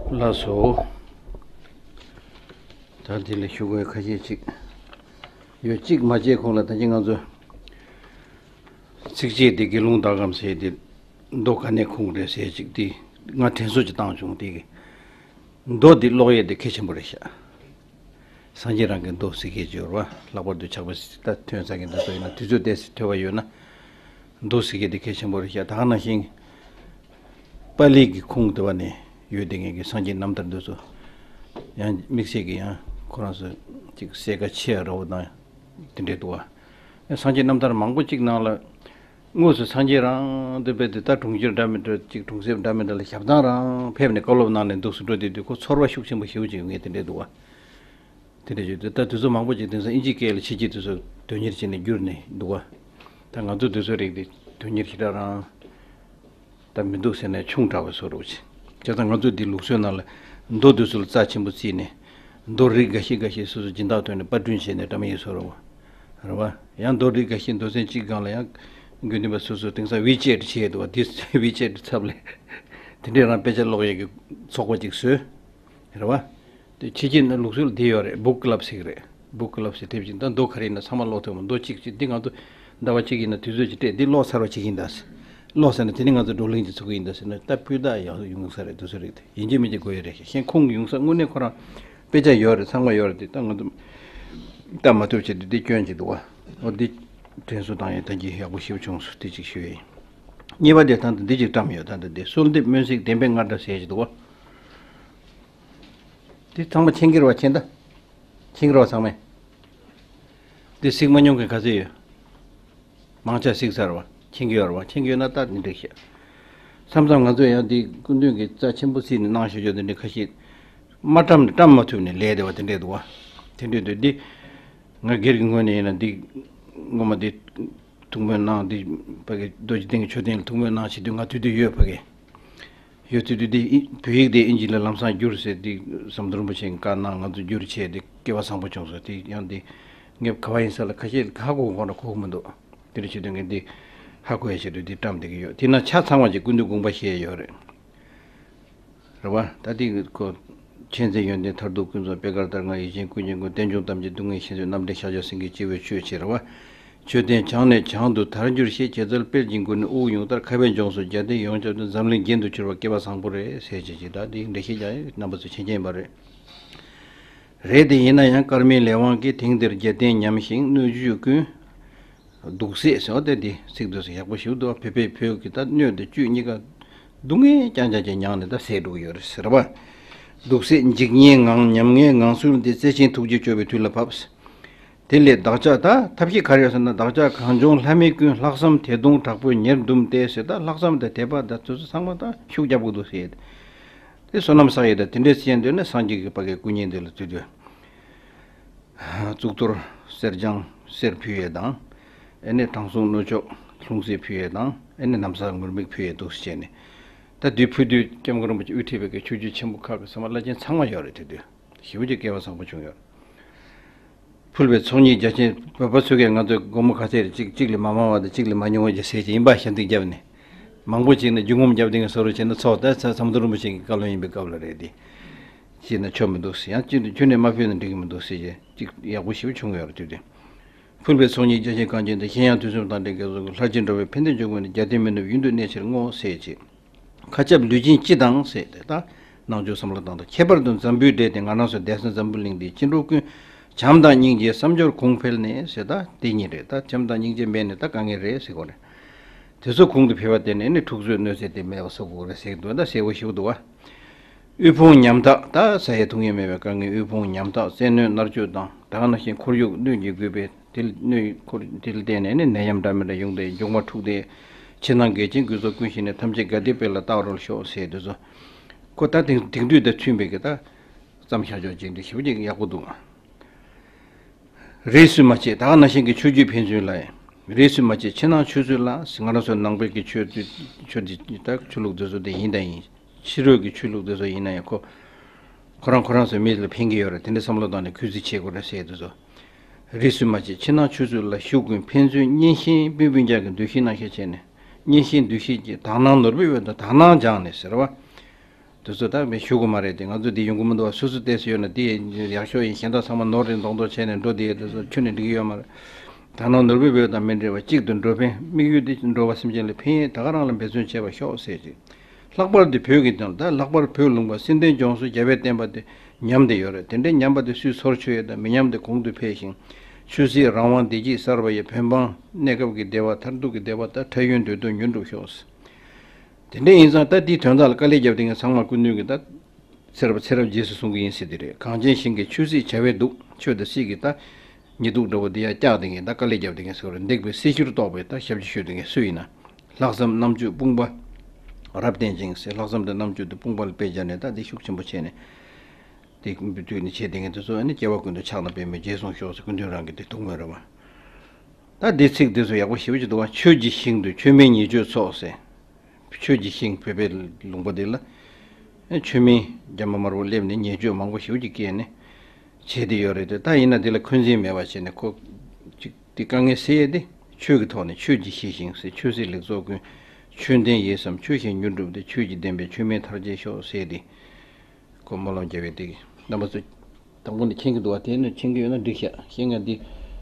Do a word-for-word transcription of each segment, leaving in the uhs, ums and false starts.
ལགས་སོ། ད་འདི་ལ་ཞུ་དགོས་ཁ་ཤས་ཅིག་ཡོད། གཅིག་མ་བྱས་གོང་ལ་ད་གིན་ང་ཚོ་ཚིགས་བཅད་འདི་དགེ་སློང་ཟླ་གམ་ཟེར་དེ་མདོ་ག་ནས་ཁུངས་རེད་ཟེར་ཅིག་དེ་ང་དྲན་གསོ་ཅིག་བཏང་བྱུང་། དེ་གི་མདོ་འདི་ཀློག་ཡས་དེ་གལ་ཆེན་པོ་རེད་ཤག་སངས་རྒྱས་རང་གི་མདོ་ཟེར་མཁན་ཅིག་ཡོད་རེད་བ། ལྷག་པར་དུ་ཕྱག་དཔེ་ད་ཐོན་ས་མཁན་དེ་ཚོ་ཡིན་ན་དུས་ཚོད་ཏོག་ཙམ་ཐོལ་པ་ཡོད་ན་མདོ་ཟེར་མཁན་དེ་གལ་ཆེན་པོ་རེད་ཤག་ད་ག་ནང་བཞིན་པཱ་ལི་གི་ཁུངས་དེ་བ་ནས་ཡོད་དེ་མཁན་གྱི་སངས་རྒྱས་རྣམ་ཐར་འདི་ཚོ་ཡང་དམིགས་བསལ་གྱི་ཡང་ཁོ་རང་ཚོ་ཅིག་གསལ་ཁ་ཆེ་ཡ་འདྲ་བོ་དང་དེ་འདྲས་འདུག་བ། སངས་རྒྱས་རྣམ་ཐར་མང་པོ་ཅིག་ནང་ལ། དངོས་སུ་སངས་རྒྱས་རང་དེ་བས་དེ་ལྟར་གྲོང་ཁྱེར་འདྲ་མི་འདྲ་ཅིག་གྲོང་གསེབ་འདྲ་མི་འདྲ་ལ་ཞབས་ཐང་རང་ཕེབས་ནས་བཀའ་སློབ་གནང་ནས་འདུག་སེ་འགྲོ་དེ་དུས་ཁོ་ཚོར་བ་ཤུགས་ཆེན་པོ་ཞེ་པོ་ཅིག་ཡོང་ངེས་དེ་འདྲས་འདུག་བ། དེ་འདྲས་ཞུ་དུས་ད་དུས་ཚོད་མང་པོ་ཅིག་དེང་སང་ཨིན་ཇིའི་སྐད་ལ་ཕྱི་རྒྱལ་དུས་ཚོད་དོན་གཉེར་བྱས་ནས་བསྒྱུར་ནས་འདུག་བ། ད་ང་ཚོ་དུས་ཚོད་རིག་དེ་དོན་གཉེར་ཞེ་དྲག་རང་ད་མི་འདུག་ཟེར་ནས་ཆུང་དྲགས་པའི་བཟོ་འདྲ་བོ་ཅིག་བྱས་ཙང་ང་ཚོ་འདི་ལུགས་སྲོལ་ནང་ལ་མདོ་དེ་ཚོ་ལ་རྩ་ཆེན་པོ་བརྩིས་ནས་མདོ་རིགས་འགའ་ཤས་འགའ་ཤས་སོ་སོ་སྦྱིན་བདག་ཐོག་ནས་པར་སྐྲུན་བྱས་ནས་བཀྲམ་ཡས་བཟོ་འདྲ་བོ། རེད་བ། ཡང་མདོ་རིགས་འགའ་ཤས་མདོ་ཚན་གཅིག་སྒང་ལ་ཡང་དགེ་འདུན་པ་སོ་སོ་དེང་སང་ཝི་ཅེཊ་བྱས་འདུག་བ། དེ་ཝི་ཅེཊ་ཚབ་ལས་དེ་འདྲས་རང་དཔེ་ཆ་ཀློག་ཡས་ཀྱི་ཚོགས་པ་ཅིག་བཟོས། རེད་བ། དེ་ཕྱི་རྒྱལ་ནང་ལུགས་སྲོལ་འདི་ཡོད་རེད། བུག་ཀི་ལབ་ཟེར་གི་རེད། བུག་ཀི་ལབ་ཟེར་དེབ་ཅིག་ད་མདོ་ག་རེ་ཡིན་ན་ཚང་མ་ཀློག་ཐུབ་མོ། མདོ་གཅིག་ཅིག་འདི་ང་ཚོ་ཟླ་བ་གཅིག་ཡིན་ན་དུས་ཚོད་ཅིག་སྤྲད་འདི་ཀློག་ཚར་བ་བྱེད་ཀྱིན་གདའ་ཟེར། ཀློག་ཚར་ན་དེ་ནི་ང་ཚོ་བགྲོ་གླེང་ཅིག་ཚོགས་ཀྱི་ཡིན་གདའ་ཟེར་ན་ད་སྤུས་དག་ཡག་ཡོང་གི་ས་རེད། དུས་ཚོད་རིག་དེ་ཡིན་གཅིག་མིན་གཅིག་དགོས་ཡ་རེད། གཞན་ཁུངས་ཡོང་ས་དངོས་གནས་ཁོ་རང་དཔེ་ཆ་ཡོད་རེད། ཚང་མ་ཡོད་རེད། དེ་ད་ང་ཚོ་ལྟ་མ་ཐུབ་བྱས་དུས་འདི་སྐྱོན་ཅིག་འདུག་བ། འོ་འདི་དྲན་གསོ་བཏང་ཡས་ད་གིན་ཡག་པོ་ཞེ་པོ་བྱུང་སོང་། དེ་ཅིག་ཞུ་ཡས་ཡིན། གཉིས་པ་དེ་ད་ལྟ་འདི་ཅིག་བཀྲམ་ཡོད། ད་ལྟ་འདི་གསོལ་འདེབས་སྨོན་ཚིག་བདེན་པའི་རྔ་སྒྲ་ཟེར་ཞིག་འདུག་བ། འདི་ཚང་མ་མཁྱེན་གྱི་རེད་བ། མཁྱེན་ད། མཁྱེན་གྱི་རེད་བ་ཚང་མས། འདི་གཟིགས་མ་མྱོང་མཁན་ག་ཚོད་ཡོད། མང་ཆེ་གཟིགས་ཚར་བ། མཁྱེན་གྱི་ཡོད་རེད་བ། མཁྱེན་གྱི་ཡོད་ན་ད་འདི་འགྲིག་ཤག་མཚམས་མཚམས་ང་ཚོས་ཡང་འདི་སྐུ་མདུན་གྱིས་རྩ་ཆེན་པོ་བརྩིས་ནས་གནང་བཞག་རྒྱུ་དེ་འདྲ་ཁ་ཤས་མ་བཀྲམ་ནས་བཀྲམ་མ་ཐུབ་ནས་ལས་བསྡད་པ་དེ་འདྲས་འདུག་བ། དེ་འདྲས་འདུག་འདི་ང་སྒེར་གྱི་ངོས་ནས་ཡིན་ན་འདི་ངོ་མ་འདི་ཐུགས་སྨོན་གནང་། འདི་ཕ་གི་རྡོ་རྗེ་གདན་གྱི་མཆོད་རྟེན་ལ་ཐུགས་སྨོན་གནང་བྱེད་དུས་ང་དུས་དུས་ཡོད་ཕ་གི། ཡོད་དུས་དུས་འདི་ཨི་བོད་ཡིག་དེ་ཨིན་ཇི་ལ་ལམ་སང་བསྒྱུར་ཟེར་འདི་ཟམ་གདོང་རིན་པོ་ཆེ་གིས་བཀའ་གནང་། ང་ཚོ་བསྒྱུར་བྱས་འདི་སྐལ་བ་བཟང་པོ་བྱུང་སོང་། དེ་ཡང་འདི་ངས་ག་བ་ཡིན་ས་ལ་ཁ་ཤས་ཧ་གོ་གོ་ན་གོ་གི་མི་འདུག་དེ་འདྲ་བྱེད་དུས་ངས་འདི་ཧ་གོ་ཡ་ཆེད་དུ་འདི་བཀྲམ་བསྡད་ཀྱི་ཡོད། དེ་ན་ཆ་ཚང་བ་ཅིག་ཀུན་འདུས་དགོངས་པ་བཞེས་ཡོད་རེད། རེད་བ། ད་འདི་ཁོ་མཁྱེན་བརྩེ་ཡོན་ཏན་མཐར་ཐུག་ཀུན་རྫོགས་པད་དཀར་ལྟར་མངའ་ཡིད་བཞིན་ཀུན་གྱི་མགོན། རྟེན་འབྱུང་ཐམས་ཅད་སྡུག་བསྔལ་ཞི་མཛད། རྣམ་འདྲེན་ཤཱཀྱ་སེང་གེ་སྤྱི་བོའི་མཆོད་ཅེས་རེད་བ། མཆོད་རྟེན་བྱང་ནས་བྱང་དུ་དར་འགྱུར་ཞེས། བྱེད་རྩལ་དཔལ་གྱི་མགོན་ནི། དབུགས་ཡུང་ལྟར་ཁ་བའི་ལྗོངས་སུ་རྒྱལ་བསྟན་ཡོངས་ཁྱབ་སྟེ། འཛམ་གླིང་རྒྱན་དུ་གྱུར་པ་སྐལ་བ་བཟང་པོ་རེད་ཟེར་བྱས་ཅིག་ད་འདི་འགྲེལ་བཤད་རྒྱག་ཡོད། རྣམ་པ་ཚོས་མཁྱེན་མཁྱེན་པ་རེད། རེད་དེ་ཡིན་ན་ཡང་ཀརྨའི་ལས་དབང་གིས་དེང་འདིར་རྒྱལ་བསྟན་ཉམས་ཤིང་སྣོད་བཅུད་ཀུན། སྡུག་བསྲེས་ཟེར་བ་དེ་འདི་ཚིག་དེ་ཚོ་ཡག་པོ་ཞིག་འདུག་བོད་པས་བོད་ཀྱི་ད་སྣོད་དང་བཅུད་གཉིས་ཀ་སྡུག་བསྔལ་རྐྱང་རྐྱང་ཅིག་མྱངས་ནས་ད་ཟད་འགྲོ་གི་ཡོད་རེད་ཟེར་བ། སྡུག་བསྲེས་འཇིགས་ཉེན་ངང་ཉམ་ངའི་ངང་ཚུལ་འདི། བརྩེ་ཆེན་ཐུགས་རྗེས་སྐྱོབ་པའི་དུས་ལ་བབས། དེ་ལས་བདག་ཅག་ད་ཐབས་ཤེས་ག་རེ་ཡོད་ཟེར་ན། བདག་ཅག་གངས་ལྗོངས་ལྷ་མི་ཀུན། ལྷག་བསམ་དད་གདུང་དྲག་པོས་ཉེར་བཟླུམས་ཏེ་ཟེར། ད་ལྷག་བསམ་དང་དད་པ་དང་དེ་ཚོ་ཚང་མ་ད་ཤུགས་རྒྱབ་དགོས་འདུག་ཟེར། དེ་བསོད་ནམས་བསགས་ཡས་ད་དེ་འདྲས་བྱས་འདོད་ན་སངས་རྒྱས་ཀྱི་བར་གྱི་སྐུ་བརྙན་དེ་ལ་བཙུད་དུས། གཙུག་ཏོར་གསེར་སྦྱངས་གསེར་ཕུལ་ཡས་དང་། ཨེ་ནས་དྲང་སྲོང་སྣོད་མཆོག་ལྷུང་བཟེད་ཕུལ་ཡས་དང་། ཨེ་ནས་ན་བཟའ་ངུར་སྨྲིག་ཕུལ་ཡས་འདུག་སེ་བྱས་ནས། ད་དུས་ཕུལ་དུས་སྐྱབས་མགོན་རིན་པོ་ཆེ་དབུ་ཁྲིད་པའི་གི་ཆོས་བརྒྱུད་ཆེན་པོ་ཁག་གི་ཟེར་མ་བླ་ཆེན་ཚང་མ་ཡོད་རེད། དེ་དུས་ཞེ་པོ་ཅིག་སྐལ་བ་བཟང་པོ་བྱུང་ཡོད། ཕུལ་བའི་ཚོགས་གཉིས་རྒྱ་ཆེན་བོད་པ་ཚོ་གས་ང་ཚོས་སྒོར་མོ་ག་ཚད་རེད། གཅིག་གཅིག་ལས་མ་མང་བ་དང་གཅིག་ལས་མ་ཉུང་བ་ཅིག་ཟེར་གྱི་ཡིན་པ་ཞལ་འདེབས་བརྒྱབ་ནས། མང་པོ་ཅིག་ནས་རྒྱུ་ངོམ་བརྒྱབ་སྟེ་ངས་བཟོ་རོགས་བྱས་ན་ཚོགས་ད་ཟམ་གདོང་རིན་པོ་ཆེ་གི་བཀའ་བློན་ཡིན་པའི་སྐབས་ལ་རེད་དེ། བྱས་ན་ཆོ་མི་འདུག་ཟེར། ཡང་གཅིག་ཏུ་ཁྱོན་ནས་མ་ཕུལ་ན་འགྲིག་གི་མི་འདུག་ཟེར་བྱས་གཅིག་ཡག་པོ་ཞེ་པོ་བྱུང་ཡོད་རེད། དུས་དེ་ཕུལ་བའི་ཚོགས་གཉིས་རྒྱ་ཆེན་གངས་ཅན་དང་། གཞན་ཡང་དུས་གསུམ་དང་འབྲེལ་དགེ་ཚོགས་ཀུན། ལྷར་བཅས་འགྲོ་བའི་ཕན་བདེ་འབྱུང་བའི་གནས། རྒྱལ་བསྟན་མི་ནུབ་ཡུན་དུ་གནས་ཕྱིར་བསྔོ་ཟེར་བྱས། མཁའ་ཁྱབ་ལུས་སྦྱིན་སྤྱི་དང་ཟེར་ཏེ་ད་ནང་ཆོས་བསམ་བློ་བཏང་དང་། ཁྱད་པར་དུ་འཛམ་བུའི་གྲས་དེ་ང་རང་ཚོ་བསྡད་ས་འཛམ་བུ་གླིང་འདིའི་སྐྱེ་འགྲོ་ཀུན་བྱམས་དང་སྙིང་རྗེའི་བསམ་སྦྱོར་གོང་འཕེལ་ནས་ཟེར། ད་དེ་ཉིད་རེད། ད་བྱམས་དང་སྙིང་རྗེ་མེད་ནས་ད་དཀའ་ངལ་རེད་ཟེར་གོ་རེད། དེ་ཚོ་གོང་དུ་འཕེལ་བ་དེ་ནས་ནི་འཁྲུག་རྩོད་གནོད་འཚེ་དེ་མེད་པ་བཟོ་དགོས་རེད་ཟེར་གྱི་འདུག་ད་གསལ་པོ་ཞིག་འདུག་བ། དབུལ་ཕོངས་ཉམ་ཐག་ད་ཟ་ཡས་འཐུང་ཡས་མེད་པའི་དཀའ་ངལ། དབུལ་ཕོངས་ཉམ་ཐག་བཙན་གནོན་མནར་གཅོད་དང་། ད་ག་ནང་བཞིན་ཁོར་ཡུག་གནོད་ཀྱི་རྒུད་པས། དེ་ལ་གནོད་ཁོར་དེ་ལ་བརྟེན་ནས་ནི་ནད་ཡམས་འདྲ་མི་འདྲ་ཡོང་སྟེ་མགྱོགས་མ་འཁྲུགས་ཏེ། ཕྱི་ནང་འགལ་རྐྱེན་ཀུན་སོགས་ཀུན་ཞི་ནས། ཐམས་ཅད་དགའ་བདེའི་དཔལ་ལ་རྟག་རོལ་ཤོག་ཟེར་དུས་སུ། ཁོ་ད་དེང་དེང་དུས་དང་མཐུན་པའི་གི་ད་བརྩམས་བཞག་ཆོག་ཅིག་འདི་ཞེ་པོ་ཅིག་ཡག་པོ་འདུག་རིས་སུ་མ་ཆད་ད་ག་ནང་བཞིན་གྱི་ཆོས་བརྒྱུད་ཕན་ཚུན་ལ། རིས་སུ་མ་ཆད་ཕྱི་ནང་ཆོས་སྲོལ་ལ། ང་རང་ཚོ་ནང་པའི་གི་ཆོས་ཆོས་འདི་ད་ཆོས་ལུགས་འདི་ཚོ་དེ་ཡིན་དང་ཡིན། ཕྱི་རོལ་གྱི་ཆོས་ལུགས་དེ་ཚོ་ཡིན་ན་ཡང་ཁོ། ཁོ་རང་ཁོ་རང་ཚོའི་མི་ལ་ཕན་གྱི་ཡོད་རེད། དེ་འདྲ་བསམ་བློ་བཏང་ནས་གུས་བརྩི་བྱེད་དགོས་རེད་ཟེར་དུས་ཚོ། རིས་སུ་མ་ཆད་ཕྱི་ནང་ཆོས་སྲོལ་ལ་ཞུགས་ཀུན་ཕན་ཚུན་གཉེན་བཤེས་སྤུན་སྤུན་ཀྱག་གི་འདུ་ཤེས་རྣམ་བཤད་བྱས་ནས། གཉེན་བཤེས་འདུ་ཤེས་ཀྱི་དག་སྣང་ནོར་བུའི་འོད་དང་དག་སྣང་སྦྱངས་ནས་ཟེར་བ། དེ་ཚོ་ད་མི་ཞུ་དགོས་མ་རེད་དེ། ང་ཚོ་འདི་ཡོང་གི་མི་འདུག་བ། སོ་སོ་བལྟས་སུ་ཡོད་ན་འདི་ཡག་ཤོས་ཡིན། གཞན་དག་ཚང་མ་ནོར་རེད་མདོག་མདོག་བྱས་ནས་འགྲོ་བསྡད་ཡོད། དེ་ཚོ་ཁྱོན་ནས་འགྲིག་གི་ཡོད་མ་རེད། ད་ནང་ནོར་བུའི་བོད་དང་མི་འབྲལ་བ། གཅིག་ཏུ་འགྲོ་ཕན། དམིགས་ཡུལ་དེ་འགྲོ་བ་སེམས་ཅན་ལ་ཕན་ཡས། ད་ག་རང་ལ་འབད་བརྩོན་བྱས་པར་ཤོག་ཟེར་ཅིག། ལྷག་པར་དུ་བོད་ཀྱི་དོན་ལ། ད་ལྷག་པར་བོད་ལུང་པ་སེམས་ལྡན་ལྗོངས་སུ་རྒྱལ་བའི་བསྟན་པ་དེ་ཉམས་བསྡད་ཡོད་རེད། དེ་འདྲའི་ཉམས་པ་དེ་སུས་སོར་ཆུད་ཡས་དང་མི་ཉམས་ཏེ་གོང་དུ་འཕེལ་ཞིང་། ཆོས་སྲིད་རང་དབང་བདེ་སྐྱིད་གསར་པ་ཡི། བོད་འབངས་གནས་སྐབས་ཀྱི་བདེ་བ། མཐར་ཐུག་གི་བདེ་བ་དང་འཕྲལ་ཡུན་དུས་སྟོན་མྱུར་འགྲུབ་ཤོག། དེ་འདྲ་ཡིན་ཙང་ད་དེའི་དོན་དག་ལ་དཀའ་ལས་བརྒྱབ་བསྡད་མཁན་ཚང་མ་སྐུ་མདུན་གྱིས་ད་ཚེ་རབས་ཚེ་རབས་རྗེས་སུ་བཟུང་གི་ཡིན་ཟེར་དེ་རེད། གངས་ཅན་ཞིང་གི་ཆོས་སྲིད་བྱ་བའི་གདུགས། ཆོས་དང་སྲིད་ཀྱི་ད་ཉི་གདུགས་འདྲ་བོ་འདི་ཡར་བཀྱགས་བསྡད་མཁན། ད་དཀའ་ལས་བརྒྱབ་བསྡད་མཁན་ཟེར་བ་རེད། འདེགས་པའི་སྲི་ཞུར་གཏོགས་པའི་ད་ཞབས་ཕྱི་ཞུ་བསྡད་མཁན་སུ་ཡིན་ན། ལྷག་བསམ་རྣམ་དཔྱོད་དཔུང་པ་རབ་བརྟན་ཅིང་ཟེར། ལྷག་བསམ་དང་རྣམ་དཔྱོད་དེ་དཔུང་པ་ལ་དཔེ་སྦྱར་ནས་ད་འདི་ཤུགས་ཆེན་པོ་བྱས་ནས། དེ་དུས་ནས་བྱས་བསྡད་མཁན་དེ་ཚོ་ནི་སྐྱེ་བ་ཀུན་ཏུ་ཕྱག་ན་པདྨོ་རྗེས་བཟུང་ཤོག་ཟེར། སྐུ་མདུན་རང་གི་དེ་ཐུགས་སྨོན་རེད་བ། ད་འདི་ཚིག་འདི་ཚོ་ཡག་པོ་ཞེ་པོ་ཅིག་འདུག་བ། ཆོས་ཀྱི་ཞིང་དུ་ཆོས་མིན་ཉེས་སྤྱོད་ཚོགས་ཟེར། ཆོས་ཀྱི་ཞིང་བོད་པའི་ལུང་པ་འདི་ལ་ཆོས་མིན་རྒྱ་མ་དམར་པོ་སླེབས་ནས་ཉེས་སྤྱོད་མང་པོ་ཞེ་པོ་ཅིག་བཀལ་ནས་བྱས་བསྡད་ཡོད་རེད་དེ། ད་ཡིན་ན་འདི་ལ་འཁོན་འཛིན་མེད་པ་བྱས་ནས་ཁོ་ཅིག་འདི་དཀའ་ངལ་སེལ་ཡས་དེ། ཆོས་ཀྱི་ཐོག་ནས་ཆོས་ཀྱི་ཞི་ཞིང་ཟེར། ཆོས་སྲིད་ལེགས་ཚོགས་ཀུན། ཆོས་ལྡན་ཡིད་བསམ་ཆོས་བཞིན་མྱུར་འགྲུབ་སྟེ། ཆོས་ཀྱི་བདེན་པས་ཆོས་མིན་ཐར་བྱེད་ཤོག་ཟེར་ཏེ། ཁོ་སྨོན་ལམ་རྒྱབ་པའི་དེ་རྣམ་པ་ཚོ་དང་པོ་ནས་མཁྱེན་གྱི་འདུག་བ། དེ་ནས་མཁྱེན་གྱི་ཡོད་ན་འགྲིག་ཤག། མཁྱེན་མཁན་འདི་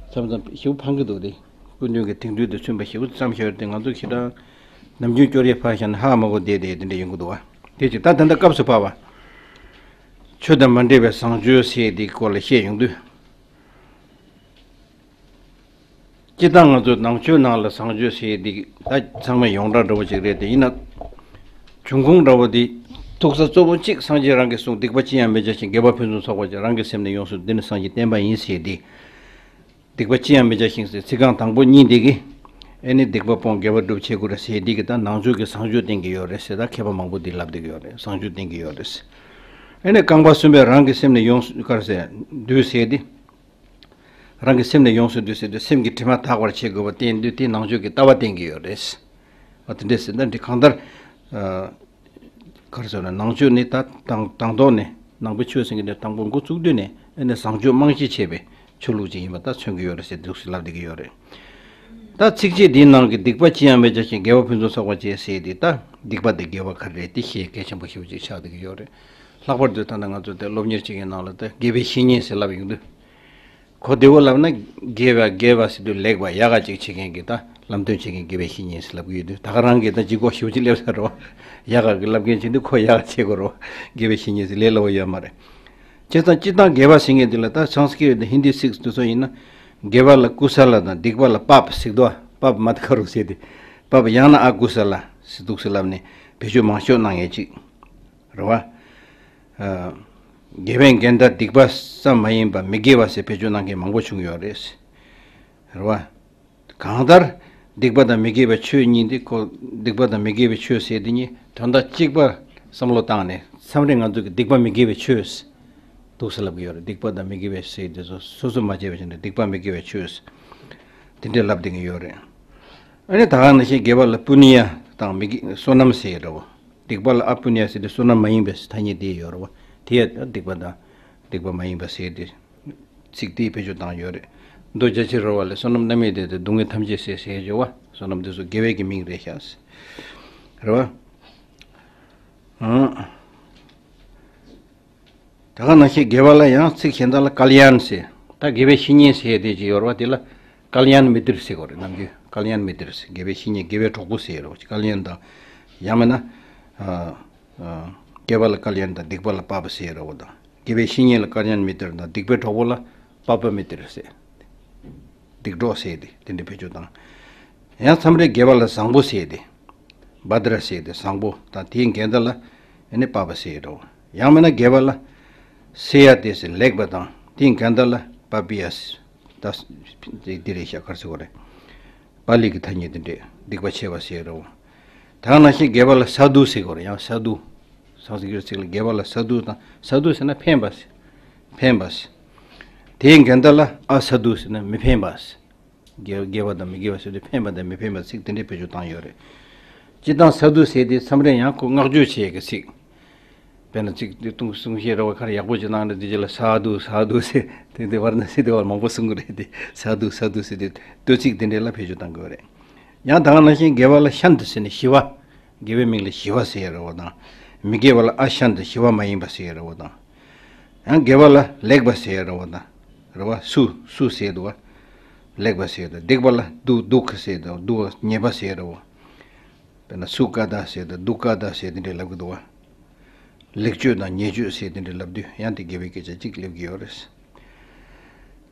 མཚམས་མཚམས་ཞེ་པོ་ཕངས་ཀྱི་འདུག་སྟེ། སྐུ་མདུན་གྱི་དེང་དུས་དུ་མཚོན་པ་ཞེ་པོ་བརྩམས་ཤོར་ཏེ། ང་ཚོ་ཁྱེད་རང་ནམ་རྒྱུན་སྐྱོར་ཡས་ཕར་བཞག་ན་ཧ་མ་གོ་བསྡད་དེ་དེ་འདྲ་ཡོང་གི་འདུག་བ། དེ་ཅི་ད་ད་ལྟ་སྐབས་སུ་བབས་པ། ཆོས་དང་མ་འདྲེས་པའི་བཟང་སྤྱོད་ཟེར་དེའི་སྐོར་ལ་བཤད་ཡོང་དུས། སྤྱིར་བཏང་ང་ཚོ་ནང་ཆོས་ནང་ལ་བཟང་སྤྱོད་ཟེར་ཡས་འདི་ད་ཚང་མས་ཡོངས་གྲགས་འདྲ་བོ་ཅིག་རེད་དེ། ཡིན་ན་འབྱུང་ཁུངས་འདྲ་བོ་འདི་ཐུག་ས་གཙོ་བོ་གཅིག་སངས་རྒྱས་རང་གིས་གསུངས། སྡིག་པ་ཅི་ཡང་མི་བྱ་ཞིང་། དགེ་བ་ཕུན་སུམ་ཚོགས་པར་བྱ། རང་གི་སེམས་ནི་ཡོངས་སུ། འདི་ནི་སངས་རྒྱས་བསྟན་པ་ཡིན་ཟེར་ཏེ། སྡིག་པ་ཅི་ཡང་མི་བྱ་ཞིང་ཟེར་ཚིག་རྐང་དང་པོ་གཉིས་འདི་གིས་ཨེ་ནི་སྡིག་པ་སྤོང་། དགེ་བ་སྒྲུབ་བྱེད་དགོས་རེད་ཟེར། འདི་གིས་ད་ནང་ཆོས་ཀྱི་བཟང་སྤྱོད་བསྟན་གྱི་ཡོད་རེད་ཟེར། ད་མཁས་པ་མང་པོ་འདི་ལབ་བསྡད་ཀྱི་ཡོད་རེད། བཟང་སྤྱོད་བསྟན་གྱི་ཡོད་རེད་ཟེར། ཨེ་ནི་རྐང་པ་གསུམ་པས་རང་གི་སེམས་ནི་ཡོངས་སུ་ག་རེ་ཟེར་འདུལ་ཟེར་ཏེ། རང་གི་སེམས་ནི་ཡོངས་སུ་འདུལ་ཟེར་དུས་སེམས་ཀྱི་དྲི་མ་དག་པར་བྱེད་དགོས་པ་བསྟན་དུས་དེ་ནང་ཆོས་ཀྱི་ལྟ་བ་བསྟན་གྱི་ཡོད་རེད། ཨ་དེ་འདྲས་ཟེར་ན་འདི་གང་ལྟར། ཨ་ག་རེ་ཟེར་ན། ནང་ཆོས་ནི་ད་དང་དང་ཐོག་ནས་ནང་པའི་ཆོས་ཟེར་མཁན་དེ་དང་པོ་འགོ་བཙུགས་དུས་ནས་ཨ་ནི་བཟང་སྤྱོད་རྨང་གཞི་བྱས་པའི་ཆོས་ལུགས་ཅིག་ཡིན་པ་ད་མཚོན་གྱི་ཡོད་རེད་ཟེར་འདུག་སེ་ལབ་བསྡད་ཀྱི་ཡོད་རེད། ད་ཚིགས་བཅད་འདིའི་ནང་གི་སྡིག་པ་ཅི་ཡང་མི་བྱ་ཞིང་། དགེ་བ་ཕུན་སུམ་ཚོགས་པར་བྱེད་ཟེར་དེ། ད་སྡིག་པ་དེ་དགེ་བ་ག་རེ་རེད། དེ་བཤད་གལ་ཆེན་པོ་ཞེ་པོ་ཅིག་ཆགས་བསྡད་ཀྱི་ཡོད་རེད། ལྷག་པར་དུ་ད་ལྟ་ང་ཚོ་དེ་སློབ་གཉེར་བྱེད་མཁན་ནང་ལ་ད་དགེ་བའི་བཤེས་གཉེན་ཟེར་ལབ་ཡོང་དུས། གོ་བདེ་བོ་ལབ་ན་དགེ་བ་དགེ་བ་ཟེར་དུས་ལེགས་པ་ཡག་ག་ཅིག་བྱེད་མཁན་གྱི་ད་ལམ་སྟོན་བྱེད་མཁན་དགེ་བའི་བཤེས་གཉེན་ཟེར་ལབ་ཀྱི་ཡོད་དུས། ད་ག་རང་གིས་ད་ལྗིད་ཁོག་ཞེ་པོ་ཅིག་སླེབས་ཚར་རོ། ཡག་ག་གི་ལབ་མཁན་བྱེད་དུས་ཁོ་ཡག་ག་བྱེད་དགོས་རོ། དགེ་བའི་བཤེས་གཉེན་ཟེར་ལས་སླ་བོ་ཡོད་མ་རེད། བྱས་ཙང་སྤྱིར་བཏང་དགེ་བ་ཟེར་མཁན་འདི་ལ་ད་སཾ་སྐྲྀ་ཏ་དང་ཧིན་དི་ཚིག་དེ་ཚོ་ཡིན་ན། དགེ་བ་ལ་ཀུ་ས་ལ་དང་སྡིག་པ་ལ་པཱབ་ཟེར་དོ། པཱབ་མ་ད་ཁ་རུ་ཟེར་ཏེ། པཱབ་ཡང་ན་ཨ་ཀུ་ས་ལ་ཟེར་འདུག་སེ་ལབ་ནས་བེད་སྤྱོད་མང་ཤོས་གནང་ཡས་ཅིག་རེད་བ། ཨ་དགེ་བས་འགལ་ཟླ་སྡིག་པ་ཙམ་མ་ཡིན་པ་མི་དགེ་བ་ཟེར་བེད་སྤྱོད་གནང་མཁན་མང་པོ་བྱུང་ཡོད་རེད། རེད་བ། གང་ལྟར་སྡིག་པ་དང་མི་དགེ་བའི་ཆོས་གཉིས་འདི་ཁོ། སྡིག་པ་དང་མི་དགེ་བའི་ཆོས་ཟེར་འདི་གཉིས་དོན་དག་གཅིག་པ་བསམ་བློ་བཏང་ནས། མཚམས་རེ་ང་ཚོ་གི་སྡིག་པ་མི་དགེ་བའི་ཆོས་འདུག་སེ་ལབ་ཀྱི་ཡོད་རེད། སྡིག་པ་དང་མི་དགེ་བའི་ཟེར་དེ་ཚོ་སོ་སོ་མ་བྱས་པ་བྱས་ནས་སྡིག་པ་མི་དགེ་བའི་ཆོས་དེ་འདྲས་ལབ་བསྡད་ཀྱི་ཡོད་རེད། ཨ་ནི་ད་ག་ནང་བཞིན་དགེ་བ་ལ་པུ་ནི་ཡ་དང་མི་དགེ་བསོད་ནམས་ཟེར་ཡོད་རེད་བ། སྡིག་པ་ལ་ཨ་པུ་ནི་ཡ་ཟེར་དེ་བསོད་ནམས་མ་ཡིན་པའི་ཐ་སྙད་དེ་ཡོད་རེད་བ། དེ་ཡང་སྡིག་པ་དང་སྡིག་པ་མ་ཡིན་པ་ཟེར་དེ། ཚིག་དེའི་བེད་སྤྱོད་བཏང་ཡོད་རེད། མདོ་རྒྱ་ཆེར་རོལ་པ་ལས། བསོད་ནམས་རྣམ་གཉིས་ལྡན་ཏེ། སྡུག་བསྔལ་ཐམས་ཅད་ཟད་ཟེར་བརྗོད་པ། བསོད་ནམས་འདི་ཚོ་དགེ་བའི་གི་མིང་རེད་ཤག་ཟེར། རེད་བ། ཨང་། ད་ག་ནང་བཞིན་དགེ་བ་ལ་ཡང་ཚིག་གཞན་དག་ལ་ཀལ་ཡན་ཟེར། ད་དགེ་བའི་བཤེས་གཉེན་ཟེར་དེ་ཅིག་ཡོད་རེད་བ། དེ་ལ་ཀལ་ཡན་མི་ཏྲ་ཟེར་གོ་རེད། ནམ་རྒྱུན་ཀལ་ཡན་མི་ཏྲ་ཟེར། དགེ་བའི་བཤེས་གཉེན་དགེ་བའི་གྲོགས་པོ་ཟེར་རེད་བ། ཀལ་ཡན་དང་། ཡང་མིན་ན། ཨ་ཨ་དགེ་བ་ལ་ཀལ་ཡན་དང་སྡིག་པ་ལ་པཱ་པ་ཟེར་རེད་བ་དང་། དགེ་བའི་བཤེས་གཉེན་ལ་ཀལ་ཡན་མི་ཏྲ་དང་། སྡིག་པའི་གྲོགས་པོ་ལ་པཱ་པ་མི་ཏྲ་ཟེར། སྡིག་གྲོགས་ཟེར་ཏེ་དེ་འདྲའི་བེད་སྤྱོད་དང་། ཡང་མཚམས་རེ་དགེ་བ་ལ་བཟང་པོ་ཟེར་ཏེ། བྷ་དྲ་ཟེར་ཏེ་བཟང་པོ་དང་། དེའི་འགལ་ཟླ་ལ་ཨ་ནི་པཱ་པ་ཟེར་རོ། ཡང་མིན་ན་དགེ་བ་ལ་སེ་ཡ་ཏེ་ཟེར་ལེགས་པ་དང་། དེའི་འགལ་ཟླ་ལ་པཱ་པི་ཡ་ཟེར། ད་འདི་རེད་ཤག་ག་རེ་ཟེར་དགོས་རེད། པཱ་ལི་གི་ཐ་སྙད་དེ་འདྲས་སྡིག་པ་ཆེ་བ་ཟེར་རོ། ད་ག་ནང་བཞིན་དགེ་བ་ལ་ས་དུ་ཟེར་དགོས་རེད། ཡང་ས་དུ། སཾ་སྐྲྀ་ཏ་ཚིག་ལ་དགེ་བ་ལ་ས་དུ་དང་། ས་དུ་ཟེར་ན་ཕན་པ་ཟེར། ཕན་པ་ཟེར། དེའི་འགལ་ཟླ་ལ་ཨ་ས་དུ་ཟེར་ན་མི་ཕན་པ་ཟེར། དགེ་དགེ་བ་དང་མི་དགེ་བ་ཟེར་དུས་ཕན་པ་དང་མི་ཕན་པ་ཚིག་དེ་འདྲའི་བེད་སྤྱོད་བཏང་ཡོད་རེད། སྤྱིར་བཏང་ས་དུ་ཟེར་དེ་མཚམས་རེ་ཡང་ཁོ་བསྔགས་བརྗོད་བྱེད་ཡས་ཀྱི་ཚིག། དཔེར་ན་ཚིག་དེ་གཏོང་གསུང་བཤད་ར་བ་ཁར་ཡག་པོ་ཅིག་གནང་ནས་འདི་རྗེས་ལ་ས་དུ་ས་དུ་ཟེར་དེ་འདི་བར་ན་ཟེར་དེ་བ་མང་པོ་གསུང་གི་རེད་དེ། ས་དུ་ས་དུ་ཟེར་དེ་བསྟོད་ཚིག་དེ་འདྲའི་ལ་བེད་སྤྱོད་བཏང་དགོས་རེད། ཡང་ད་ག་ནང་བཞིན་དགེ་བ་ལ་ཤཱནྟ་ཟེར་ནས་ཞི་བ། དགེ་བའི་མིང་ལ་ཞི་བ་ཟེར་ཡ་ར་བ་དང་། མི་དགེ་བ་ལ་ཨ་ཤཱནྟ་ཞི་བ་མ་ཡིན་པ་ཟེར་ར་བོ་དང་། ཡང་དགེ་བ་ལ་ལེགས་པ་ཟེར་ར་བོ་དང་། ར་བ་སུ་སུ་ཟེར་འདུག་བ། ལེགས་པ་ཟེར་དང་། སྡིག་པ་ལ་དུ་དུ་ཁ་ཟེར་དང་དུ་བ་ཉེས་པ་ཟེར་ར་བོ། དཔེར་ན་སུ་ཀ་ད་ཟེར་དང་དུ་ཀ་ད་ཟེར་དེ་འདྲས་ལབ་ཀྱི་འདུག་བ། ལེགས་སྤྱོད་དང་ཉེས་སྤྱོད་ཟེར་དེ་འདྲས་ལབ་དུས་ཡང་དེ་དགེ་བའི་སྐད་ཆ་གཅིག་སླེབས་ཀྱི་ཡོད་རེད།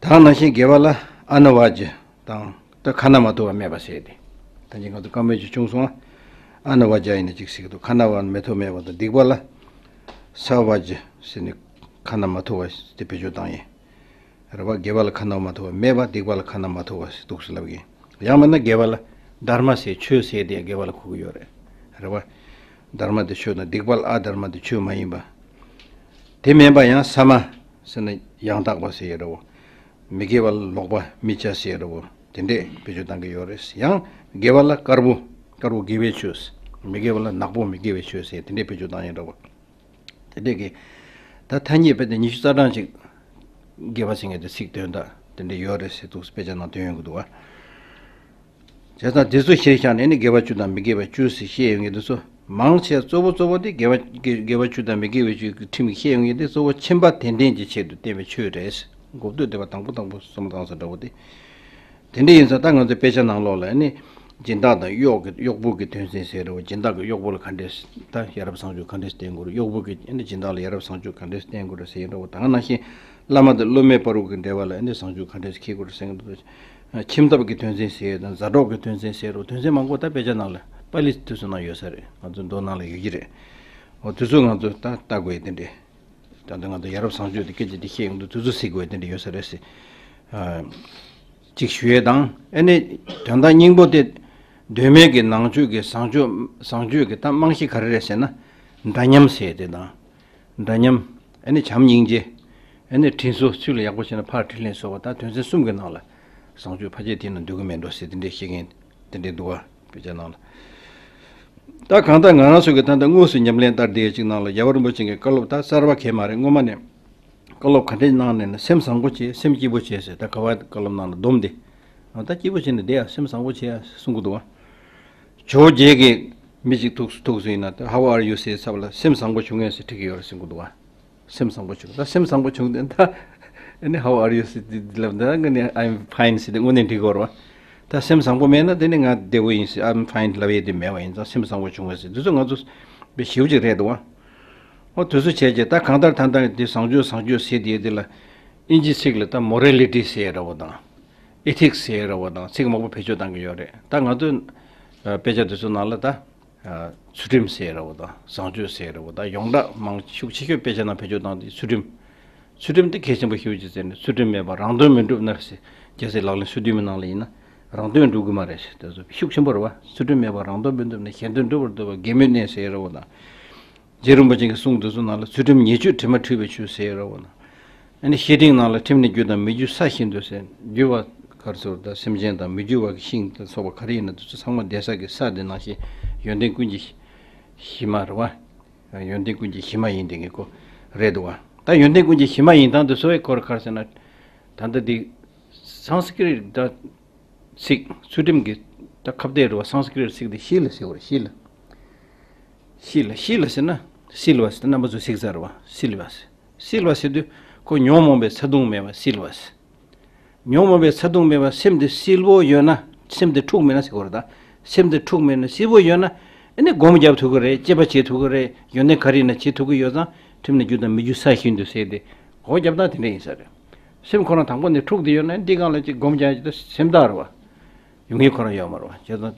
ད་ནང་བཞིན་དགེ་བ་ལ་ཨ་ན་བ་ཇ་དང་ད་ཁ་ན་མ་ཐོ་བ་སྨད་པ་ཟེར་ཏེ། ད་ཅི་ང་ཚོ་བཀའ་མོལ་ཅིག་བྱུང་སོང་ཨ། ཨ་ན་བ་ཇ་ཡིན་ན་ཅིག་ཟེར་གྱི་འདུག་ཁ་ན་བ་མེ་ཐོ་སྨད་པ་དང་སྡིག་པ་ལ་ས་བ་ཇ་ཟེར་ནས་ཁ་ན་མ་ཐོ་བ་དེ་བེད་སྤྱོད་བཏང་ཡིན། རེད་བ། དགེ་བ་ལ་ཁ་ན་མ་ཐོ་བ་སྨད་པ། སྡིག་པ་ལ་ཁ་ན་མ་ཐོ་བ་འདུག་སེ་ལབ་ཀྱི། ཡང་མིན་ན་དགེ་བ་ལ་དྷརྨ་ཟེར་ཆོས་ཟེར་དེ་དགེ་བ་ལ་གོ་གི་ཡོད་རེད། རེད་བ། དྷརྨ་དེ་ཆོས་དང་སྡིག་པ་ལ་ཨ་དྷརྨ་དེ་ཆོས་མ་ཡིན་པ། དེ་མིན་པ་ཡང་ས་མ་ཟེར་ན་ཡང་དག་པ་ཟེར་རེད་བ། མི་དགེ་བ་ལ་ལོག་པ་མི་བྱ་ཟེར་རེད་བ། དེ་འདྲས་བེད་སྤྱོད་བཏང་གི་ཡོད་རེད། ཡང་དགེ་བ་ལ་དཀར་པོ། དཀར་པོ་དགེ་བའི་ཆོས། མི་དགེ་བ་ལ་ནག་པོ་མི་དགེ་བའི་ཆོས་ཟེར་དེ་འདྲས་བེད་སྤྱོད་བཏང་ཡིན་རེད་བ། དེ་འདྲས་ཀྱི། ད་ཐ་སྙད་དཔེ་དེ་ཉི་ཤུ་རྩ་གྲངས་ཅིག་དགེ་བ་ཟེར་མཁན་དེ་ཚིག་དོན་དག་དེ་འདྲས་ཡོད་རེད་ཟེར་འདུག་དཔེ་ཆ་ནང་དོན་ཡོང་གི་འདུག་བ། བྱས་ཙང་དེ་ཚོ་གཞིར་བཞག་ནས་ནི་དགེ་བ་བཅུ་དང་མི་དགེ་བ་བཅུ་ཟེར་བཤད་ཡོང་མཁན་དེ་ཚོ་མང་ཆེ་གཙོ་བོ་གཙོ་བོ་དེ་དགེ་བ་དགེ་དགེ་བ་བཅུ་དང་མི་དགེ་བ་བཅུ་གི་ཁྲིམས་ཀྱི་བཤད་ཡོང་མཁན་དེ་གཙོ་བོ་ཁྱིམ་པ་དད་ལྡན་གྱི་ཆེད་དུ་བསྟན་པའི་ཆོས་རེད། གོ་ཐོས་དེ་བ་དང་པོ་དང་པོ་བསམ་བློ་བཏང་ས་འདྲ་བོ་དེ། དེ་འདྲ་ཡིན་ཙང་ད་ང་ཚོའི་དཔེ་ཆ་ནང་ལོགས་ལ་ནི། སྦྱིན་བདག་དང་གཡོག་གི་གཡོག་པོ་གི་དོན་ཚན་ཟེར་རེད་བ། སྦྱིན་བདག་གི་གཡོག་པོ་ལ་ག་འདྲས་ད་ཡ་རབས་བཟང་སྤྱོད་ག་འདྲས་བསྟེན་དགོས་རེད། གཡོག་པོ་གི་ཨ་ནི་སྦྱིན་བདག་ལ་ཡ་རབས་བཟང་སྤྱོད་ག་འདྲས་བསྟེན་དགོས་རེད་ཟེར་ཡིན་འདྲ་བོ། ད་ག་ནང་བཞིན་བླ་མ་དང་སློབ་མའི་བར་དུ་གི་འབྲེལ་བ་ལ་ཨ་ནི་བཟང་སྤྱོད་ག་འདྲས་འཁྱེར་དགོས་རེད་ཟེར་གྱི་འདུག་ཁྱིམ་ཐབ་ཀྱི་དོན་ཚན་ཟེར་དང་མཛའ་གྲོགས་ཀྱི་དོན་ཚན་ཟེར་རོ། དོན་ཚན་མང་པོ་ད་དཔེ་ཆ་ནང་ལ་པཱ་ལི་དེ་ཚོ་ནང་ཡོད་ས་རེད། ང་ཚོ་མདོ་ནང་ལ་ཡོད་ཀྱི་རེད། འོ་དེ་ཚོ་ང་ཚོ་ད་ལྟ་དགོས་ཡ་དེ་འདྲས། ད་ལྟ་ང་ཚོ་ཡ་རབས་བཟང་སྤྱོད་དེ་སྐད་ཆ་དེ་བཤད་ཡོང་དུས་དེ་ཚོ་གཟིགས་དགོས་ཡ་དེ་འདྲས་ཡོད་ས་རེད་ཟེར། ཨ། ཅིག་ཞུ་ཡས་དང་ཨ་ནི་དོན་དག་སྙིང་པོ་དེ། གདོད་མའི་གི་ནང་ཆོས་ཀྱི་བཟང་སྤྱོད་བཟང་སྤྱོད་ཀྱི་ད་རྨང་གཞི་ག་རེ་རེད་ཟེར་ན། འདྲ་མཉམ་ཟེར་དེ་དང་། འདྲ་མཉམ། ཨ་ནི་བྱམས་སྙིང་རྗེ། ཨ་ནི་དྲིན་གཟོ། ཚུལ་ལ་ཡག་པོ་བྱས་ན་ཕར་དྲིན་ལན་གཟོ་བ། ད་དོན་ཚན་གསུམ་གྱི་ནང་ལ་བཟང་སྤྱོད་ཕལ་ཆེར་དེ་ན་འདུ་གི་མེད་འགྲོ་ཟེར་དེ་འདྲས་བཤད་མཁན་དེ་འདྲས་འདུག་བ། དཔེ་ཆ་ནང་ལ། ད་གང་ལྟར་ང་རང་ཚོ་གི་ད་ལྟ་དངོས་སུ་ཉམས་ལེན་ལྟར་བསྡད་ཅིག་ནང་ལ་རྒྱལ་བ་རིན་པོ་ཆེ་གི་བཀའ་སློབ་ད་གསར་བ་གང་ཡང་མ་རེད། སྔོན་མ་ནས་བཀའ་སློབ་ག་འདྲས་གནང་ནས་ན། སེམས་བཟང་པོ་བྱེད། སེམས་སྐྱིད་པོ་བྱེད་ཟེར། ད་ག་བ་བཀའ་སློབ་གནང་ན་སྡོམ་དེ། ད་སྐྱིད་པོ་བྱེད་ནས་བསྡད་ཡ། སེམས་བཟང་པོ་བྱེད་ཡ་གསུང་གི་འདུག་བ། ཇོ་བོ་རྗེ་གིས་མི་གཅིག་ཐུག་ཐུག་སུ་ཡིན་ན་ད་How are you ཟེར་ཚར་བ་ལ་སེམས་བཟང་པོ་བྱུང་ངས་ཟེར་དྲིས་ཀྱི་ཡོད་རེད་གསུང་གི་འདུག་བ། སེམས་བཟང་པོ་བྱུང་། ད་སེམས་བཟང་པོ་བྱུང་དེ་ད་ཨ་ནི་How are you ཟེར་དེ་ལབ་ད་ང་ནི་I'm fine ཟེར་དེ་དངོས་གནས་འགྲིག་གི་རེད་བ། ད་སེམས་བཟང་པོ་མེད་ན་དེ་ནི་ང་བདེ་པོ་ཡིན་ཟེར་I'm fine ལབ་ཡས་དེ་མེད་པ་ཡིན་ཙང་སེམས་བཟང་པོ་བྱུང་བ་ཟེར་དེ་ཚོ་ང་ཚོ་བི་ཞིའུ་ཅིག་རེད་འདུག་བ། ཨོ་དེ་ཚོ་བྱས་རྗེས་ད་གང་ལྟར་ད་ལྟ་དེ་བཟང་སྤྱོད་བཟང་སྤྱོད་ཟེར་དེ་དེ་ལ་ཨིན་ཇི་ཚིག་ལ་ད་Morality ཟེར་ར་བོ་དང་། Ethics ཟེར་ར་བོ་དང་ཚིག་མང་པོ་བེད་སྤྱོད་བཏང་གི་ཡོད་རེད། ད་ང་ཚོའི་ཨ་དཔེ་ཆ་དེ་ཚོ་ནང་ལ་ད་ཨ་ཚུལ་ཁྲིམས་ཟེར་ར་བོ་དང་བཟང་སྤྱོད་ཟེར་ར་བོ་དང་ཡོངས་གྲགས་མང་ཤུགས་ཆེ་ཤོས་དཔེ་ཆ་ནང་བེད་སྤྱོད་བཏང་དེ་ཚུལ་ཁྲིམས། ཚུལ་ཁྲིམས་དེ་གལ་ཆེན་པོ་ཞེ་པོ་ཅིག་ཟེར་ནས། ཚུལ་ཁྲིམས་མེད་པར་རང་དོན་མི་འགྲུབ་ན་ཟེར། རྒྱལ་སྲས་ལག་ལེན་སོ་བདུན་མའི་ནང་ལ་ཡིན་ན་རང་དོན་འགྲུབ་གི་མ་རེད་ཟེར། དེ་ཚོ་ཤུགས་ཆེན་པོ་རེད་བ། ཚུལ་ཁྲིམས་མེད་པར་རང་དོན་མི་འགྲུབ་ན་གཞན་དོན་འགྲུབ་པར་འདོད་པ་དགེ་མོས་གནས་ཟེར་ར་བོ་དང་། རྗེ་རིན་པོ་ཆེ་གི་གསུང་དེ་ཚོ་ནང་ལ་ཚུལ་ཁྲིམས་ཉེས་སྤྱོད་དྲི་མ་འཁྲུལ་བའི་ཆོས་ཟེར་ར་བོ་དང་། ཨ་ནི་བཤེས་སྤྲིང་ནང་ལ་ཁྲིམས་ནི་རྒྱུ་དང་མི་རྒྱུའི་ས་བཞིན་དུ་ཟེར། རྒྱུ་བ་ག་རེ་ཟེར་ད་སེམས་ཅན་དང་མི་རྒྱུ་བ་གི་ཤིང་དང་སོགས་པ་ག་རེ་ཡིན་ན་དེ་ཚོ་ཚང་མ་བསྡད་ས་གི་ས་དེ་ནང་བཞིན་ཡོན་ཏན་ཀུན་གྱི་གཞི་མ་རེད་བ། ཡོན་ཏན་ཀུན་གྱི་གཞི་མ་ཡིན་དེ་གི་གོ་རེད་འདུག་བ། ད་ཡོན་ཏན་ཀུན་གྱི་གཞི་མ་ཡིན་སྟངས་དེ་ཚོ་བའི་སྐོར་ག་རེ་ཟེར་ན། ད་ལྟ་འདི་སཾ་སྐྲྀཏ་ད་ཚིག་ཚུལ་ཁྲིམས་ཀྱི་ད་ཁ་བརྡ་རེད་བ། སཾ་སྐྲྀཏ་ཚིག་དེ་ཤི་ལ་ཟེར་བ་རེད། ཤི་ལ། ཤི་ལ། ཤི་ལ་ཟེར་ན་སིལ་བ་ཟེར། རྣམ་པ་ཚོ་གཟིགས་ཚར་བ། སིལ་བ་ཟེར། སིལ་བ་ཟེར་དུས་ཁོ་ཉོན་མོངས་པའི་ཚ་གདུང་མེད་པ་སིལ་བ་ཟེར། ཉོན་མོངས་པའི་ཚ་གདུང་མེད་པ། སེམས་དེ་བསིལ་པོ་ཡོད་ན། སེམས་དེ་འཁྲུགས་མེད་ན་ཟེར་གོ་རེད་ད། སེམས་དེ་འཁྲུགས་མེད་ན་བསིལ་པོ་ཡོད་ན། ཨ་ནི་སྒོམ་རྒྱབ་ཐུབ་ཀྱི་རེད། དཔྱད་པ་བྱེད་ཐུབ་ཀྱི་རེད། ཡོན་ཏན་ག་རེ་ཡིན་ན་བྱེད་ཐུབ་ཀྱི་ཡོད་ཙང་ཁྲིམས་ནི་རྒྱུ་དང་མི་རྒྱུ་ས་བཞིན་དུ་ཟེར་ཏེ། སྒོམ་རྒྱབ་སྟངས་དེ་འདྲ་ཡིན་ས་རེད། སེམས་ཁོ་རང་དང་པོ་ནས་འཁྲུགས་ཏེ་ཡོད་ན་འདི་སྒང་ལ་ཅིག་སྒོམ་རྒྱག་ཅིག་ད་སེམས་ཐག་རེད་བ། ཡོང་ངེས་ཁོ་རང་ཡོད་མ་རེད་བ། བྱས་ཙང་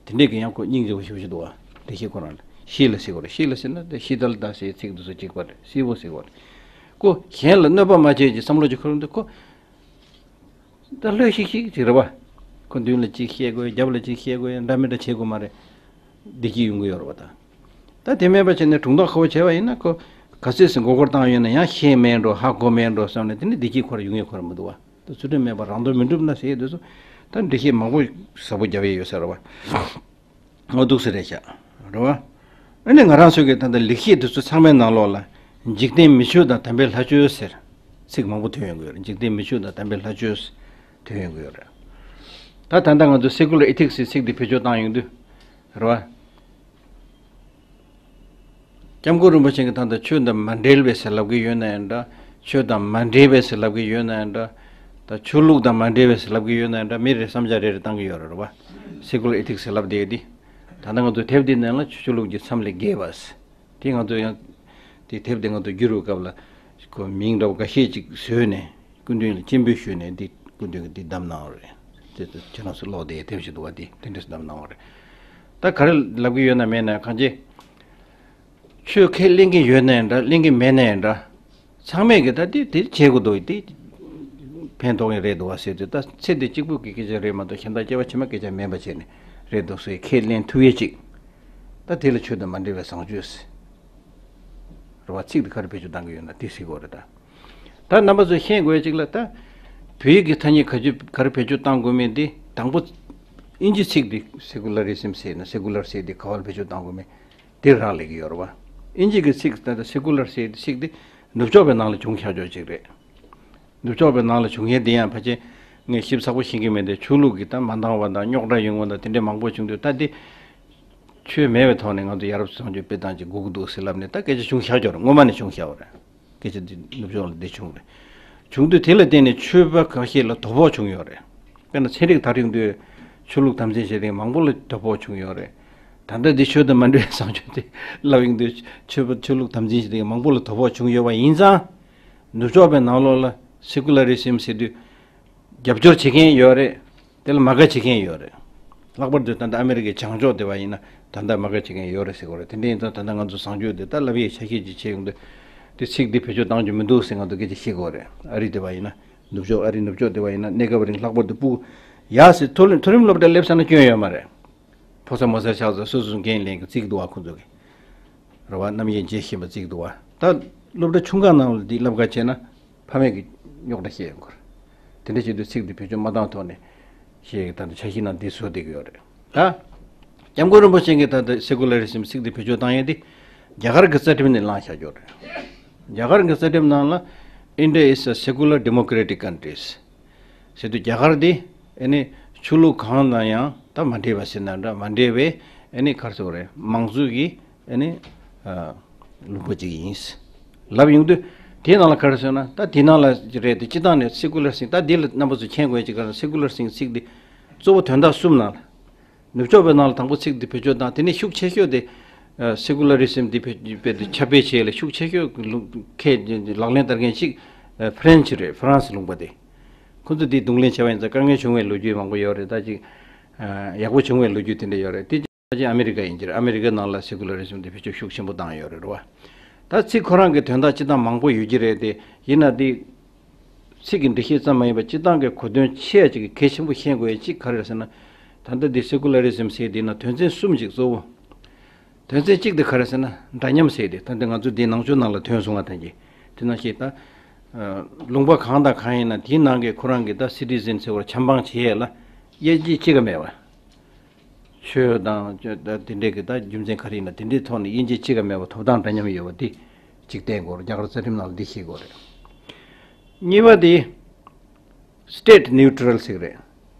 དེ་འདྲས་ཀྱི་ཡང་ཁོ་སྙིང་རྗེ་པོ་ཞེ་པོ་ཞིག་འདུག་བ། འདི་ཤི་ཁོ་རང་ལ་ཤི་ལ་ཟེར་གོ་རེད། ཤི་ལ་ཟེར་ན་དེ་ཤི་དལ་ད་ཟེར་ཚིག་འདི་ཚོ་གཅིག་པ་རེད། བསིལ་པོ་ཟེར་གོ་རེད། ཁོ་གཞན་ལ་གནོད་པ་མ་བྱས་ཀྱི་བསམ་བློ་ཅིག་འཁོར་འདུག་ཁོ། ད་ལྷོད་ཤིག་ཤིག་ཅིག་རེད་བ། ཁོ་མདུན་ལ་ཅིག་བཤད་དགོས། རྒྱབ་ལ་ཅིག་བཤད་དགོས། འདྲ་མི་འདྲ་བྱེད་དགོས་མ་རེད། བདེ་སྐྱིད་ཡོང་གི་ཡོད་རེད་བ་ད། ད་དེ་མེད་པ་བྱས་ནས་གྲུང་ཐག་ཁ་པོ་བྱས་པ་ཡིན་ན་ཁོ་ག་ཚོད་ཟིན་མགོ་སྐོར་བཏང་ཡོད་ན་ཡང་ཤེས་མེད་འགྲོ། ཧ་གོ་མེད་འགྲོ་བསམ་ནས་དེ་ནི་བདེ་སྐྱིད་ཁོ་ར་ཡོང་ཡས་ཁོ་ར་མི་འདུག་བ། ད་ཚུལ་ཁྲིམས་མེད་པར་རང་དོན་མི་འགྲུབ་ན་ཟེར་ཡས་དེ་ཚོ་ད་འགྲེལ་བཤད་མང་པོ་ཟབ་པོ་རྒྱབ་ཡས་ཡོད་ས་རེད་བ། ཨོ་འདུག་སེ་རེད་ཤག་རེད་བ། ཨ་ནི་ང་རང་ཚོ་གི་ད་ལྟ་ལེགས་བཤད་འདི་ཚོ་ཚང་མའི་ནང་ལོགས་ལ་འཇིག་རྟེན་མི་ཆོས་དང་དམ་པའི་ལྷ་ཆོས་ཟེར་ཚིག་མང་པོ་ཐོན་ཡོང་གི་ཡོད་རེད། འཇིག་རྟེན་མི་ཆོས་དང་དམ་པའི་ལྷ་ཆོས་ཐོན་ཡོང་གི་ཡོད་རེད། ད་ད་ལྟ་ང་ཚོ་སེ་ཀུ་ལར་ཨི་ཐིག་སི་ཚིག་འདི་བེད་སྤྱོད་བཏང་ཡོང་དུས་རེད་བ། སྐྱབས་མགོན་རིན་པོ་ཆེ་གིས་ད་ལྟ་ཆོས་དང་མ་འབྲེལ་བས་ཟེར་ལབ་ཀྱི་ཡོད་ན་ཡང་འདྲ། ཆོས་དང་མ་འབྲེལ་བས་ཟེར་ལབ་ཀྱི་ཡོད་ན་ཡང་འདྲ། ད་ཆོས་ལུགས་དང་མ་འབྲེལ་བས་ཟེར་ལབ་ཀྱི་ཡོད་ན་ཡང་འདྲ། མི་རེ་བསམ་འཆར་རེ་རེ་བཏང་གི་ཡོད་རེད་བ། སེ་ཀུ་ལར་ཨེ་ཐིག་སི་ཟེར་ལབ་བསྡད་ཡོད་དེ། ད་ལྟ་ང་ཚོ་དེབ་འདི་ནང་ལ་ཆོས་ལུགས་ཀྱི་མཚམས་ལས་བརྒལ་བ། དེ་ང་ཚོ་ཡང་དེ་དེབ་དེ་ང་ཚོ་བསྒྱུར་བའི་སྐབས་ལ་ཁོ་མིང་འདྲ་བོ་འགའ་ཤས་ཅིག་བཟོས་ནས་སྐུ་མདུན་ལ་སྤྱན་འབུལ་ཞུས་ནས་འདི་སྐུ་མདུན་གྱིས་འདི་བདམས་གནང་བ་རེད། དེ་ཁྱེད་རང་ཚོ་ཀློག་དེ་དེབ་ཞིག་འདུག་བ། དེ་དེ་འདྲས་བདམས་གནང་བ་རེད། ད་ག་རེ་ལབ་ཀྱི་ཡོད་ན་མེད་ན་གང་ཅི། ཆོས་ཁས་ལེན་གྱི་ཡོད་ན་ཡང་འདྲ། ལེན་གྱི་མེད་ན་ཡང་འདྲ། ཚང་མས་ཀྱི་ད་དེ་དེ་བྱེད་དགོས་འདུག་དེ་ཕན་ཐོགས་ངེས་རེད་འདུག་བ་ཟེར་དུས། ད་ཚེ་འདི་གཅིག་པུ་གི་སྐད་ཆ་རེད་མ་གཏོགས་གཞན་དག་སྐྱེ་བ་ཕྱི་མ་སྐད་ཆ་མིན་པ་བྱས་ནས་རེད་འདུག་ཟེར་ཁས་ལེན་ཐུབ་ཡས་ཅིག་ད་དེ་ལ་ཆོས་དང་མ་འབྲེལ་བའི་བཟང་སྤྱོད་ཟེར། རེད་བ། ཚིག་དེ་ག་རེ་བེད་སྤྱོད་བཏང་གི་ཡོད་ན་དེ་ཟེར་དགོས་རེད་ད། ད་རྣམ་པ་ཚོས་ཤེས་དགོས་ཡས་ཅིག་ལ། ད་བོད་ཡིག་གི་ཐ་སྙད་ག་ཚོད་ག་རེ་བེད་སྤྱོད་བཏང་དགོས་མིན་དེ། དང་པོ་དབྱིན་ཇི་ཚིག་འདི་སེ་ཀུ་ལ་རི་སིམ་ཟེར་ན་སེ་ཀུ་ལར་ཟེར་དེ་ག་པར་བེད་སྤྱོད་བཏང་དགོས་མིན་དེ་རག་ལས་ཀྱི་ཡོད་རེད་བ། དབྱིན་ཇི་གི་ཚིག་ད་ལྟ་སེ་ཀུ་ལར་ཟེར་དེ་ཚིག་འདི་ནུབ་ཕྱོགས་པའི་ནང་ལ་བྱུང་ཤག་ཅོག་ཅིག་རེད། ནུབ་ཕྱོགས་པའི་ནང་ལ་བྱུང་མཁན་དེ་ཡང་ཕལ་ཆེར་ངས་ཞིབ་ཚགས་པོ་ཤེས་ཀྱི་མེད་དེ། ཆོས་ལུགས་ཀྱི་ད་མ་འདང་བ་དང་རྙོག་དྲ་ཡོང་བ་དང་དེ་འདྲའི་མང་པོ་བྱུང་དུས། ད་འདི་ཆོས་མེད་པའི་ཐོག་ནས་ང་ཚོ་ཡ་རབས་བཟང་སྤྱོད་སྤེལ་སྟངས་ཅིག་དགོས་ཀྱི་འདུག་ཟེར་ལབ་ནས་ད་སྐད་ཆ་བྱུང་ཤག་ཅོག་རེད། སྔོན་མ་ནས་བྱུང་ཤག་པ་རེད། སྐད་ཆ་འདི་ནུབ་ཕྱོགས་ལ་འདི་བྱུང་རེད། བྱུང་དུས་དེ་ལ་བརྟེན་ནས་ཆོས་པ་ཁ་ཤས་ལ་དོ་ཕོག་བྱུང་ཡོད་རེད། དཔེར་ན་ཚན་རིག་དར་ཡོང་དུས་ཆོས་ལུགས་དམ་འཛིན་བྱེད་མཁན་མང་པོ་ལ་དོ་ཕོག་བྱུང་ཡོད་རེད། ད་ལྟ་འདི་ཆོས་དང་མ་འབྲེལ་བའི་བཟང་སྤྱོད་དེ་ལབ་ཡོང་དུས་ཆོས་པ་ཆོས་ལུགས་དམ་འཛིན་བྱེད་མཁན་མང་པོ་ལ་དོ་ཕོག་བྱུང་ཡོད་པ་ཡིན་ཙང་། ནུབ་ཕྱོགས་པའི་ནང་ལོགས་ལ་སེ་ཀུ་ལ་རི་སིམ་ཟེར་དུས་རྒྱབ་སྐྱོར་བྱེད་མཁན་ཡོད་རེད། དེ་ལ་མ་དགའ་བྱེད་མཁན་ཡོད་རེད། ལྷག་པར་དུ་ད་ལྟ་ཨ་མེ་རི་ཀའི་བྱང་ཕྱོགས་དེ་བ་ཡིན་ན་ད་ལྟ་མ་དགའ་བྱེད་མཁན་ཡོད་རེད་ཟེར་དགོས་རེད། དེ་འདྲ་ཡིན་ཙང་ད་ལྟ་ང་ཚོ་བཟང་སྤྱོད་དེ་ད་ལབ་ཡས་ཆ་ཤས་ཅིག་བྱེད་ཡོང་དུས། དེ་ཚིག་འདི་བེད་སྤྱོད་བཏང་རྒྱུ་མི་འདུག་ཟེར་ང་ཚོ་སྐད་ཆ་བཤད་དགོས་རེད། ཨ་རི་དེ་བ་ཡིན་ན། ནུབ་ཕྱོགས། ཨ་རི་ནུབ་ཕྱོགས་དེ་བ་ཡིན་ན་གནས་སྐབས་རིང་ལྷག་པར་དུ་སྤུ་གུ་ཡག་ཟེར། མཐོ་རིམ་མཐོ་རིམ་སློབ་གྲྭ་སླེབས་ཚར་ན་སྐྱོན་ཡོད་མ་རེད། ཕོ་གསར་མོ་གསར་ཆགས་ཚར་སོ་སོ་སོ་འགན་ལེན་གྱི་རྩིས་འདུག་བ་ཁོ་ཚོ་གི། རེད་བ། རྣམ་དབྱེ་འབྱེད་ཤེས་པ་རྩིས་འདུག་བ། ད་སློབ་གྲྭ་ཆུང་ཁག་ནང་ལ་འདི་བསླབ་ག་བྱས་ན་ཕ་མས་ཀྱི་རྙོག་དྲ་བཤད་ཡོང་གི་རེད། དེ་འདྲ་བྱེད་དུས་ཚིག་འདི་བེད་སྤྱོད་མ་བཏང་ཐོག་ནས་བཤད་ཡོད། ད་ལྟ་འཆར་གཞི་ནང་འདི་བཟོ་བསྡད་ཀྱི་ཡོད་རེད། ད་སྐྱབས་མགོན་རིན་པོ་ཆེ་གིས་ད་ལྟ་སེ་ཀུ་ལ་རི་སིམ་ཚིག་འདི་བེད་སྤྱོད་བཏང་ཡས་འདི་རྒྱ་གར་གྱི་རྩ་ཁྲིམས་ནས་བླངས་བཞག་ཡོད་རེད། རྒྱ་གར་གྱི་རྩ་ཁྲིམས་ནང་ལ། India is a secular democratic countries. ཟེར་དུས་རྒྱ་གར་འདི་ཨ་ནི་ཆོས་ལུགས་གང་དང་ཡང་ད་མ་འབྲེལ་བ་ཟེར་ན་འདྲ། མ་འབྲེལ་བའི་ཨ་ནི་ག་རེ་ཟེར་དགོས་རེད། མང་གཙོའི་གི་ཨ་ནི་ཨ་ལུང་པ་ཅིག་ཡིན་ལབ་ཡོང་དུས། དེའི་ནང་ལ་ག་རེ་ཟེར་ན། ད་དེའི་ནང་ལ་རེད་དེ། སྤྱིར་བཏང་ནས་སེ་ཀུ་ལར་ཟེར། ད་འདི་ལ་རྣམ་པ་ཚོས་མཁྱེན་དགོས་ཡ་ཅིག་ག་རེ། སེ་ཀུ་ལར་ཟེར་ཚིག་འདི་གཙོ་བོ་དོན་དག་གསུམ་ནང་ལ། ནུབ་ཕྱོགས་པའི་ནང་ལ་དང་པོ་ཚིག་འདི་བེད་སྤྱོད་བཏང་། དེ་ནས་ཤུགས་ཆེ་ཤོས་དེ་ཨ་སེ་ཀུ་ལ་རི་སིམ་འདི་བེད་སྤྱོད་དེ་ཁྱབ་སྤེལ་བྱེད་ཡས་ལ་ཤུགས་ཆེ་ཤོས་ལུགས་ཁས་ལག་ལེན་བསྟར་མཁན་གཅིག་ཨ་ཧྥ་རན་སི་རེད། ཧྥ་རན་སི་ལུང་པ་དེ། ཁོ་ཚོ་འདི་གདོང་ལེན་བྱས་པ་ཡིན་ཙང་དཀའ་ངལ་བྱུང་བའི་ལོ་རྒྱུས་མང་པོ་ཡོད་རེད། ད་ཅིག་ཨ་ཡག་པོ་བྱུང་བའི་ལོ་རྒྱུས་དེ་འདྲ་ཡོད་རེད། དེ་ཕལ་ཆེར་ཨ་མེ་རི་ཀ་ཡིན་གྱི་རེད། ཨ་མེ་རི་ཀའི་ནང་ལ་སེ་ཀུ་ལ་རི་སིམ་དེ་བེད་སྤྱོད་ཤུགས་ཆེན་པོ་བཏང་ཡོད་རེད་བ། ད་ཚིག་ཁོ་རང་གི་དོན་དག་སྤྱིར་བཏང་མང་པོ་ཡོད་ཀྱི་རེད་དེ། ཡིན་ན་འདི་ཚིག་གི་འགྲེལ་བཤད་ཙམ་མ་ཡིན་པར་སྤྱིར་བཏང་གི་གོ་དོན་ཆེ་བ་ཅིག་གི་གལ་ཆེན་པོ་ཤེས་དགོས་ཡ་གཅིག་ག་རེ་རེད་ཟེར་ན། ད་ལྟ་འདི་སེ་ཀུ་ལ་རི་སིམ་ཟེར་དེ་ན་དོན་ཚན་གསུམ་ཅིག་གཙོ་བོ། དོན་ཚན་གཅིག་དེ་ག་རེ་ཟེར་ན་འདྲ་མཉམ་ཟེར་དེ། ད་འདི་ང་ཚོ་འདི་ནང་ཆོས་ནང་ལ་ཐོན་སོང་བ་དང་གི། དེ་ནང་བཞིན་ད་ཨ་ལུང་པ་གང་དང་གང་ཡིན་ན་དེའི་ནང་གི་ཁོ་རང་གི་ད་སི་ཊི་ཟན་ཟེར་བ་ཆབ་འབངས་བྱེད་ཡས་ལ་དབྱེ་འབྱེད་གཅིག་ཀ་མེད་པ། ཆོས་དང་ད་དེ་འདྲའི་གི་ད་རྒྱུ་མཚན་ག་རེ་ཡིན་ན་དེ་འདྲའི་ཐོག་ནས་དབྱེ་འབྱེད་གཅིག་ཀ་མེད་པ་ཐོབ་ཐང་འདྲ་མཉམ་ཡོད་པ་འདི་གཅིག་བསྟན་དགོས་རེད། རྒྱ་གར་རྩ་ཁྲིམས་ནང་ལ་འདི་ཤེས་དགོས་རེད། གཉིས་པ་དེ་state neutral ཟེར་གི་རེད།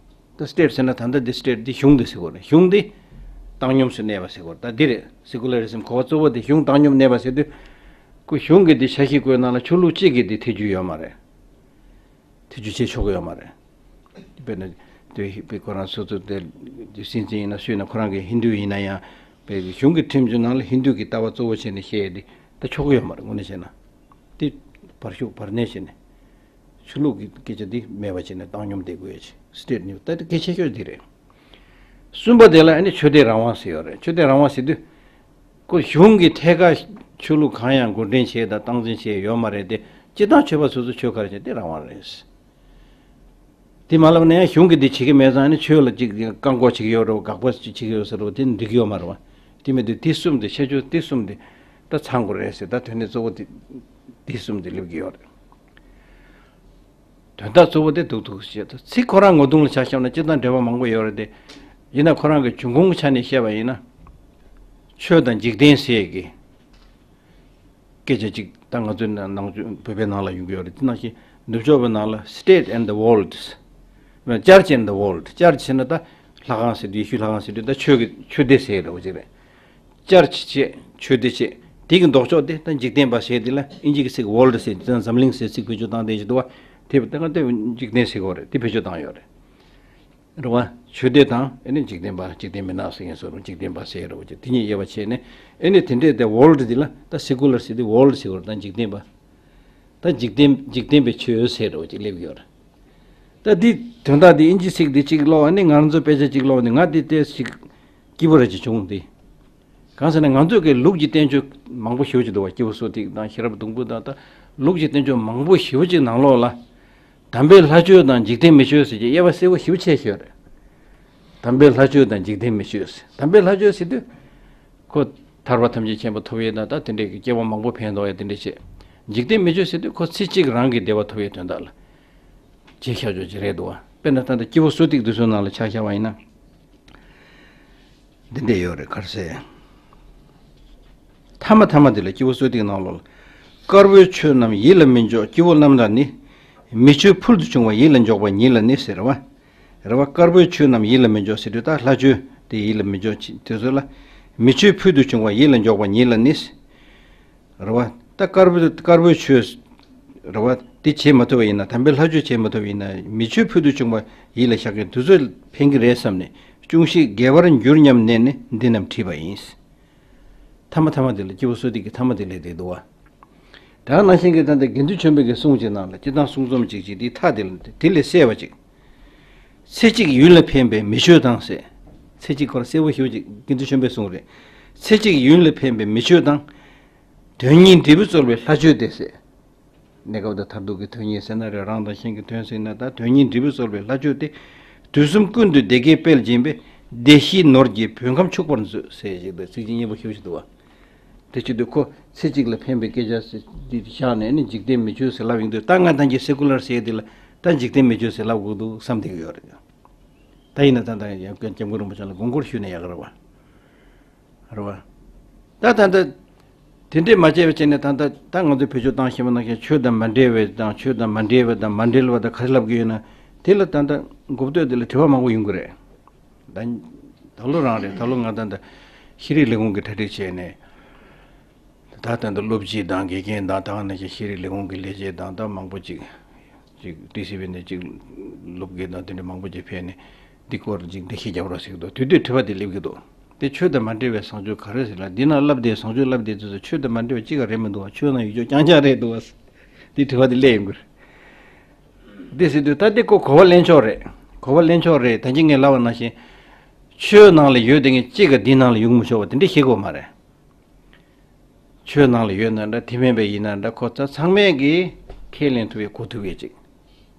ད་state ཟེར་ན་ད་ལྟ་འདི་state འདི་གཞུང་འདི་ཟེར་དགོས་རེད། གཞུང་འདི་བཏང་སྙོམས་སུ་གནས་པ་ཟེར་དགོས་རེད། ད་འདི་རེད། སེ་ཀུ་ལ་རི་སིམ་གོ་བ་གཙོ་བོ་དེ་གཞུང་བཏང་སྙོམས་གནས་པ་ཟེར་དུས། ཁོ་གཞུང་གི་འདི་འཆར་གཞི་བཀོད་ནང་ལ་ཆོས་ལུགས་གཅིག་གི་འདི་ཐེ་ཇུས་ཡོད་མ་རེད། ཐེ་ཇུས་བྱེད་ཆོག་གི་ཡོད་མ་རེད། དཔེར་ན་དེ་དཔེ་ཁོ་རང་སོ་སོ་དེ་སྲིད་འཛིན་ཡིན་ན་སུ་ཡིན་ན་ཁོ་རང་གི་ཧིན་རྡུ་ཡིན་ན་ཡང་། དཔེ་གཞུང་གི་ཁྲིམས་གཞུང་ནང་ལ་ཧིན་རྡུ་གི་ལྟ་བ་གཙོ་བོ་བྱས་ནས་བཤད་ཡས་དེ་ད་ཆོག་གི་ཡོད་མ་རེད། དངོས་གནས་བྱས་ན་དེ་བར་ཞུགས་བར་གནས་བྱས་ནས་ཆོས་ལུགས་ཀྱི་སྐད་ཆ་དེ་མེད་པ་བྱས་ནས་བཏང་སྙོམས་བསྡད་དགོས་ཡ་ཆེ་སི་ཊེ་ཊི་ནི་ད་དེ་གལ་ཆེ་ཤོས་དེ་རེད། གསུམ་པ་དེ་ལ་ཨ་ནི་ཆོས་དད་རང་དབང་ཟེར་ཡོད་རེད། ཆོས་དད་རང་དབང་ཟེར་དུས། ཁོ་གཞུང་གི་ཐད་ཀར་ཆོས་ལུགས་གང་ཡང་འགོ་འདྲེན་བྱས་དང་སྟངས་འཛིན་བྱས་ཡོད་མ་རེད་དེ། སྤྱིར་བཏང་ཆོས་པ་སོ་སོ་ཆོས་ག་རེ་བྱས་དེ་རང་དབང་རེད། དེ་མ་ལབ་ན་ཡང་གཞུང་གིས་དེ་བྱེད་ཀྱི་མེད་ཙང་ནི་ཆོས་ལ་ཅིག་བཀག་འགོག་བྱེད་ཀྱི་ཡོད་རེད་བ། དགག་པ་ཅིག་བྱེད་ཀྱི་ཡོད་ཟེར་རེད་བ། དེ་འགྲིག་གི་ཡོད་མ་རེད་བ། དེ་མེད་དུས་དེ་གསུམ་དེ་ཁྱད་ཆོས་དེ་གསུམ་དེ་ད་ཚང་དགོས་རེད་ཟེར། ད་དོན་གནད་གཙོ་བོ་དེ་དེ་གསུམ་དེ་སླེབས་ཀྱི་ཡོད་རེད། དོན་དག་གཙོ་བོ་དེ་འདུག་འདུག་ཞེས་ཚིག་ཁོ་རང་ངོ་གདོང་ལ་ཆ་བཞག་ན་སྤྱིར་བཏང་འབྲེལ་བ་མང་པོ་ཡོད་རེད་དེ། ཡིན་ན་ཁོ་རང་གི་འབྱུང་ཁུངས་ཆ་ནས་བཤད་པ་ཡིན་ན། ཆོས་དང་འཇིག་རྟེན་ཟེར་གི་སྐད་ཆ་ཅིག་ད་ང་ཚོའི་ནང་ནང་ཆོས་བོད་པའི་ནང་ལ་ཡོང་གི་ཡོད་རེད། དེ་ནང་བཞིན་ནུབ་ཕྱོགས་པའི་ནང་ལ་state and the world། Church and the world། Church ཟེར་ན་ད་ལྷ་ཁང་ཟེར་དུས་ཡེ་ཤུའི་ལྷ་ཁང་ཟེར་དུས་ད་ཆོས་ཀྱི་ཆོས་སྡེ་ཟེར་འདྲ་བོ་ཅིག་རེད། Church བྱས་ཆོས་སྡེ་བྱས་ དེ་གི་ལྡོག་ཕྱོགས་དེ་ད་འཇིག་རྟེན་པ་ཟེར་དེ་ལ་ཨིན་ཇི་གི་ཚིག་world ཟེར་དེ་ད་འཛམ་གླིང་ཟེར་ཚིག་བེད་སྤྱོད་བཏང་དེ་ཞིག་འདུག་བ། དེ་ད་ག་དེ་འཇིག་རྟེན་ཟེར་གོ་རེད། དེ་བེད་སྤྱོད་བཏང་ཡོད་རེད། རེད་བ། ཆོས་སྡེ་དང་ཨེ་ནི་འཇིག་རྟེན་པ། འཇིག་རྟེན་མི་ནག་ཟེར་མཁན་སོགས་རུ་འཇིག་རྟེན་པ་ཟེར་རོ་ཅེ་དེ་གཉིས་དབྱེ་བ་ཕྱེ་ནས་ཨེ་ནི་དེ་འདྲས་དེ་world དེ་ལ་ད་secular ཟེར་དེ་world ཟེར་བར་ད་འཇིག་རྟེན་པ། ད་འཇིག་རྟེན་འཇིག་རྟེན་པའི་ཆོས་ཟེར་རོ་ཅེ་སླེབས་ཡོད་རེད། ད་འདི་དོན་དག་འདི་ཨིན་ཇི་ཚིག་འདི་གཅིག་ཀློག་ཨ་ནི་ང་རང་ཚོ་དཔེ་ཆ་གཅིག་ཀློག་ནི་ང་འདི་ལྟས་ཤིག་སྐྱིད་པོ་ར་ཅིག་བྱུང་འདི། གང་ཟེར་ན་ང་ཚོས་ཀྱི་ལུགས་ཀྱི་བསྟན་བཅོས་མང་པོ་ཞེ་པོ་ཅིག་འདུག་བ། སྐྱེས་བུ་སོ་ཐིག་དང་ཤེས་རབ་སྡོང་བུ་དང་ད་ལུགས་ཀྱི་བསྟན་བཅོས་མང་པོ་ཞེ་པོ་ཅིག་ནང་ལོགས་ལ། དམ་པའི་ལྷ་ཆོས་དང་འཇིག་རྟེན་མི་ཆོས་ཟེར་གྱི་དབྱེ་བ་གསལ་པོ་ཞེ་པོ་ཕྱེ་ཤོད་རེད། དམ་པའི་ལྷ་ཆོས་དང་འཇིག་རྟེན་མི་ཆོས་ཟེར། དམ་པའི་ལྷ་ཆོས་ཟེར་དུས། ཁོ་ཐར་པ་ཐམས་ཅད་མཁྱེན་པ་ཐོབ་ཡས་དང་ད་དེ་འདྲའི་སྐྱེ་བ་མང་པོ་ཕན་ཐོགས་ཡས་དེ་འདྲ་བྱེད། འཇིག་རྟེན་མི་ཆོས་ཟེར་དུས་ཁོ་ཚེ་གཅིག་རང་གི་བདེ་བ་ཐོབ་ཡས་དོན་དག་ལ། རྗེས་ཤར་ཕྱོགས་ཀྱི་རེད་འདུག་བ། དཔེར་ན་ད་ལྟ་སྐྱེས་བུ་གསོ་ཐིག་འདི་ཚོའི་ནང་ལ་ཆ་བཞག་པ་ཡིན་ན། འདི་འདྲས་ཡོད་རེད་ག་རེ་ཟེར། ཐ་མ་ཐ་མ་འདི་ལ་སྐྱེས་བུ་གསོ་ཐིག་ནང་ལོགས་ལ། དཀར་པོའི་ཆོས་རྣམས་ཡིད་ལ་མི་འཇོག་སྐྱེ་བོ་རྣམས་ལ་ནི། མི་ཆོས་ཕུལ་དུ་བྱུང་བ་ཡིད་ལ་འཇོག་པ་ཉིད་ལ་ནི་ཟེར་བ། རེད་བ། དཀར་པོའི་ཆོས་རྣམས་ཡིད་ལ་མི་འཇོག་ཟེར་དུས་ད་ལྷ་ཆོས་དེ་ཡིད་ལ་མི་འཇོག་དེ་ཚོ་ལ། མི་ཆོས་ཕུལ་དུ་བྱུང་བ་ཡིད་ལ་འཇོག་པ་ཉིད་ལ་ནི། རེད་བ། ད་དཀར་པོ་དཀར་པོའི་ཆོས། རེད་བ། དེ་བྱེད་མ་ཐུབ་པ་ཡིན་ན། དམ་པའི་ལྷ་ཆོས་བྱེད་མ་ཐུབ་པ་ཡིན་ན། མི་ཆོས་ཕུལ་དུ་བྱུང་བ་ཡིད་ལ་བཞག་མཁན་དེ་ཚོ་ཕན་གྱི་རེད་བསམ་ནས། ཅུང་ཞིག་རྒྱས་པར་འགྱུར་སྙམ་ནས་ནི་འདི་རྣམས་བྲིས་པ་ཡིན། ཐ་མ་ཐ་མ་དེ་ལ་སྐྱེས་བུ་གསོ་ཐིག་གི་ཐ་མ་དེ་ལས་དེ་འདུག་བ། ད་ག་ནང་བཞིན་གྱི་ད་ལྟ་དགེ་འདུན་ཆོས་འཕེལ་གྱི་གསུང་གཅིག་ནང་ལ་སྤྱིར་བཏང་གསུང་རྩོམ་གཅིག་གཅིག་དེའི་མཐའ་དེ་ལ་དེ་ལས་གསལ་བ་གཅིག་ཚེ་གཅིག་ཡུན་ལ་ཕན་པའི་མི་ཆོས་དང་ཟེར། ཚེ་གཅིག་ཁོ་ར་གསལ་པོ་ཞེ་པོ་ཅིག་དགེ་འདུན་ཆོས་འཕེལ་གསུང་རེད། ཚེ་གཅིག་ཡུན་ལ་ཕན་པའི་མི་ཆོས་དང་། དོན་གཉིས་འབྲས་བུ་སྩོལ་བའི་ལྷ་ཆོས་ཏེ་ཟེར། གནས་སྐབས་དང་མཐར་ཐུག་གི་དོན་གཉིས་ཟེར་ན་རེད། རང་དང་གཞན་གྱི་དོན་ཟེར་ན་ད་དོན་གཉིས་འབྲས་བུ་སྩོལ་བའི་ལྷ་ཆོས་ཏེ། དུས་གསུམ་ཀུན་ཏུ་བདེ་དགེའི་དཔལ་སྦྱིན་པས། བདེ་གཤེགས་ནོར་གྱིས་བོད་ཁམས་ཕྱུག་པར་མཛོད་ཟེར་ཞིག་འདུག་ཚིག་རྗེས་སྙན་པོ་ཞེ་པོ་ཞིག་འདུག་བ། དེ་བྱེད་དུས་ཁོ་ཚེ་གཅིག་ལ་ཕན་པའི་སྐད་ཆ་ཟེར་འདི་བཞག་ནས་ནི་འཇིག་རྟེན་མི་ཆོས་ཟེར་ལབ་ཡོང་དུས། ད་ང་ད་གིན་སེ་ཀུ་ལར་ཟེར་འདི་ལ་ད་འཇིག་རྟེན་མི་ཆོས་ཟེར་ལབ་དགོས་འདུག་བསམ་བསྡད་ཀྱི་ཡོད་རེད། ད་ཡིན་ན་ད་ད་ཡང་སྐྱབས་མགོན་རིན་པོ་ཆེ་ལ་དགོངས་སྐོར་ཞུས་ན་ཡག་གི་རེད་བ། རེད་བ། ད་ད་ད། དེ་འདྲས་མ་བྱས་པ་བྱས་ནས་ད་ད་ད་ང་ཚོས་བེད་སྤྱོད་བཏང་ཤེས་པ་ནང་བཞིན་ཆོས་དང་མ་འབྲེལ་བའི་དང་ཆོས་དང་མ་འབྲེལ་བ་དང་མ་འབྲེལ་བ་དང་ག་རེ་ལབ་ཀྱི་ཡོད་ན། དེ་ལ་ད་ད་མགོ་བསྟོད་དེ་ལ་དྲི་བ་མང་པོ་ཡོང་གི་རེད། ད་ད་ལོ་རང་རེད། ད་ལོ་ང་ད་ད་ཤེས་རིག་ལས་ཁུངས་ཀྱི་གྲ་སྒྲིག་བྱས་ནས། ད་ད་ལྟ་སློབ་སྤྱི་དང་དགེ་རྒན་དང་ད་ག་ནང་བཞིན་ཤེས་རིག་ལས་ཁུངས་ཀྱི་ལས་བྱེད་དང་ད་མང་པོ་ཅིག་ཅིག་ཏི་སི་ཝི་ནས་ཅིག་སློབ་དགེ་དང་དེ་འདྲ་མང་པོ་ཅིག་ཕེབས་ནས་འདི་སྐོར་ཅིག་འགྲེལ་བཤད་རྒྱབ་རོགས་ཟེར་གྱི་འདུག་དུས་དུས་དྲི་བ་དེ་སླེབས་ཀྱི་འདུག་དེ་ཆོས་དང་མ་འབྲེལ་བའི་བཟང་སྤྱོད་ག་རེ་ཟེར་ལ། འདི་ན་བསླབ་བསྡད་བཟང་སྤྱོད་བསླབ་བསྡད་དུས་སུ་ཆོས་དང་མ་འབྲེལ་བ་ཅི་ག་རེད་མི་འདུག་བ། ཆོས་ནང་ཡོད་ཆོག་རྐྱང་རྐྱང་རེད་འདུག་བ། འདི་དྲི་བ་དེ་སླེབས་ཡོང་གི་རེད། འདི་ཟེར་དུས་ད་འདི་ཁོ་གོ་བ་ལེན་ཆོག་རེད། གོ་བ་ལེན་ཆོག་རེད། ད་གིན་ངས་ལབ་པ་ནང་བཞིན་ཆོས་ནང་ལ་ཡོད་དེ་ངས་ཅི་ག་འདི་ནང་ལ་ཡོང་མི་ཆོག་བ་དེ་འདྲ་ཤེས་དགོས་མ་རེད། ཆོས་ནང་ལ་ཡོད་ན་འདྲ་དེ་མིན་པ་ཡིན་ན་འདྲ་ཁོ་ཚ་ཚང་མས་ཀྱིས་ཁས་ལེན་ཐུབ་པའི་གོ་ཐུབ་པའི་ཅིག་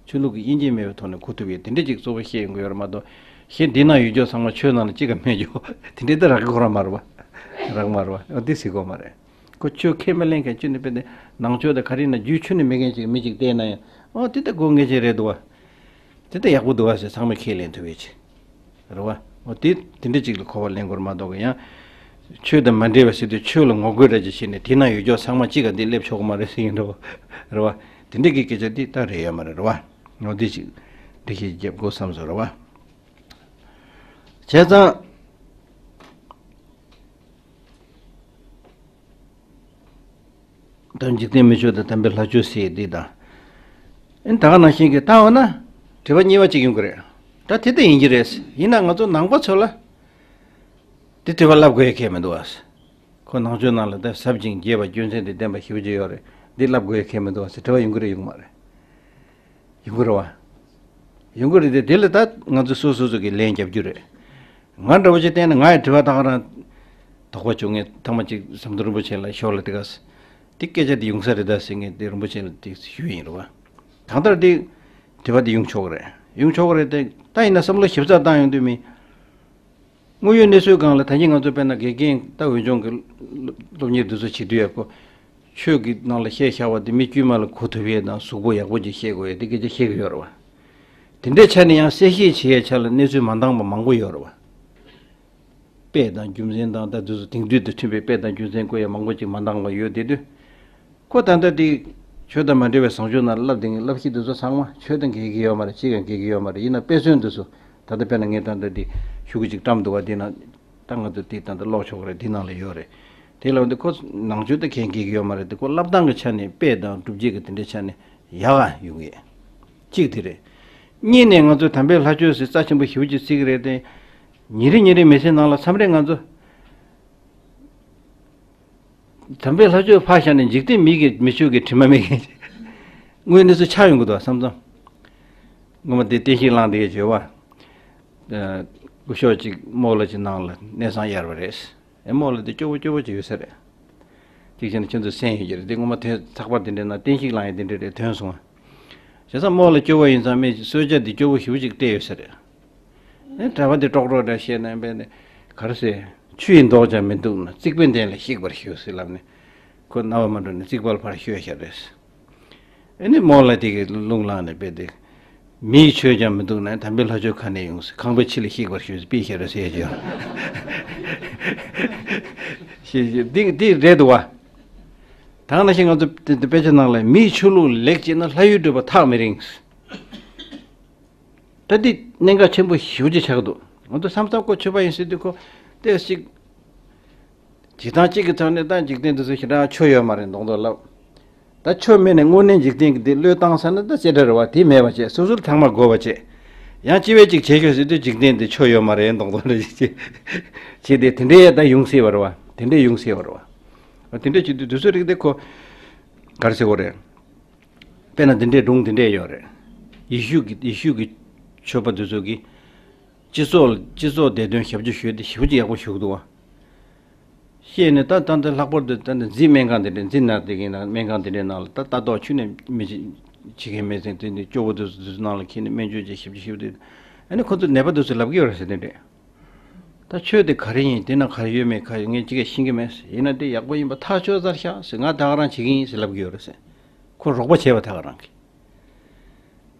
ཆོས་ལུགས་ཀྱི་དབྱེ་འབྱེད་མེད་པའི་ཐོག་ནས་གོ་ཐུབ་པའི་དེ་འདྲ་ཅིག་གཙོ་བོ་བཤད་ཡོང་གི་ཡོད་རེད་མ་གཏོགས། གཞན་འདི་ན་ཡོད་རྒྱུ་ཚང་མ་ཆོས་ནང་ལ་གཅིག་ག་མེད་རྒྱུ་དེ་འདྲ་ད་རག་གི་ཁོ་རང་མ་རེད་བ། རག་མ་རེད་བ། འོ་དེ་ཟེར་གོ་མ་རེད། ཁོ་ཆོས་ཁས་མི་ལེན་མཁན་ཅིག་ནི་དཔེ་དེ་ནང་ཆོས་དང་ག་རེ་ན་རྒྱུས་ཆོས་ནི་མེད་མཁན་ཅིག་མི་ཅིག་བལྟས་ན་ཡང་། འོ་དེ་ད་དགོས་ངེས་ཅིག་རེད་འདུག་བ། དེ་ལྟ་ཡག་པོ་འདུག་བ་ཟེར་ཚང་མས་ཁས་ལེན་ཐུབ་ཡོད་ཅིག་རེད་བ། འོ་དེ་དེ་འདྲ་ཅིག་ལ་གོ་བ་ལེན་དགོས་རེད་མ་གཏོགས་ཀྱི་ཡང་། ཆོས་དང་མ་འབྲེལ་བ་ཟེར་དུས་ཆོས་ལ་ངོ་རྒོལ་འདྲ་ཅིག་བྱས་ནས་དེ་ན་ཡོད་ཀྱོག་ཚང་མ་གཅིག་ག་འདི་སླེབས་ཆོག་གི་མ་རེད་ཟེར་གྱི་འདུག་རེད་བ། དེ་འདྲ་གི་སྐད་ཆ་འདི་ད་རེད་ཡོད་མ་རེད་རེད་བ། འོ་དེ་ཅིག་འགྲེལ་བཤད་རྒྱབ་དགོས་བསམ་སོང་རེད་བ། བྱས་ཙང་། ད་འཇིག་རྟེན་མི་ཆོས་དང་དམ་པའི་ལྷ་ཆོས་ཟེར་འདི་དང་། ཨེ་ད་ག་ནང་བཞིན་གྱི་ལྟ་བ་ན། དྲི་བ་གཉིས་པ་གཅིག་ཡོང་གི་རེད། ད་དེ་ལྟ་ཡིན་གྱི་རེད། ཡིན་ན་ང་ཚོ་ནང་པ་ཚོ་ལ། དེ་དྲི་བ་ལབ་དགོས་ཡ་ཁྱད་མི་འདུག་ཨ། ཁོ་ནང་ཆོས་ནང་ལ་ད་ཟབ་ཅིང་རྒྱས་པ་རྒྱུ་མཚན་དང་ལྡན་པ་ཞེ་པོ་ཅིག་ཡོད་རེད། འདི་ལབ་དགོས་ཡ་ཁྱད་མི་འདུག་ཨ་ཟེར་དྲི་བ་ཡོང་གི་རེད་ཡོང་གི་མ་རེད། ཡོང་གི་རེད་བ། ཡོང་གི་རེད་དེ་དེ་ལ་ད་ང་ཚོ་སོ་སོ་སོ་གི་ལན་རྒྱབ་རྒྱུ་རེད། ང་འདྲ་བོ་ཅིག་བལྟས་ན་ང་ཡི་དྲི་བ་ད་ག་རང་། དོགས་པ་བྱུང་ངས་ཐེངས་མ་གཅིག་ཟམ་གདོང་རིན་པོ་ཆེ་ལ་ཤོག་ལ་དེ་ག་ས། དེ་སྐད་ཆ་དེ་ཡོང་ས་རེད་ད་ཟེར་ངས་དེ་རིན་པོ་ཆེ་ལ་དེ་ཞུས་ཡིན་རེད་བ། གང་ལྟར་དེ། དྲི་བ་དེ་ཡོང་ཆོག་གི་རེད། ཡོང་ཆོག་གི་རེད་དེ་ད་ཡིན་ན་བསམ་བློ་ཞིབ་ཚགས་བཏང་ཡོང་དུས་མི། དངོས་ཡོད་གནས་ཚུལ་སྒང་ལ་ད་གིན་ང་ཚོ་དཔེར་ན་དགེ་རྒན་ད་འོས་སྦྱོང་གི་སློབ་གཉེར་འདི་ཚོ་བྱེད་དུས་ཡག་པོ། ཆོས་ཀྱི་ནང་ལ་བཤད་བཞག་པ་འདི་མི་དཀྱུས་མ་ལ་གོ་ཐུབ་ཡས་དང་གཟུགས་པོ་ཡག་པོ་ཅིག་བཤད་དགོས་ཡས་འདི་སྐད་ཆ་བཤད་ཀྱི་ཡོད་རེད་བ། དེ་འདྲའི་ཆ་ནས་ཡང་གསལ་བཤད་བྱེད་ཡས་ཆ་ལ་གནས་ཚུལ་མ་འདང་པ་མང་པོ་ཡོད་རེད་བ། དཔེ་དང་རྒྱུ་མཚན་དང་ད་འདི་ཚོ་དེང་དུས་དང་མཐུན་པའི་དཔེ་དང་རྒྱུ་མཚན་བཀོད་ཡས་མང་པོ་ཅིག་མ་འདང་བ་ཡོད་དེ་དུས། ཁོ་ད་ལྟ་དེ་ཆོས་དང་མ་འབྲེལ་བའི་བཟང་སྤྱོད་ནང་བསླབ་བསྡད་མཁན་བསླབ་གཞི་འདི་ཚོ་ཚང་མ་ཆོས་དང་འགལ་གྱི་ཡོད་མ་རེད། གཅིག་ཀྱང་འགལ་གྱི་ཡོད་མ་རེད། ཡིན་ན་དཔེ་མཚོན་འདི་ཚོ་ད་ལྟ་དཔེར་ན་ངས་ད་ལྟ་འདི་ཤོག་གུ་ཅིག་བཀྲམ་འདུག་བ། འདི་ནང་ད་ང་ཚོ་དེ་ད་ལྟ་ཀློག་ཆོག་གི་རེད། འདི་ནང་ལ་ཡོད་རེད། དེ་ལ་འདི་ཁོ་ནང་ཆོས་དང་གན་གེ་གི་ཡོད་མ་རེད། དེ་ཁོ་བསླབ་སྟངས་ཀྱི་ཆ་ནས་དཔེ་དང་སྒྲུབ་བྱེད་ཀྱི་དེ་འདྲའི་ཆ་ནས་ཡག་ག་ཡོང་གི། གཅིག་དེ་རེད། གཉིས་ནས་ང་ཚོ་དམ་པའི་ལྷ་ཆོས་ཟེར་རྩ་ཆེན་པོ་ཞེ་པོ་ཅིག་བརྩི་གི་རེད་དེ། ཉིན་རེ་ཉིན་རེ་མི་ཚེ་ནང་ལ་མཚམས་རེ་ང་ཚོ་དམ་པའི་ལྷ་ཆོས་ཕར་བཞག་ནས་འཇིག་རྟེན་མི་གི་མི་ཆོས་ཀྱི་དྲི་མ་མེད་མཁན་དངོས་གནས་སུ་ཆགས་ཡོང་གི་འདུག་བསམ་བསམ། ངོ་མ་དེ་བསྟན་བཤིག་བླངས་དེ་གའི་བརྗོད་པ། སྐུ་ཞབས་ཅིག་རྨོ་ལགས་ཀྱི་ནང་ལ་གནས་ཚང་གཡར་བ་རེད། ཨེ་རྨོ་ལགས་དེ་སྐྱོ་བོ་སྐྱོ་བོ་ཅིག་ཡོད་ས་རེད། ཅིག་བྱས་ན་ཁྱེད་ཚོས་གསན་ཡོད་ཀྱི་རེད། དེ་ངོ་མ་དོན་ཚགས་པར་དེ་འདྲའི་ནང་བསྟན་བཤིག་བླངས་ཡས་དེ་འདྲ་རེད། ཐོན་སོང་བ། བྱས་ཙང་རྨོ་ལགས་སྐྱོ་བོ་ཡིན་ཙང་མི་གསོལ་ཇ་འདི་སྐྱོ་བོ་ཞེ་པོ་ཅིག་སྤྲད་ཡོད་ས་རེད། ཨེ་གྲྭ་པ་འདི་ཀྲོག་ཀྲོག་འདྲ་བཤད་ན་དཔེ་ནི་ག་རེ་ཟེར། ཆུ་ཡི་མདོག་ཀྱང་མི་འདུག་ན། རྩིག་པའི་གདན་ལ་གཤེགས་པར་ཞུ་ཟེར་ལབ་ནས། ཁོ་རྣ་བ་མ་འགྲོ་ནས་རྩིག་པ་ལ་ཕར་ཤོད་བཞག་རེད། ཨེ་ནི་རྨོ་ལགས་དེ་གི་རླུང་ལངས་ནས་དཔེ་དེ། མིའི་ཆོས་ཀྱང་མི་འདུག་ན། དམ་པའི་ལྷ་ཆོས་ག་ནས་ཡོང་ཟེར། ཁང་པའི་ཕྱི་ལ་གཤེགས་པར་ཞུ་ཟེར་དཔེ་བཤད་རེད་ཟེར་ཡ་ཅིག་ཡོད། ཞེས་ཞེས་འདི་འདི་རེད་འདུག་བ། ད་ག་ནང་བཞིན་ང་ཚོ་དེ་དེ་དཔེ་ཆ་ནང་ལ་མིའི་ཆོས་ལུགས་ལེགས་བྱས་ན། ལྷ་ཡུལ་འགྲོ་བ་ཐག་མི་རིང་། ད་འདི་གནད་འགག་ཆེན་པོ་ཞེ་པོ་ཅིག་ཆགས་ཀྱི་འདུག་ང་ཚོ་བསམ་བསམ་ཁོ་ཆོས་པ་ཡིན་ཟེར་དུས་ཁོ་ཏོག་ཙམ་ཅིག་བྱེད་སྟངས་གཅིག་གི་ཐོག་ནས་ད་འཇིག་རྟེན་འདི་ཚོ་ཞེ་དྲག་ཆོས་ཡོད་མ་རེད་མདོག་མདོག་ལབ། ད་ཆོས་མེད་ནས་དངོས་གནས་འཇིག་རྟེན་གྱི་འདི་བློས་བཏང་ས་ན་ད་ཅི་འདྲ་རེད་བ། དེ་མེད་པ་བྱས། སོ་སོར་ཚང་མ་དགོས་པ་བྱས། ཡང་ཅི་བས་ཅིག་བྱེད་ཤོག་ཟེར་དུས་འཇིག་རྟེན་འདི་ཆོས་ཡོད་མ་རེད་མདོག་མདོག་ལབ་ཅིག་བྱས་ཏེ། དེ་འདྲའི་ད་ཡོང་སྲིད་པ་རེད་བ། དེ་འདྲའི་ཡོང་སྲིད་པ་རེད་བ། དེ་འདྲ་བྱེད་དུས་དུས་ཚོད་རིག་དེ་ཁོ་ག་རེ་ཟེར་དགོས་རེད། དཔེར་ན་འདི་འདྲའི་སྒྲུང་འདི་འདྲས་ཡོད་རེད། ཡེ་ཤུ་གི་ཡེ་ཤུ་གི་ཆོས་པ་འདི་ཚོ་གིས་སྤྱི་ཚོགས་སྤྱི་ཚོགས་བདེ་དོན་ཞབས་ཕྱི་ཞུས་ཏེ་ཞེ་པོ་ཅིག་ཡག་པོ་ཞུ་གི་འདུག་བ། བཤད་ནས་ད་ད་འདི་ལྷག་པར་དུ་ད་འདི་མཛེ་སྨན་ཁང་འདི་འདྲས། མཛེ་ནད་དེ་གི་ནང་སྨན་ཁང་འདི་འདྲས་ནང་ལ་ད་ལྟ་རྟོག་ཁྱོན་ནས་མི་བྱེད་བྱེད་མཁན་མེད་ཟེར། དེ་འདི་སྐྱོ་བོ་དེ་ཚོ་ནང་ལ་འཁྱེར་ནས་སྨན་བཅོས་བྱས་ཞབས་ཕྱི་ཞུས་ཏེ། ཨ་ནི་ཁོ་ཚོ་ནད་པ་དེ་ཚོ་ལབ་ཀྱི་ཡོད་རེད་ཟེར། དེ་འདྲས། ད་ཆོས་དེ་ག་རེ་ཡིན། དེ་ན་ག་རེ་ཡོད་མེད་ག་ངས་ཅི་གས་ཤེས་ཀྱི་མེད་ཟེར། ཡིན་ན་དེ་ཡག་པོ་ཡིན་པ་ཐག་ཆོད་ཚར་ཤག་ཟེར། ང་ད་ག་རང་བྱེད་ཀྱི་ཡིན་ཟེར་ལབ་ཀྱི་ཡོད་རེད་ཟེར། ཁོ་རོགས་པ་བྱས་པ་ད་ག་རང་གིས།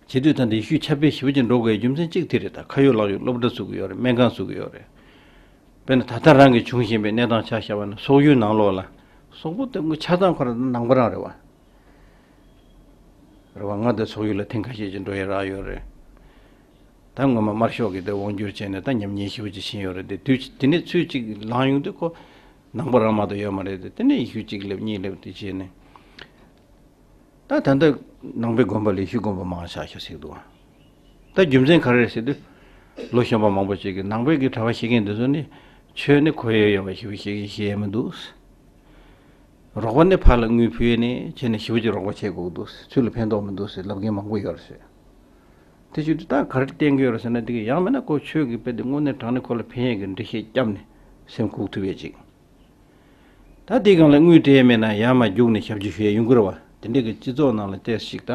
བྱེད་དུས་ད་འདི་ཡེ་ཤུའི་ཆབ་དཔལ་ཞེ་པོ་ཅིག་འགྲོ་དགོས་རྒྱུ་མཚན་གཅིག་དེ་རེད། ད་ཁ་ཡོད་ལག་ཡོད་སློབ་གྲྭ་བཙུགས་ཀྱི་ཡོད་རེད། སྨན་ཁང་བཙུགས་ཀྱི་ཡོད་རེད། དཔེར་ན་ད་ལྟ་རང་གི་བྱུང་བཞིན་པའི་གནས་སྟངས་ཆ་བཞག་པ་ན། སོག་ཡུལ་ནང་ལོགས་ལ། སོག་པོ་དེ་ཆ་ཚང་ཁོ་རང་ནང་པ་རང་རེད་བ། རེད་བ། ང་དང་ཚོགས་ཡུལ་ལ་ཐེངས་ཁ་ཤས་ཀྱི་འགྲོ་ཡ་རག་ཡོད་རེད། ད་སྔོན་མ་དམར་ཤོག་གིས་དེ་དབང་བསྒྱུར་བྱས་ནས་ད་ཉམས་ཉེས་ཞེ་པོ་ཅིག་ཕྱིན་ཡོད་རེད། དེ་དུས་དེ་ནས་ཚུལ་གཅིག་ལངས་ཡོང་དུས་ཁོ་ནང་པ་རང་མ་གཏོགས་ཡོད་མ་རེད་དེ། དེ་ནས་ཡེ་ཤུ་གཅིག་སླེབས་གཉིས་སླེབས་དེ་བྱས་ནས། ད་ད་ལྟ་ནང་པའི་དགོན་པ་ལ་ཡེ་ཤུ་དགོན་པ་མང་ཆགས་ཤག་ཟེར་གྱི་འདུག་ད་རྒྱུ་མཚན་ག་རེ་རེད་ཟེར་དུས། ལོ་གཞོན་པ་མང་པོ་ཅིག་གིས་ནང་པའི་གི་གྲྭ་པ་བཤད་མཁན་དེ་ཚོ་ནི་ཆོས་ནི་གོ་ཡ་ཡོད་པ་ཞེ་པོ་ཞིག་བཤད་ཡ་མི་འདུག་རོགས་པ་ནི་ཕར་ལ་དངུལ་ཕུལ་ནས་བྱས་ནས་ཞེ་པོ་ཅིག་རོགས་པ་བྱེད་དགོས་འདུག་ཚུར་ལ་ཕན་ཐོགས་མི་འདུག་ཟེར་ལབ་མཁན་མང་པོ་ཡོད་རེད་ཟེར། དེ་བྱེད་དུས་ད་ག་རེ་བསྟན་གྱི་ཡོད་རེད་ཟེར་ན། དེ་གི་ཡང་མིན་ན་ཁོ་ཆོས་ཀྱི་དཔེ་དེ་དངོས་གནས་དྲང་གནས་ཁོ་ལ་ཕན་ཡས་ཀྱི་འགྲེལ་བཤད་བརྒྱབ་ནས་སེམས་འགུག་ཐུབ་ཡས་ཅིག་ད་དེའི་སྒང་ལ་དངུལ་སྤྲད་མེད་ན་ཡར་མར་རྒྱུགས་ནས་ཞབས་ཕྱི་ཞུ་ཡས་ཡོང་གི་རེད་བ། དེ་འདྲའི་གི་སྤྱི་ཚོགས་ནང་ལ་ཏོག་ཙམ་ཞིག་ད་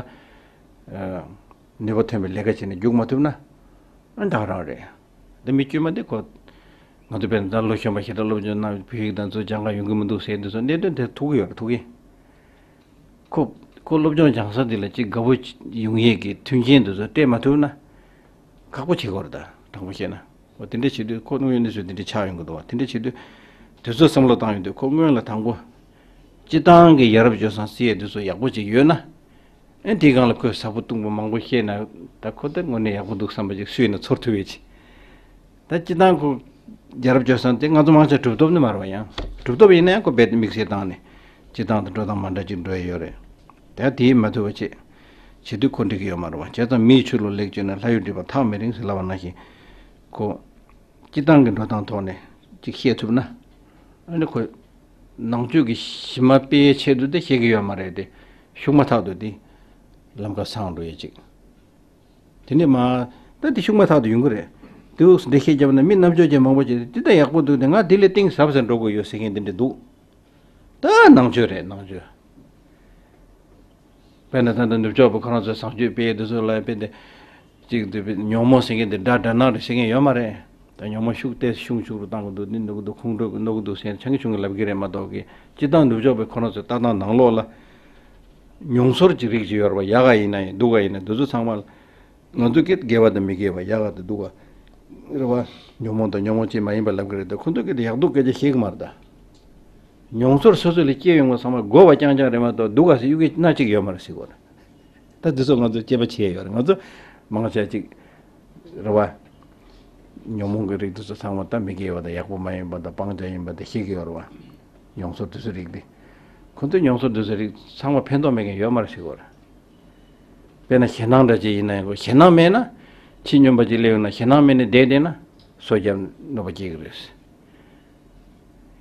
ནུས་པ་ཐོན་པའི་ལས་ཀ་བྱས་ནས་རྒྱུགས་མ་ཐུབ་ན། ཨ་ད་ག་རང་རེད། འདི་མི་དཀྱུས་མ་འདི་ཁོ། ང་ཚོ་དཔེར་ན་ད་ལོ་གཞོན་པ་ཞིག་ད་སློབ་སྦྱོང་གནང་བའི་བོད་ཡིག་དང་ཚོ་སྦྱང་ག་ཡོང་གི་མི་འདུག་ཟེར་དུས་ཚོ་གནད་དོན་དེ་ཐུག་གི་ཡོད་རེད། ཐུག་གི། ཁོ་ཁོ་སློབ་སྦྱོང་སྦྱང་ས་འདི་ལ་ཅིག་དགའ་པོ་ཡོང་ཡས་ཀྱི་མཐུན་རྐྱེན་དེ་ཚོ་སྤྲད་མ་ཐུབ་ན། ཁག་པོ་བྱེད་དགོས་རེད། ད་དྲང་པོ་བཤད་ན། འོ་དེ་འདྲ་བྱེད་དུས་ཁོ་དངོས་ཡོད་གནས་ཚུལ་དེ་འདྲ་ཆགས་ཡོང་གི་འདུག་བ། དེ་འདྲ་བྱེད་དུས་དེ་ཚོ་བསམ་བློ་བཏང་ཡོང་དུས་ཁོ་སྔོན་ལ་དང་པོ་སྤྱི་བཏང་གི་ཡ་རབས་སྤྱོད་བཟང་བརྩི་ཡས་དེ་ཚོ་ཡག་པོ་ཅིག་ཡོད་ན། ཨེ་དེའི་སྒང་ལ་ཁོས་ཟབ་པོ་སྟོང་པོ་མང་པོ་བཤད་ན་ད་ཁོ་ད་དངོས་གནས་ཡག་པོ་འདུག་བསམ་པ་ཅིག་སུས་ན་ཚོར་ཐུབ་ཡས་ཅིག་ད་སྤྱི་བཏང་ཁོ་རྒྱལ་རབས་སྤྱོད་བཟང་དེ་ང་ཚོ་མང་ཆེ་གྲུབ་ཐོབ་ནི་མ་རེད་བ། ཡང་གྲུབ་ཐོབ་ཡིན་ན་ཡང་ཁོ་རྦད་དེ་དམིགས་བསལ་བཏང་ནས་སྤྱི་བཏང་དང་འགྲོ་སྟངས་མ་འདྲ་ཅིག་འགྲོ་ཡི་ཡོད་རེད། ད་དེའི་མ་ཐུབ་པ་བྱེད་བྱེད་དུས་ཁོ་འགྲིག་གི་ཡོད་མ་རེད་བ། བྱས་ཙང་མིའི་ཆོས་ལུགས་ལེགས་བཅོས་ན་ལྷ་ཡུལ་འགྲིག་པ་ཐག་མི་རིང་ཟེར་ལབ་པ་ནང་བཞིན་ཁོ་སྤྱི་བཏང་གི་འགྲོ་སྟངས་ཐོག་ནས་ཅིག་བཤད་ཐུབ་ན། ཨ་ནི་ཁོ་ནང་ཆོས་ཀྱི་གཞི་མ་སྤེལ་ཆེད་དུ་དེ་བཤད་ཀྱི་ཡོད་མ་རེད་དེ། ཤུགས་མ་ཐག་ཏུ་དེ་ལམ་ཁ་སངས་འགྲོ་ཡས་ཅིག་དེ་ནས་མ། ད་དེ་ཤུགས་མ་ཐག་ཏུ་ཡོང་གི་རེད། དེ་འདྲ་བཤད་རྒྱབ་ན་མི་རྣམ་དཔྱོད་ཅན་མང་པོ་ཅིག་དེ་ད་ཡག་པོ་འདུག་དེ་ང་དེ་ལས་གཏིང་ཟབ་ཟེར་འགྲོ་དགོས་ཡོད་ཟེར་མཁན་དེ་འདྲ་འདུག་ད་ནང་ཆོས་རེད། ནང་ཆོས། དཔེར་ན་ད་ལྟ་ནུབ་ཕྱོགས་པ་ཁོ་རང་ཚོས་བཟང་སྤྱོད་སྤེལ་དེ་ཚོ་ལ་དཔེ་དེ་གཅིག་དེ་ཉོན་མོངས་ཟེར་མཁན་དེ་དགྲ་དགྲ་ནག་རེད་ཟེར་མཁན་ཡོད་མ་རེད། ད་ཉོན་མོངས་ཤུགས་ཏོག་ཙམ་ཆུང་ཆུང་རུ་བཏང་གི་འདུག་འདི་འདུག་གི་འདུག་ཁོང་ཁྲོ་གི་འདུག་གི་འདུག་ཟེར་ཆང་གི་ཆུང་གི་ལབ་ཀྱི་རེད་མ་གཏོགས་གི། སྤྱི་བཏང་ནུབ་ཕྱོགས་པའི་ཁོ་རང་ཚོའི་ལྟ་སྟངས་ནང་ལོགས་ལ་མྱོང་ཚོར་གྱི་རིགས་ཅིག་ཡོད་རེད་བ། ཡག་ག་ཡིན་ན་ཡིན་སྡུག་ག་ཡིན་ན་འདི་ཚོ་ཚང་མ་ལ། ང་ཚོ་སྐད་དགེ་བ་དང་མི་དགེ་བ་ཡག་ག་དང་སྡུག་ག་རེད་བ། ཉོན་མོངས་དང་ཉོན་མོངས་ཅན་མ་ཡིན་པ་ལབ་ཀྱི་རེད་དེ། ཁོ་ཚོ་སྐད་དུ་ཡག་སྡུག་སྐད་ཆ་བཤད་ཀྱི་མ་རེད་ད། མྱོང་ཚོར་སོ་སོ་ལ་སྐྱེས་ཡོང་བ་ཚང་མ་དགོས་པ་རྐྱང་རྐྱང་རེད་མ་གཏོགས་སྡུག་ག་ཟེར་གཡུག་གི་སྣ་གཅིག་ཡོད་མ་རེད་ཟེར་གོ་རེད། ད་འདི་ཚོ་ང་ཚོ་དཔྱད་པ་བྱས་ཡོད་རེད། ང་ཚོ་མང་ཆེ་ཅིག་རེད་བ། ཉོན་མོངས་ཀྱི་རིགས་འདི་ཚོ་ཚང་མ་ད་མི་དགེ་བ་དང་ཡག་པོ་མ་ཡིན་པ་དང་སྤང་བྱ་ཡིན་པ་དང་ཤེས་ཀྱི་ཡོད་རེད་བ། མྱོང་ཚོར་དེ་ཚོ་རིགས་དེ། ཁོ་ཚོའི་མྱོང་ཚོར་དེ་ཚོ་རིགས་ཚང་མ་ཕན་ཐོགས་མེད་མཁན་ཡོད་མ་རེད་ཟེར་གྱི་ཡོད་རེད། དཔེར་ན་ཞེད་སྣང་འདྲ་ཅིག་ཡིན་ན་ཡང་ཞེད་སྣང་མེད་ན། ཕྱི་སྨྱོན་པ་ཅིག་སླེབས་ཡོང་ན་ཞེད་སྣང་མེད་ནས་བསྡད་བསྡད་ན་སོ་བརྒྱབ་གནོད་པ་སྐྱེལ་གྱི་རེད།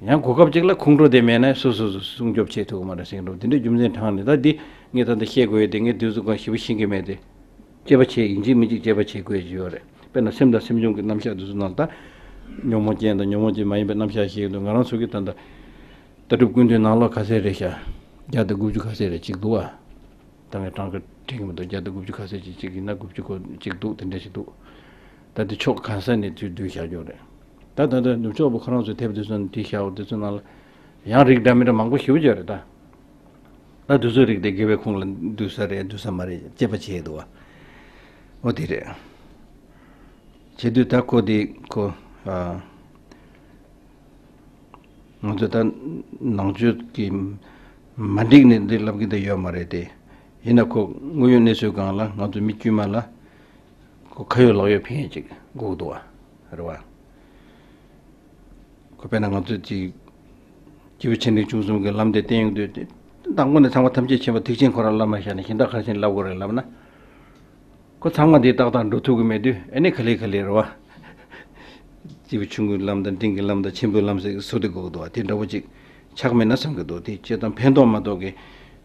ཡང་གོ་སྐབས་གཅིག་ལ་ཁོང་ཁྲོ་དེ་མེད་ན་སོ་སོ་སོ་སྲུང་སྐྱོབ་བྱེད་ཐུབ་ཀྱི་མ་རེད་ཟེར་གྱི་འདུག་དེ་འདྲའི་རྒྱུ་མཚན་དྲངས་ནས། ད་འདི་ངས་ད་ལྟ་བཤད་དགོས་ཡས་དེ་ངས་དུས་ཚོད་གང་ཞིབ་པོ་ཤེས་ཀྱི་མེད་དེ། དཔྱད་པ་བྱེད། ཡིན་གཅིག་མིན་གཅིག་དཔྱད་པ་བྱེད་དགོས་ཀྱི་ཡོད་རེད། དཔེར་ན་སེམས་དང་སེམས་བྱུང་གི་རྣམ་གཞག་དེ་ཚོ་ནང་ལ་ད་ཉོན་མོངས་ཅན་དང་ཉོན་མོངས་ཅན་མ་ཡིན་པའི་རྣམ་གཞག་ཤེས་ཀྱི་འདུག་ང་རང་ཚོ་གིས་ད་ལྟ་ལྟ་གྲུབ་ཀུན་བཏུས་ནང་ལོགས་ག་ཚད་རེད་ཤག་བརྒྱ་དང་དགུ་བཅུ་ག་ཚད་རེད་ཅིག་འདུག་ཨ། ད་ངས་གྲངས་ཀ་དྲན་གྱི་མི་འདུག་བརྒྱ་དང་དགུ་བཅུ་ག་ཚད་ཅིག་ཅིག་ཡིན་ན་དགུ་བཅུ་གོ་གཅིག་འདུག་དེ་འདྲ་ཞིག་འདུག་ད་དེ་ཕྱོགས་གང་ས་ནས་དུས་བསྡུས་བཞག་ཡོད་རེད། ད་ད་ལྟ་ནུབ་ཕྱོགས་པ་ཁོ་རང་ཚོའི་དེབ་དེ་ཚོ་ནང་བྲིས་བཞག་པ་དེ་ཚོ་ནང་ལ་ཡང་རིགས་འདྲ་མི་འདྲ་མང་པོ་ཞེ་པོ་ཅིག་ཡོད་རེད་ད། ད་དེ་ཚོའི་རིགས་དེ་དགེ་བའི་ཁུངས་ལ་འདུས་ས་རེད་འདུས་ས་མ་རེད་དཔྱད་པ་བྱེད་འདུག་བ། འོ་དེ་རེད། བྱེད་དུས་ད་ཁོ་དེ་ཁོ་ཨ། ང་ཚོ་ད་ནང་ཆོས་ཀྱི་མ་འགྲིག་ནས་འདི་ལབ་ཀྱི་འདི་ཡོད་མ་རེད་དེ། ཡིན་ན་ཁོ་དངོས་ཡོད་གནས་ཚུལ་སྒང་ལ་ང་ཚོ་མི་དཀྱུས་མ་ལ་ཁོ་ཁ་ཡོད་ལག་ཡོད་ཕན་ཡོན་ཅིག་དགོས་ཀྱི་འདུག་བ། རེད་བ། ཁོ་དཔེར་ན་ང་ཚོ་ཅིག་སྐྱེས་བུ་ཆེ་འབྲིང་ཆུང་གསུམ་གྱི་ལམ་དེ་བསྟན་ཡོང་དུས་དེ་དང་པོ་ནས་ཚང་མ་ཐམས་ཅད་མཁྱེན་པ་ཐེག་ཆེན་ཁོ་རང་བླ་མ་བཞག་ནས་གཞན་དག་ག་རེ་བྱས་ནས་ལབ་དགོས་རེད་ལབ་ན། ཁོ་ཚང་མ་འདི་ཏག་ཏག་འགྲོ་ཐུབ་ཀྱི་མེད་དུས་ཨ་ནི་ག་ལེ་ག་ལེ་རེད་བ། སྐྱེས་བུ་ཆུང་ངུའི་ལམ་དང་འབྲིང་གི་ལམ་དང་ཆེན་པོའི་ལམ་ཟེར་བཟོ་དེ་དགོས་ཀྱི་འདུག་བ། དེ་འདྲ་བོ་ཅིག་ཆགས་མེད་ན་བསམ་གྱི་འདུག་དེ་སྤྱིར་བཏང་ཕན་ཐོགས་མ་གཏོགས་ཀྱི་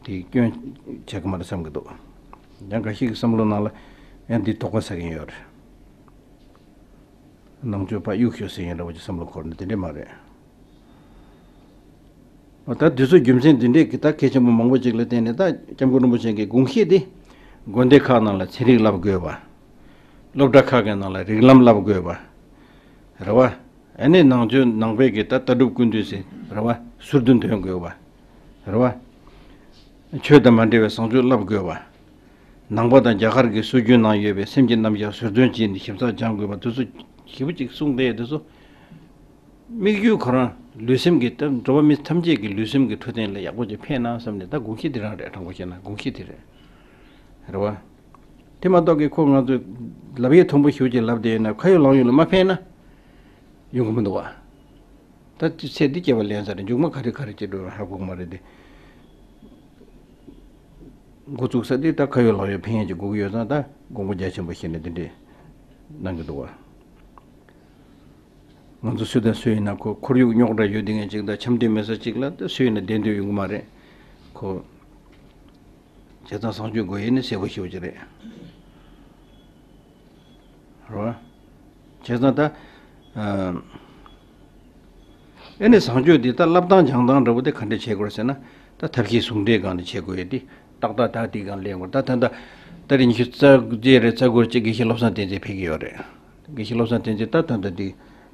དེ་སྐྱོན་ཆགས་ཀྱི་མ་རེད་བསམ་གྱི་འདུག་ཡང་འགའ་ཞིག་གི་བསམ་བློ་ནང་ལ་ཡང་འདི་དོགས་པ་ཟ་མཁན་ཡོད་རེད། ནང་ཆོས་པ་གཡུག་ཤོག་ཟེར་མཁན་འདྲ་བོ་ཅིག་བསམ་བློ་འཁོར་ནས་དེ་འདྲས་མ་རེད། འོ་ད་དུས་ཚོད་རྒྱུ་མཚན་འདི་འདྲས་ཀྱི་ད་གལ་ཆེན་པོ་མང་པོ་ཅིག་ལ་བརྟེན་ནས་ད་སྐྱབས་མགོན་རིན་པོ་ཆེ་གི་དགོངས་གཞི་འདི་དགོན་སྡེ་ཁག་ནང་ལ་ཚན་རིག་བསླབ་དགོས་པ། སློབ་གྲྭ་ཁག་གི་ནང་ལ་རིགས་ལམ་བསླབ་དགོས་པ། རེད་བ། ཨ་ནི་ནང་ཆོས་ནང་པའི་གི་ད་ལྟ་གྲུབ་ཀུན་བཏུས་ཟེར་རེད་བ། ཟུར་དུ་འདོན་དགོས་པ། རེད་བ། ཆོས་དང་མ་འབྲེལ་བའི་བཟང་སྤྱོད་བསླབ་དགོས་པ། ནང་པ་དང་རྒྱ་གར་གྱི་སྲོལ་རྒྱུན་ནང་ཡོད་པའི་སེམས་ཀྱི་རྣམ་གཞག་ཟུར་འདོན་བྱས་ནས་ཞིབ་ཚགས་སྦྱང་དགོས་པ་དེ་ཚོ་ཞེ་པོ་ཅིག་གསུངས་བསྡད་དེ་ཚོ། དམིགས་ཡུལ་ཁོ་རང་ལུས་སེམས་ཀྱི་ད་འགྲོ་བ་མི་ཐམས་ཅད་ཀྱི་ལུས་སེམས་ཀྱི་འཕྲོད་བསྟེན་ལ་ཡག་པོ་ཅིག་ཕན་ན་བསམ་ནས་ད་དགོངས་གཞི་དེ་རང་རེད། དྲང་པོ་བཤད་ན་དགོངས་གཞི་དེ་རེད། རེད་བ། དེ་མ་གཏོགས་ཀྱི་ཁོ་ང་ཚོས་ལབ་ཡས་མཐོན་པོ་ཞེ་པོ་ཅིག་ལབ་བསྡད་ཡོད་ན་ཁ་ཡོད་ལག་ཡོད་ལ་མ་ཕན་ན་ཡོང་གི་མི་འདུག་བ། ད་ཅི་ཚེ་འདི་སྐྱེ་བ་ལེན་ས་རེད། མཇུག་མ་ག་རེ་ག་རེ་བྱེད་འགྲོ་ཧ་གོ་གི་མ་རེད་དེ། འགོ་བཙུགས་ས་འདི་ད་ཁ་ཡོད་ལག་ཡོད་ཕན་ཡོན་ཅིག་དགོས་ཀྱི་ཡོད་ཙང་ད་དགོངས་པ་རྒྱ་ཆེན་པོ་བཞེས་ནས་འདི་འདྲས་གནང་གི་འདུག་བ། ང་ཚོ་སུ་དང་སུ་ཡིན་ན་ཁོ་ཁོར་ཡུག་རྙོག་དྲ་ཡོད་དེ་ངན་ཅིག་དང་འཆམ་མཐུན་མེད་ས་ཅིག་ལ་ད་སུ་ཡིན་ན་བདེ་འདོད་ཡོང་གི་མ་རེད། ཁོ་བྱས་ཙང་བཟང་སྤྱོད་དགོས་ཡིན་ནི་གསལ་པོ་ཞེ་པོ་ཅིག་རེད། རེད་བ། བྱས་ཙང་ད། ཨ་ཨེ་ནི་བཟང་སྤྱོད་འདི་ད་བསླབ་སྟངས་སྦྱང་སྟངས་འདྲ་བོ་དེ་ག་འདྲ་བྱེད་དགོས་ཟེར་ན། ད་ཐབས་ཤེས་ཟུང་འབྲེལ་སྒང་ནས་བྱེད་དགོས་ཡོད་དེ། ཏག་ཏག་ད་དེའི་སྒང་ལེན་དགོས། ད་ད་ད་ད་རེས་ཉི་ཤུ་རྩ་བརྒྱད་རེད། རྩ་དགུ་རེད་ཅེས་དགེ་བཤེས་བློ་བཟང་བསྟན་འཛིན་ཕེབས་ཀྱི་ཡོད་རེད། དགེ་བཤེས་བློ་བཟང་བསྟན་འཛིན་ད་ད་ད་དེ་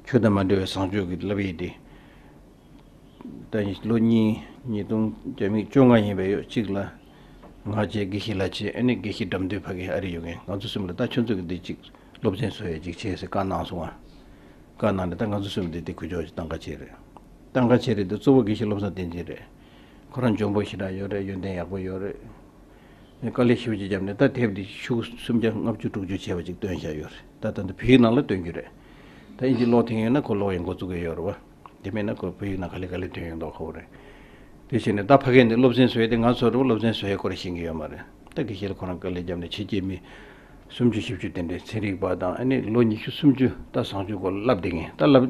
ཆོས་དང་མ་འབྲེལ་བའི་བཟང་སྤྱོད་ཀྱི་བསླབ་ཡིག་དེ། ད་ལོ་གཉིས་ཉིས་སྟོང་རྒྱ་མིག་བཅོ་ལྔ་ཡིན་པའི་ཡོད་གཅིག་ལ། ང་བཅས་དགེ་བཤེས་ལ་བྱས་ཨ་ནི་དགེ་བཤེས་དགྲ་འདུལ་ཕ་གི་ཨ་རི་ཡོད་མཁན་ང་ཚོ་གསུམ་ལ་ད་ཁྱོད་ཚོ་གི་འདི་གཅིག་སློབ་ཚན་བཟོ་ཡས་གཅིག་བྱས་ཟེར་བཀའ་གནང་སོང་ང་། བཀའ་གནང་ནས་ད་ང་ཚོ་གསུམ་འདི་འདི་གུ་ཅོག་ཅིག་བཏང་ག་བྱས་རེད། བཏང་ག་བྱས་རེད་འདི་གཙོ་བོ་དགེ་བཤེས་བློ་བཟང་བསྟན་འཛིན་རེད། ཁོ་རང་འཇོན་པོ་ཞེ་དྲག་ཡོད་རེད། ཡོན་ཏན་ཡག་པོ་ཡོད་རེད། དཀའ་ལས་ཞེ་པོ་ཅིག་བརྒྱབ་ནས་ད་དེབ་འདི་ཤོག་སུམ་བརྒྱ་ལྔ་བཅུ་དྲུག་ཅུ་བྱས་པ་ཅིག་བཏོན་བཞག་ཡོད་རེད། ད་ད་འདི་བོད་ཡིག་ནང་ལ་བཏོན་རྒྱུ་རེད། ད་ཨིན་ཇི་ཀློག་ཐེངས་ཡོད་ན་ཁོ་ཀློག་ཡང་འགོ་བཙུགས་ཀྱི་ཡོད་རེད་བ། དེ་མིན་ན་ཁོ་བོད་ཡིག་ནང་ག་ལེ་ག་ལེ་ཐོན་ཡོང་མདོག་ཁ་པོ་རེད། དེ་བྱས་ནས་ད་ཕ་གི་འདི་སློབ་ཚན་བཟོ་ཡས་དེ་ང་ཚོ་རེད་བ། སློབ་ཚན་བཟོ་ཡས་སྐོར་ཤེས་ཀྱི་ཡོད་མ་རེད། ད་དགེ་བཤེས་ལ་ཁོ་རང་དཀའ་ལས་བརྒྱབ་ནས་ཕྱི་རྒྱལ་མི་སུམ་ཅུ་བཞི་བཅུ་དེ་འདྲའི་ཚན་རིག་པ་དང་ཨ་ནི་ལོ་ཉི་ཤུ་སུམ་ཅུ་ད་བཟང་སྤྱོད་སྐོར་བསླབ་བསྡད་མཁན་ད་བསླབ་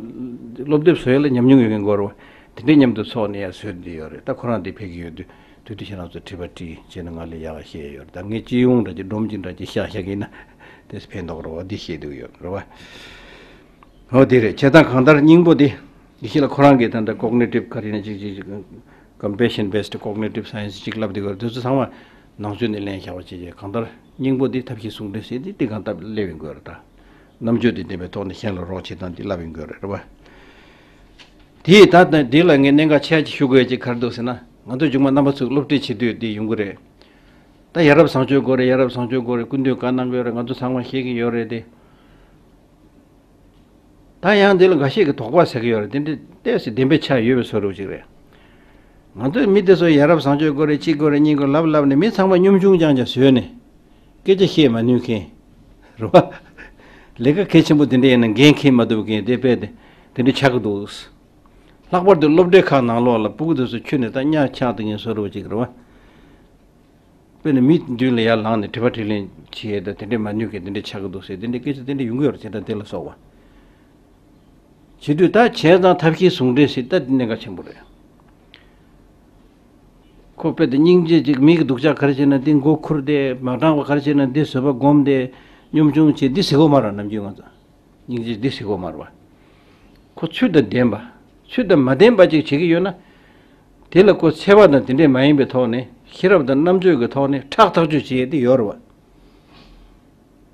སློབ་དེབ་བཟོ་ཡས་ལ་ཉམས་མྱོང་ཡོད་མཁན་དགོས་རེད་བ། དེ་འདྲའི་མཉམ་དུ་ཚོགས་ནས་ཡར་བཟོས་བསྡད་ཡོད་རེད། ད་ཁོ་རང་དེ་ཕེབས་ཀྱི་ཡོད་དུས་དུས་དུས་ཁྱེད་རང་ཚོ་དྲི་བ་དྲིས་བྱས་ན་ང་ལ་ཡག་ག་བཤད་ཡོད་རེད། ད་ངས་སྤྱི་ཡོངས་འདྲ་ཅིག་སྒྲོམ་གཅིག་འདྲ་ཅིག་བཤད་བཞག་གིན་ན་དེ་ཕན་ཐོགས་རེད་བ། འདི་བཤད་འདུག་ཡོད་རེད་བ། ཨོ་དེ་རེད། བྱས་ཙང་གང་ལྟར་སྙིང་པོ་དེ། དགེ་བཤེས་ལ་ཁོ་རང་གིས་ད་ལྟ་cognitive ག་རེ་ཡིན་ཅིག་ཅིག་ཅིག་compassion based cognitive science ཅིག་ལབ་དེ་གར་དེ་ཚོ་ཚང་མ་ནང་ཆོས་ནས་ལེན་བཞག་པ་བྱས་རྗེས་གང་ལྟར་སྙིང་པོ་དེ་ཐབས་ཤེས་ཟུང་འབྲེལ་ཟེར་དེ་དེ་གང་ལྟར་སླེབས་ཡོང་དགོས་རེད་ད། རྣམ་དཔྱོད་དེ་ལྡན་པའི་ཐོག་ནས་གཞན་ལ་རོགས་བྱེད་སྟངས་དེ་ལབ་ཡོང་དགོས་རེད་རེད་བ། དེ་ད་ལྟ་དེ་ལ་ངས་གནད་འགག་ཆེ་ཅིག་ཞུ་དགོས་ཡ་ཅིག་ག་རེ་འདུག་ཟེར་ན། ང་ཚོ་མཇུག་མ་རྣམ་པ་ཚོས་སློབ་ཁྲིད་བྱེད་དུས་དེ་ཡོང་གི་རེད། ད་ཡ་རབས་བཟང་སྤྱོད་དགོས་རེད། ཡ་རབས་བཟང་སྤྱོད་དགོས་རེད། སྐུ་མདུན་བཀའ་གནང་གི་ཡོད་རེད། ང་ཚོ་ཚང་མ་ཤེས་ཀྱི་ཡོད་རེད་དེ། ད་ཡང་འདི་ལ་འགའ་ཤས་ཀྱིས་དོགས་པ་ཟ་གི་ཡོད་རེད། དེ་འདྲ་ཏོག་ཙམ་བདེན་པའི་ཆ་ཡོད་པའི་བཟོ་འདྲ་ཅིག་རེད། ང་ཚོའི་མི་དེ་ཚོ་ཡ་རབས་བཟང་སྤྱོད་དགོས་རེད། གཅིག་དགོས་རེད། གཉིས་དགོས་ལབ་ལབ་ནས་མི་ཚང་མ་གཉོམ་ཆུང་རྐྱང་རྐྱང་བཟོས་ནས་སྐད་ཆ་བཤད་མ་ནུས་མཁན་རེད་བ། ལས་ཀ་གལ་ཆེན་པོ་དེ་འདྲ་ཡིན་ན་འགན་འཁྱེར་མ་ཐུབ་མཁན་དེ་དཔེ་དེ་དེ་འདྲ་ཆགས་ཀྱི་འདུག་ལྷག་པར་དུ་སློབ་གྲྭའི་ཁག་ནང་ལོགས་ལ་སྤུ་གུ་དེ་ཚོ་ཁྱོན་ནས་ད་གཉའ་ཆག་དེ་ངན་བཟོ་འདྲ་བོ་ཅིག་རེད་བ། དཔེར་ན་མི་མདུན་ལ་ཡར་ལངས་ནས་དྲི་བ་དྲིས་ལན་བྱེད་ཡས་ད་དེ་འདྲས་མ་ནུས་མཁན་དེ་འདྲས་ཆགས་ཀྱི་འདུག་ཟེར། དེ་འདྲས་སྐད་ཆ་དེ་འདྲས་ཡོང་གི་ཡོད་རེད། དེ་འདྲ་དེ་ལ་སོགས་པ། བྱེད་དུས་ད་བྱས་ཙང་ཐབས་ཤེས་ཟུང་འབྲེལ་ཟེར་ད་དེ་གནད་འགག་ཆེན་པོ་རེད། ཁོ་དཔེ་དེ་སྙིང་རྗེ་ཅིག་མི་གི་སྡུག་ཅག་ག་རེ་བྱས་ན་འདི་མགོ་ཁུར་ཏེ། མ་དྲང་བ་ག་རེ་བྱས་ན་འདི་བཟོད་པ་སྒོམ་སྟེ། གཉོམ་ཆུང་བྱེད། འདི་ཟེར་གོ་མ་རེད། ནམ་རྒྱུན་ང་ཚོ་སྙིང་རྗེ་འདི་ཟེར་གོ་མ་རེད་བ། ཁོ་ཚུལ་དང་ལྡན་པ། ཚུལ་དང་མ་ལྡན་པ་ཅིག་བྱེད་ཀྱི་ཡོད་ན། དེ་ལ་ཁོ་འཚེ་བ་དང་དེ་འདྲས་མ་ཡིན་པའི་ཐོག་ནས་ཤེས་རབ་དང་རྣམ་དཔྱོད་ཀྱི་ཐོག་ནས་ཁྲག་ཐག་གཅོད་བྱེད་ཡས་དེ་ཡོད་རེད་བ།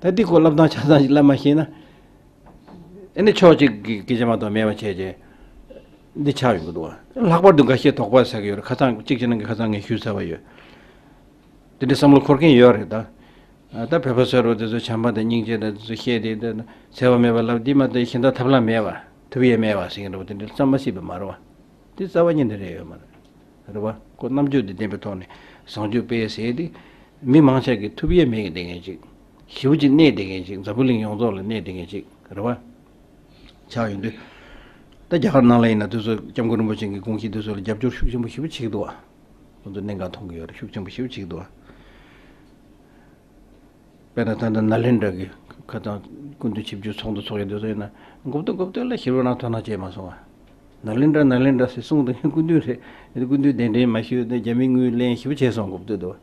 ད་འདི་ཁོ་བསླབ་སྟངས་ཆ་ཚང་ཞིག་བསླབ་མ་ཤེས་ན། ཨེ་ནི་ཕྱོགས་གཅིག་གི་སྐད་ཆ་མ་གཏོགས་མེད་པ་བྱས་རྗེས་འདི་ཆགས་ཡོང་གི་འདུག་བ། ལྷག་པར་དུ་འགའ་ཤས་དོགས་པ་ཟ་གི་ཡོད་རེད། ཁ་སང་གཅིག་བྱས་ན་ཁ་སང་ངས་ཞུས་ཚར་བ་ཡོད། དེ་འདྲའི་བསམ་བློ་འཁོར་མཁན་ཡོད་རེད་ད། ཨ། ད་བོད་པ་སོགས་རོ་དེ་ཚོ་བྱམས་པ་དང་སྙིང་རྗེ་དང་དེ་ཚོ་བཤད་དེ་ད་འཚེ་བ་མེད་པ་ལབ། འདི་མ་གཏོགས་གཞན་དག་ཐབས་ལམ་མེད་པ། ཐུབ་ཡས་མེད་པ་ཟེར་གྱི་འདྲ་བོ་དེ་འདྲ་བསམ་མ་སྲིད་པ་མ་རེད་བ། དེ་རྩ་བ་ཉིད་ནས་རེད་ཡོད་མ་རེད། རེད་བ། ཁོ་རྣམ་དཔྱོད་དེ་ལྡན་པའི་ཐོག་ནས་བཟང་སྤྱོད་སྤེལ་ཟེར་དེ། མི་མང་ཆེ་གིས་ཐུབ་ཡས་མེད་གི་བསྡད་མཁན་ཅིག། ཞེ་པོ་ཅིག་གནས་བསྡད་མཁན་ཅིག། འཛམ་བུ་གླིང་ཡོངས་རྫོགས་ལ་གནས་བསྡད་མཁན་ཅིག་རེད་བ། ཆགས་ཡོང་དུས། ད་རྒྱ་གར་ནང་ལ་ཡིན་ན་དེ་ཚོ་སྐྱབས་མགོན་རིན་པོ་ཆེ་གི་དགོངས་གཞི་དེ་ཚོ་ལ་རྒྱབ་སྐྱོར་ཤུགས་ཆེན་པོ་ཞེ་པོ་བྱེད་ཀྱི་འདུག་བ། ཁོང་ཚོ་གནད་འགག་མཐོང་གི་ཡོད་རེད། ཤུགས་ཆེན་པོ་ཞེ་པོ་བྱེད་ཀྱི་འདུག་བ། དཔེར་ན་ད་ལྟ་ནཱ་ལེནྡྲ་གི་ཁ་སང་སྐུ་མདུན་ཆིབས་བསྒྱུར་ཚོགས་འདུ་ཚོགས་ཡོད་དུས་ཚོད་ཡིན་ན། མགོ་བཏོན་མགོ་བཏོན་ལ་ཞེ་པོ་རང་དོ་སྣང་བྱས་མ་སོང་བ། ནཱ་ལེནྡྲ་ནཱ་ལེནྡྲ་ཟེར་གསུངས་དུས་སྐུ་མདུན་རེད། སྐུ་མདུན་གདན་འདྲེན་མ་ཞུས་ཏེ་རྒྱ་མི་དངུལ་ལེན་ཞེ་པོ་བྱས་སོང་། མགོ་བཏོན་འདུག་བ།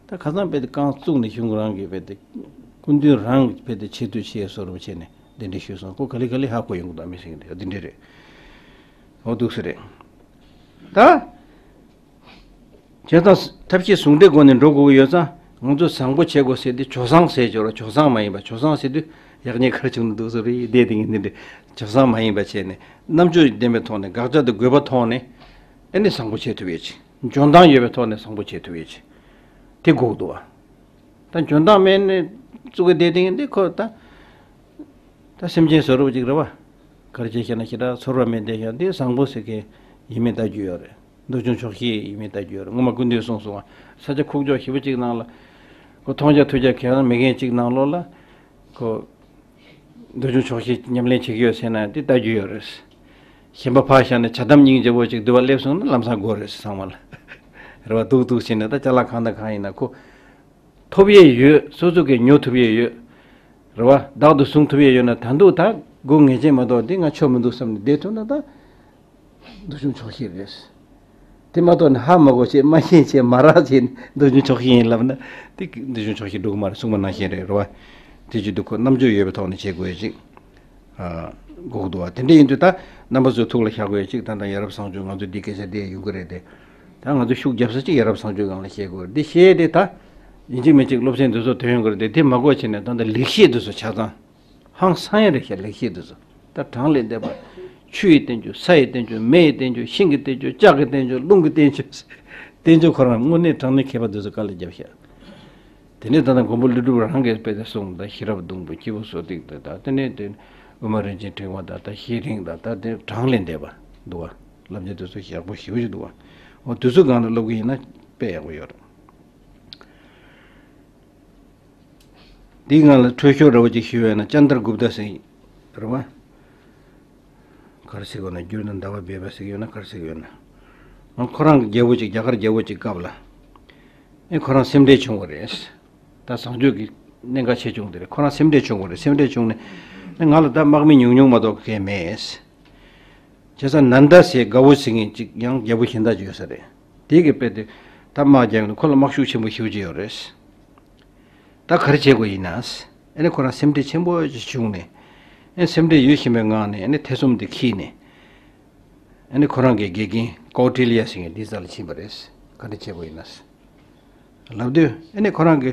ད་ཁ་སང་དཔེ་དེ་རྐང་བཙུགས་ནས་གཞུང་རང་གི་དཔེ་དེ་སྐུ་མདུན་རང་གི་དཔེ་དེ་ཆེ་བསྟོད་ཆེ་བཟོ་འདྲ་བྱས་ནས་གདན་འདྲེན་ཞུས་སོང་། ཁོ་ག་ལེ་ག་ལེ་ཧ་གོ་ཡོང་གི་འདུག་མི་སེང་གི་འདི་འདྲ་རེད། འོ་འདུག་སེ་རེད། ད། བྱས་ཙང་ཐབས་ཤེས་ཟུང་འབྲེལ་སྒོ་ནས་འགྲོ་དགོས་ཀྱི་ཡོད་ཙང་། ང་ཚོ་བཟང་པོ་བྱེད་དགོས་ཟེར་དུས་ཇོ་བཟང་ཟེར་ཆོག་ར། ཇོ་བཟང་མ་ཡིན་པ། ཇོ་བཟང་ཟེར་དུས་ཡག་ཉེས་ག་རེ་བྱུང་འདུག་བཟོ་རེད་བསྡད་དེ་ངས་འདི་འདྲ་ཇོ་བཟང་མ་ཡིན་པ་བྱས་ནས་རྣམ་དཔྱོད་ལྡན་པའི་ཐོག་ནས། དགག་བྱ་དང་དགོས་པ་ཐོག་ནས། ཨེ་ནི་བཟང་པོ་བྱེད་ཐུབ་ཡས་ཅིག། འཇོན་ཐང་ཡོད་པའི་ཐོག་ནས་བཟང་པོ་བྱེད་ཐུབ་ཡས་ཅིག། དེ་དགོས་འདུག་བ། ད་འཇོན་ཐང་མེད་ནས་བཙུགས་ཀྱི་བསྡད་དེ་ངས་འདི་ཁོ་ད། ད་སེམས་ཅན་བཟོ་འདྲ་བོ་ཅིག་རེད་བ། ག་རེ་བྱས་ཤེ་ན་ཞེ་དྲག་ཚོར་བ་མེད་བསྡད་ཤག། འདི་བཟང་པོ་ཟེར་མཁན་ཡིན་མིན་ལྟ་རྒྱུ་ཡོད་རེད། འདོད་ཆུང་ཆོག་ཤེས་ཡིན་མིན་ལྟ་རྒྱུ་ཡོད་རེད། སྔོན་མ་སྐུ་མདུན་གསུངས་སོང་བ། ས་ཆ་ཁུག་ཀྱོག་ཞེ་པོ་ཅིག་ནང་ལ། ཁོ་མཐོང་རྒྱ་ཐོས་རྒྱ་གང་ཡང་མེད་མཁན་ཅིག་ནང་ལོགས་ལ། ཁོ་འདོད་ཆུང་ཆོག་ཤེས་ཉམས་ལེན་བྱེད་ཀྱི་ཡོད་ཟེར་ན་འདི་ལྟ་རྒྱུ་ཡོད་རེད། གཞན་པ་ཕར་བཞག་ནས་བྱ་དམ་སྙིང་རྗེ་བོ་ཅིག་འདུལ་བ་སླེབས་སོང་ན་ལམ་སང་དགོས་རེད་ཚང་མ་ལ། རེད་བ། འདུག་འདུག་བྱས་ནས་ད་ཅ་ལག་གང་དང་གང་ཡིན་ན་ཁོ། ཐོབ་ཡས་ཡོད། སོ་སོ་གིས་ཉོ་ཐུབ་ཡས་ཡོད། རེད་བ། བདག་ཏུ་བཟུང་ཐུབ་ཡས་ཡོད་ན་ད་འདུག་ད་སྒོ་ངེས་ཅན་མ་གཏོགས་འདི་ང་ཆོ་མི་འདུག་བསམ་ནས་བསྡད་ཐུབ་ན་ད། འདོད་ཆུང་ཆོག་ཤེས་རེད། དེ་མ་གཏོགས་ནི་ཧ་མ་གོ་བྱས། མ་ཤེས་བྱས། མ་རག་བྱས་ནས་འདོད་ཆུང་ཆོག་ཤེས་ཡིན་ལབ་ན་དེ་འདོད་ཆུང་ཆོག་ཤེས་འགྲོ་གི་མ་རེད། གསུངས་པ་ནང་བཞིན་རེད། རེད་བ། དེ་བྱེད་དུས་ཁོ་རྣམ་དཔྱོད་ཡོད་པའི་ཐོག་ནས་བྱེད་དགོས་ཡས་ཅིག། ཨ། དགོས་ཀྱི་འདུག་བ། དེ་འདྲ་ཡིན་དུས་ད་རྣམ་པ་ཚོའི་ཐུགས་ལ་བཞག་དགོས་ཡས་ཅིག། ད་ལྟ་ཡ་རབས་བཟང་སྤྱོད་ང་ཚོ་འདི་སྐད་ཆ་འདི་ཡོང་གི་རེད་དེ། ད་ང་ཚོ་ཤུགས་རྒྱབ་ས་ཅིག་ཡ་རབས་བཟང་སྤྱོད་སྒང་ལ་བཤད་དགོས་རེད། འདི་བཤད་དེ་ད་ཡིན་གཅིག་མིན་གཅིག་སློབ་ཚན་འདི་ཚོ་ཐོན་ཡོང་གི་རེད་དེ། དེ་མ་གོ་བྱས་ནས་ད་ལྟ་ལེགས་བཤད་འདི་ཚོ་ཆ་ཚང་ཧང་སང་ཡ་རེད་ཤག། ལེགས་བཤད་འདི་ཚོ་ད་གྲངས་ལས་འདས་པ། ཆུ་ཡི་བསྟན་བཅོས། ས་ཡི་བསྟན་བཅོས། མེ་ཡི་བསྟན་བཅོས། ཤིང་གི་བསྟན་བཅོས། ལྕགས་ཀྱི་བསྟན་བཅོས། རླུང་གི་བསྟན་བཅོས། བསྟན་བཅོས་ཁོ་རང་དངོས་གནས་དྲང་གནས་མཁས་པ་འདི་ཚོ་དཀའ་ལས་བརྒྱབ་ཤག། དེ་ནས་ད་ལྟ་མགོན་པོ་ཀླུ་སྒྲུབ་རང་གིས་དཔེ་དེ་གསུངས། ད་ཤེས་རབ་སྡོང་པོ་སྐྱེས་བུ་སོགས་ཏིག་ཏུ། ད་དེ་ནས་དེ་དབུ་མ་རིན་ཆེན་ཕྲེང་བ། ད་ད་ཤེས་རིག་ད་ད་དེ་གྲངས་ལས་འདས་པ་འདུག་བ། བསླབ་བྱ་དེ་ཚོ་ཡག་པོ་ཞེ་པོ་ཞིག་འདུག་བ། འོ་དེ་ཚོ་སྒང་ལ་སློབ་ཀྱི་ཡིན་ན་དཔེ་ཡག་པོ་ཡོད་རེད། འདིའི་སྒང་ལ་འཕྲོས་ཤོག་འདྲ་བོ་ཅིག་ཞུས་པ་ཡིན་ན། ཅན་དར་གུབ་ཏ་ཟེར་རེད་བ། ག་རེ་ཟེར་དགོས་ན། བསྒྱུར་ན་ཟླ་བ་སྦས་པ་ཟེར་གྱི་ཡོད་ན་ག་རེ་ཟེར་གྱི་ཡོད་ན། ཨ། ཁོ་རང་གི་རྒྱལ་པོ་ཅིག། རྒྱ་གར་རྒྱལ་པོ་ཅིག་སྐབས་ལ། ཨེ་ཁོ་རང་སེམས་ཁྲལ་བྱུང་བ་རེད། ད་བཟང་སྤྱོད་ཀྱི་གནད་འགག་ཆེ་ཆུང་དེ་རེད། ཁོ་རང་སེམས་ཁྲལ་བྱུང་བ་རེད། སེམས་ཁྲལ་བྱུང་ནས་ཨེ་ང་ལ་ད་དམག་མི་ཉུང་ཉུང་མ་གཏོགས་གང་ཡང་མེད། བྱས་ཙང་ནན་ད་ཟེར་དགའ་བོ་ཟེར་མཁན་ཅིག་ཡང་རྒྱལ་པོ་གཞན་དག་ཅིག་ཡོད་ས་རེད། དེ་གིས་དཔེ་དེ་ད་དམག་རྒྱག་ནས་ཁོ་ལ་དམག་ཤུགས་ཆེན་པོ་ཞེ་པོ་ཅིག་ཡོད་རེད། ད་ག་རེ་བྱེད་དགོས་ཡིན་ན། ཨ་ནི་ཁོ་རང་སེམས་ཁྲལ་ཆེན་པོ་ཞིག་བྱུང་ནས། ཨ་ནི་སེམས་ཁྲལ་ཡོད་བཞིན་པའི་ངང་ནས་ཨ་ནི་ཐེ་ཚོམ་དེ་འཁྱེར་ནས། ཨ་ནི་ཁོ་རང་གི་དགེ་རྒན་ཀོ་ཊི་ལི་ཡ་ཟེར་མཁན་དེའི་རྩ་ལ་ཕྱིན་པ་རེད། ག་རེ་བྱེད་དགོས་ཡིན་ན་ལབ་དུས། ཨ་ནི་ཁོ་རང་གི་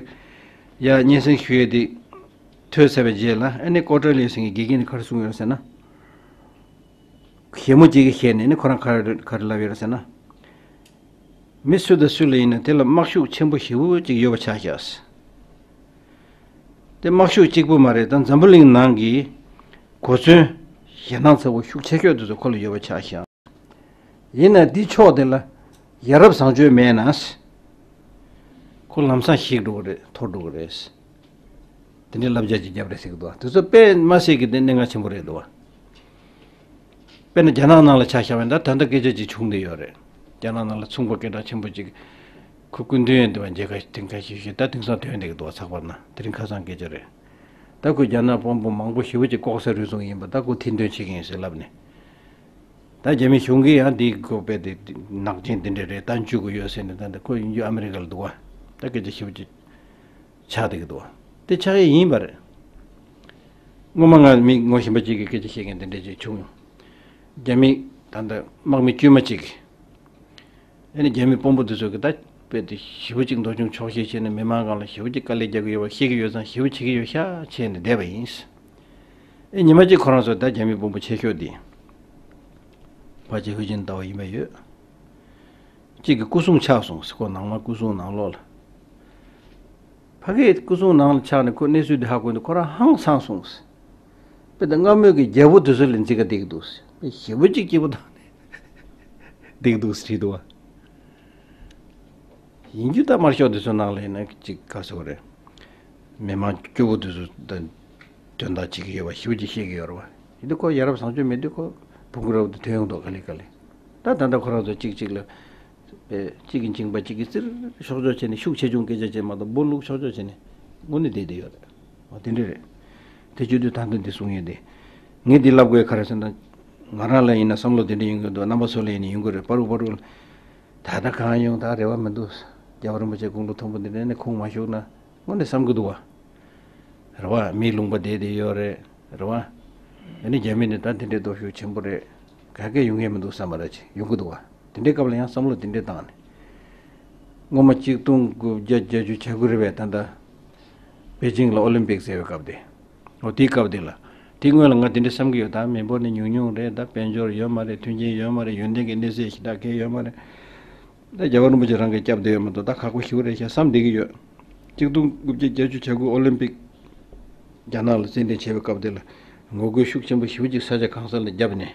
ཡ་སྙན་སེང་ཞུ་ཡས་དེ་ཐོས་ཚར་བའི་རྗེས་ལ། ཨ་ནི་ཀོ་ཊི་ལི་ཡ་ཟེར་མཁན་དགེ་རྒན་དེ་ག་རེ་གསུངས་ཡོད་ཟེར་ན། གཞས་མོ་གཅིག་གིས་བཤད་ནས། ཨ་ནི་ཁོ་རང་ག་རེ་ག་རེ་ལབ་ཡོད་ཟེར་ན། མི་སུ་དང་སུ་ལ་ཡིན་ན་དེ་ལ་དམག་ཤུགས་ཆེན་པོ་ཞེ་པོ་ཅིག་ཡོད་པ་ཆགས་ཤག། དེ་དམག་ཤུགས་གཅིག་པུ་མ་རེད། ད་འཛམ་བུ་གླིང་ནང་གི་གོ་མཚོན་ཞེད་སྣང་ཚ་པོ་ཤུགས་ཆེ་ཤོས་དེ་ཚོ་ཁོ་ལ་ཡོད་པ་ཆགས་ཤག། ཡིན་ན་དེའི་ཕྱོགས་དེ་ལ་ཡ་རབས་བཟང་སྤྱོད་མེད་ན། ཁོ་ལམ་སང་ཞིག་འགྲོ་གི་རེད། འཐོར་འགྲོ་གི་རེད། དེ་འདྲའི་བསླབ་བྱ་ཅིག་བརྒྱབ་རེད་ཟེར་གི་འདུག། དེ་ཚོ་དཔེ་མ་སྲིད་ཀྱི་དེ་གནད་འགག་ཆེན་པོ་རེད་འདུག། དཔེར་ན་རྒྱ་ནག་ནང་ལ་ཆ་བཞག་པ་ཡིན་ན་ད་ད་ལྟ་སྐད་ཆ་ཅིག་བྱུང་བསྡད་ཡོད་རེད། རྒྱ་ནག་ནང་ལ་ཚོང་པ་སྐད་གྲགས་ཆེན་པོ་ཅིག་ཁོ་སྐུ་མདུན་ཡོད་འདི་བ་མཇལ་ཁ་དེང་ཁ་ཤས་ཤིག་ད་དེང་སང་ཐོན་བསྡད་ཀྱི་འདུག་བ། ཚགས་པར་ན་དེ་རིང་ཁ་སང་སྐད་ཆ་རེད། ད་ཁོས་རྒྱ་ནག་དཔོན་པོ་མང་པོ་ཞེ་པོ་ཅིག་ལྐོག་ཟ་རུལ་སུངས་ཡིན་པ་ད་ཁོ་ཐེར་འདོན་བྱེད་ཀྱི་ཡིན་ཟེར་ལབ་ནས། ད་རྒྱ་མི་གཞུང་གིས་ཡང་འདི་ཁོ་དཔེ་དེ་ནག་ཅན་འདི་འདྲ་རེད། ད་འཇུ་དགོས་ཡོད་ཟེར་ནས། ད་འདི་ཁོ་ཡིན་རྒྱུ་ཨ་མི་རི་ཀ་ལ་འདུག་བ། ད་སྐད་ཆ་ཞེ་པོ་ཅིག་ཆགས་བསྡད་ཀྱི་འདུག་བ། དེ་ཆགས་ཡས་ཡིན་པ་རེད། སྔོན་མ་ང་མི་ངོ་ཤེས་པ་གཅིག་གིས་སྐད་ཆ་བཤད་མཁན་དེ་འདྲ་ཅིག་བྱུང་ཡོང་། རྒྱ་མི་ད་ལྟ་དམག་མི་དཀྱུས་མ་གཅིག་གིས་ཨ་ནི་རྒྱ་མི་དཔོན་པོ་དེ་ཚོ་གིས་ད་དཔེ་དེ་ཞེ་པོ་ཅིག་འདོད་ཆུང་ཆོག་ཤེས་བྱས་ནས་མི་མང་སྒང་ལ་ཞེ་པོ་ཅིག་དཀའ་ལས་རྒྱག་གི་ཡོད་པ་ཤེས་ཀྱི་ཡོད་ཙང་ཞེ་པོ་བྱེད་ཀྱི་ཡོད་ཤག་བྱས་ནས་བསྡད་པ་ཡིན། ཨེ་ཉི་མ་གཅིག་ཁོ་རང་ཚོ་ད་རྒྱ་མི་དཔོན་པོ་ཆེ་ཤོས་དེ་ཕལ་ཆེར་ཧུའུ་ཅིན་ཏའོ་ཡིན་པ་ཡོད། གཅིག་གི་སྐུ་སྲུང་ཆགས་སོང་ཟེར། ཁོ་ནང་མ་སྐུ་སྲུང་ནང་ལོགས་ལ། ཕ་གིའི་སྐུ་སྲུང་ནང་ལ་ཆགས་ནས་ཁོ་གནས་ཚུལ་འདི་ཧ་གོ་ནས་ཁོ་རང་ཧང་སངས་སོང་ཟེར། དཔེ་ད་སྔ་མོའི་གི་རྒྱལ་པོ་དེ་ཚོ་ལ་འཛི་ག་བསྡད་ཀྱི་འདུག་ཟེར། དཔེ་ཞེ་པོ་གཅིག་སྐྱིད་པོ་བཏང་ནས་བསྡད་ཀྱི་འདུག་ཟེར་བྲིས་འདུག་བ། ཡིན་རྒྱུ་ད་དམར་ཤོག་དེ་ཚོ་ནང་ལ་ཡིན་ན་གཅིག་ག་ཟེར་བ་རེད། མི་མང་སྐྱོ་བོ་དེ་ཚོ་ད་དོན་དག་བྱེད་ཀྱི་ཡོད་པ་ཞེ་པོ་ཅིག་ཤེས་ཀྱི་ཡོད་རེད་བ། ཡིན་དུས་ཁོ་ཡ་རབས་བཟང་སྤྱོད་མེད་དུས་ཁོ་བོང་གུ་ར་བ་དེ་ཐོན་ཡོང་འདུག་ག་ལེ་ག་ལེ། ད་ད་ལྟ་ཁོ་རང་ཚོ་གཅིག་གཅིག་ལ་དཔེ་གཅིག་གིས་འཇིང་པ་གཅིག་གིས་བཙིར་ཤོག་ཆོག་བྱས་ནས་ཤུགས་ཆེ་ཆུང་སྐད་ཆ་བྱས་མ་གཏོགས་སྦོ་ལུག་ཤོག་ཆོག་བྱས་ནས་དངོས་གནས་བསྡད་བསྡད་ཡོད་རེད། འོ་དེ་འདྲ་རེད། དེ་བྱེད་དུས་ད་ལྟ་འདི་གསུང་ཡས་དེ། ངས་འདི་ལབ་དགོས་ག་རེ་ཟེར་ན། ང་རང་ལ་ཡིན་ན་བསམ་བློ་དེ་འདྲ་ཡོང་གི་འདུག་རྣམ་པ་ཚོ་ལ་ཡིན་ན་ཡོང་གི་རེད། པ་རུ་པ་རུ་ལ། ད་ལྟ་གང་ཡོང་ད་རེ་བ་མི་འདུག་རྒྱལ་བ་རིན་པོ་ཆེ་དགུང་ལོ་མཐོན་པོ་འདི་འདྲ་ནས་ཁུངས་མ་ཞུགས་ན་དངོས་གནས་བསམ་གི་འདུག་བ། རེད་བ། མིའི་ལུང་པ་བསྡད་བསྡད་ཡོད་རེད། རེད་བ། ཨ་ནི་རྒྱ་མི་ནི་ད་འདི་འདྲའི་སྟོབས་ཤུགས་ཆེན་པོ་རེད། ག་གེ་ཡོང་ངེས་མི་འདུག་བསམ་པ་ར་ཅིག་ཡོང་གི་འདུག་བ། དེ་འདྲའི་སྐབས་ལ་ཡང་བསམ་བློ་དེ་འདྲའི་བཏང་ནས། སྔོན་མ་གཅིག་སྟོང་དགུ་བརྒྱ་བརྒྱད་ཅུ་གྱ་དགུ་རེད་པས་ད་ལྟ། པེ་ཅིང་ལ་ཨོ་ལིམ་པིག་ཟེར་བའི་སྐབས་དེ། འོ་དེའི་སྐབས་དེ་ལ། དེའི་སྔོན་ལ་ང་དེ་འདྲ་བསམ་གི་ཡོད། ད་མི་འབོར་ནི་ཉུང་ཉུང་རེད། ད་དཔལ་འབྱོར་ཡོད་མ་རེད། མཐུན་རྐྱེན་ཡོད་མ་རེད། ཡོན་ཏན་གྱི་གནས་ཚད་ཞེ་དྲག་གང་ཡོད་མ་རེད། ད་རྒྱལ་བ་རིན་པོ་ཆེ་རང་གིས་སྐྱབས་བསྡད་ཡོད་མ་གཏོགས་ད་ཁག་པོ་ཞེ་པོ་རེད་ཤག་བསམ་བསྡད་ཀྱི་ཡོད། གཅིག་སྟོང་དགུ་བརྒྱ་བརྒྱད་ཅུ་གྱ་དགུ་ཨོ་ལིམ་པིག་རྒྱ་ནག་ལ་རྩེད་འགྲན་བྱས་པའི་སྐབས་དེ་ལ་ངོ་རྒོལ་ཤུགས་ཆེན་པོ་ཞེ་པོ་ཅིག་ས་ཆ་གང་ས་ལ་བརྒྱབ་ནས།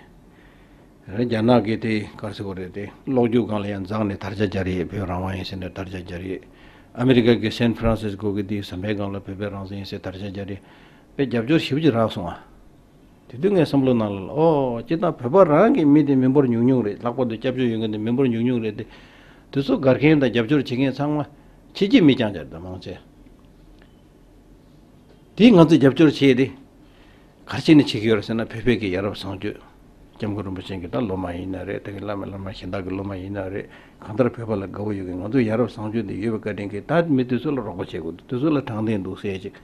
རྒྱ་ནག་གིས་དེ་ག་རེ་ཟེར་དགོས་རེད། དེ་གློག་འཁྱུག་སྒང་ལ་ཡང་འཛེགས་ནས་དར་ཆ་རྒྱག་རེད། བོད་རང་དབང་ཡིན་ཟེར་ནས་དར་ཆ་རྒྱག་རེད། ཨ་མི་རི་ཀ་གི་སན་ཧྥ་རན་སིས་ཀོ་གི་དེའི་ཟམ་པའི་སྒང་ལ་བོད་པའི་རང་བཙན་ཡིན་ཟེར་དར་ཆ་རྒྱག་རེད། དཔེ་རྒྱབ་སྐྱོར་ཞེ་པོ་ཅིག་རག་སོང་ཨ། དེ་དུས་ངའི་བསམ་བློ་ནང་ལ་ཨོ་སྤྱིར་བཏང་བོད་པ་རང་གི་མི་དེ་མི་འབོར་ཉུང་ཉུང་རེད། ལྷག་པར་དུ་སྐྱབས་བཅོལ་ཡོད་མཁན་དེ་མི་འབོར་ཉུང་ཉུང་རེད་དེ། དེ་ཚོ་དགར་མཁན་དང་རྒྱབ་སྐྱོར་བྱེད་མཁན་ཚང་མ་ཕྱི་རྒྱལ་མི་རྐྱང་རྐྱང་རེད། ད་མང་ཆེ། དེ་ང་ཚོས་རྒྱབ་སྐྱོར་བྱས་ཏེ། ག་རེ་བྱས་ནས་བྱེད་ཀྱི་ཡོད་རེད་ཟེར་ན། བོད་པའི་གི་ཡ་རབས་བཟང་སྤྱོད། སྐྱབས་མགོན་རིན་པོ་ཆེ་གི་ད་སློབ་མ་ཡིན་ན་རེད། དེ་གི་བླ་མ་བླ་མ་གཞན་དག་གི་སློབ་མ་ཡིན་ན་རེད། གང་ལྟར་བོད་པ་ལ་དགའ་བོ་ཡོད་མཁན། ང་ཚོ་ཡ་རབས་བཟང་སྤྱོད་དེ་ཡོད་པའི་བཀའ་དྲིན་གྱིས་ད་མི་དེ་ཚོ་ལ་རོགས་པ་བྱེད་དགོས་འདུག་དེ་ཚོ་ལ་དྲང་བདེན་འདུག་ཟེར་ཅིག་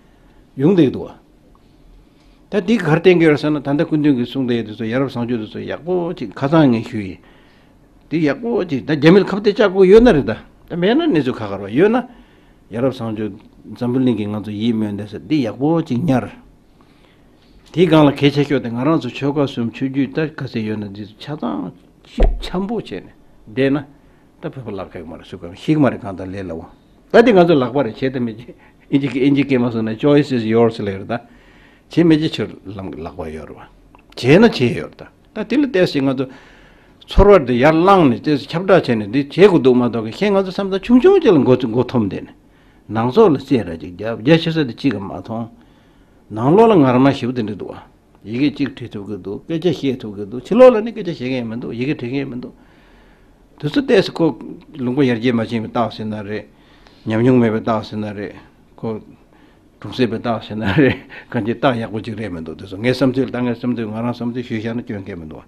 ཡོང་བསྡད་འདུག་བ། ད་འདི་ག་རེ་བསྟན་གྱི་ཡོད་རེད་ཟེར་ན། ད་ལྟ་སྐུ་མདུན་གྱིས་གསུངས་བསྡད་ཡོད་དེ་ཚོ་ཡ་རབས་བཟང་སྤྱོད་དེ་ཚོ་ཡག་པོ་ཅིག་ཁ་སང་ངས་ཞུས་ཡིན། འདི་ཡག་པོ་ཅིག་ད་རྒྱ་མི་ལ་ཁ་གཏད་བཅག་དགོས་ཡོད་ན་རེད། ད་ད་མེད་ན་གནས་ཚུལ་ཁ་ཁར་བ་ཡོད་ན། ཡ་རབས་བཟང་སྤྱོད་འཛམ་བུ་གླིང་གིས་ང་ཚོ་ཡིད་སྨོན་འདེབས་ས་འདི་ཡག་པོ་ཅིག་ཉར། དེའི་སྒང་ལ་གལ་ཆེ་ཤོས་དེ་ང་རང་ཚོ་ཆོལ་ཁ་གསུམ་ཆོས་བརྒྱུད་ད་ག་ཚད་ཡོད་ན་འདི་ཚོ་ཆ་ཚང་ཞིབ་འཆམ་པོ་བྱས་ནས་བསྡད་ན། ད་བོད་པ་ལབ་ཁག་མ་རེད། སུ་གང་ཤེས་ཀྱི་མ་རེད། གང་ལྟར་ལས་སླ་བོ། ད་དེ་ང་ཚོ་ལག་པ་རེད། བྱེད་དང་མི་བྱེད། ཨིན་ཇི་གི་ཨིན་ཇི་སྐད་མ་སོང་ན་choice is yours ལབ་ཡོད་རེད། ད་བྱེད་མི་བྱེད་ཁྱོད་ལམ་ལག་པ་ཡོད་རེད་བ། བྱེད་ན་བྱེད་ཡོད་རེད། ད་ད་དེ་ལ་བལྟས་ཚེ་ང་ཚོ་ཚོར་བ་འདི་ཡར་བླངས་ནས་བལྟས་ཚེ་ཁྱབ་བསྒྲགས་བྱས་ནས་འདི་བྱེད་དགོས་འདུག་མ་གཏོགས་གི་ཁྱེད་ང་ཚོ་བསམ་ཚུལ་ཆུང་ཆུང་ཅིག་ལ་མགོ་མགོ་འཐོམ་བསྡད་ནས་ནང་སོག་ལ་རྩེད་ར་ཅིག་རྒྱབ། རྒྱ་ཆེ་ས་དེ་གཅིག་ག་མ་མཐོང་། ནང་ལོགས་ལ་ངར་མ་ཞེ་པོ་དེ་འདྲ་འདུག་བ། ཡི་གེ་གཅིག་བྲིས་ཐུབ་ཀྱི་འདུག་སྐད་ཆ་བཤད་ཐུབ་ཀྱི་འདུག་ཕྱི་ལོགས་ལ་ནི་སྐད་ཆ་བཤད་མཁན་མི་འདུག་ཡི་གེ་འབྲི་མཁན་མི་འདུག་དེ་ཚོ་ལྟས་སུ་ཁོ་ལུང་པ་ཡར་རྒྱས་མ་ཕྱིན་པའི་རྟགས་ཟེར་ན་རེད། ཉམས་མྱོང་མེད་པའི་རྟགས་ཟེར་ན་རེད། ཁོ་གྲུང་ཟད་པའི་རྟགས་ཟེར་ན་རེད། གང་ཅིའི་རྟགས་ཡག་པོ་ཅིག་རེད་མི་འདུག་དེ་ཚོ་ངའི་བསམ་ཚུལ། ད་ངའི་བསམ་ཚུལ། ང་རང་བསམ་ཚུལ་ཞུས་བཞག་ན་སྐྱོན་གང་ཡང་མི་འདུག་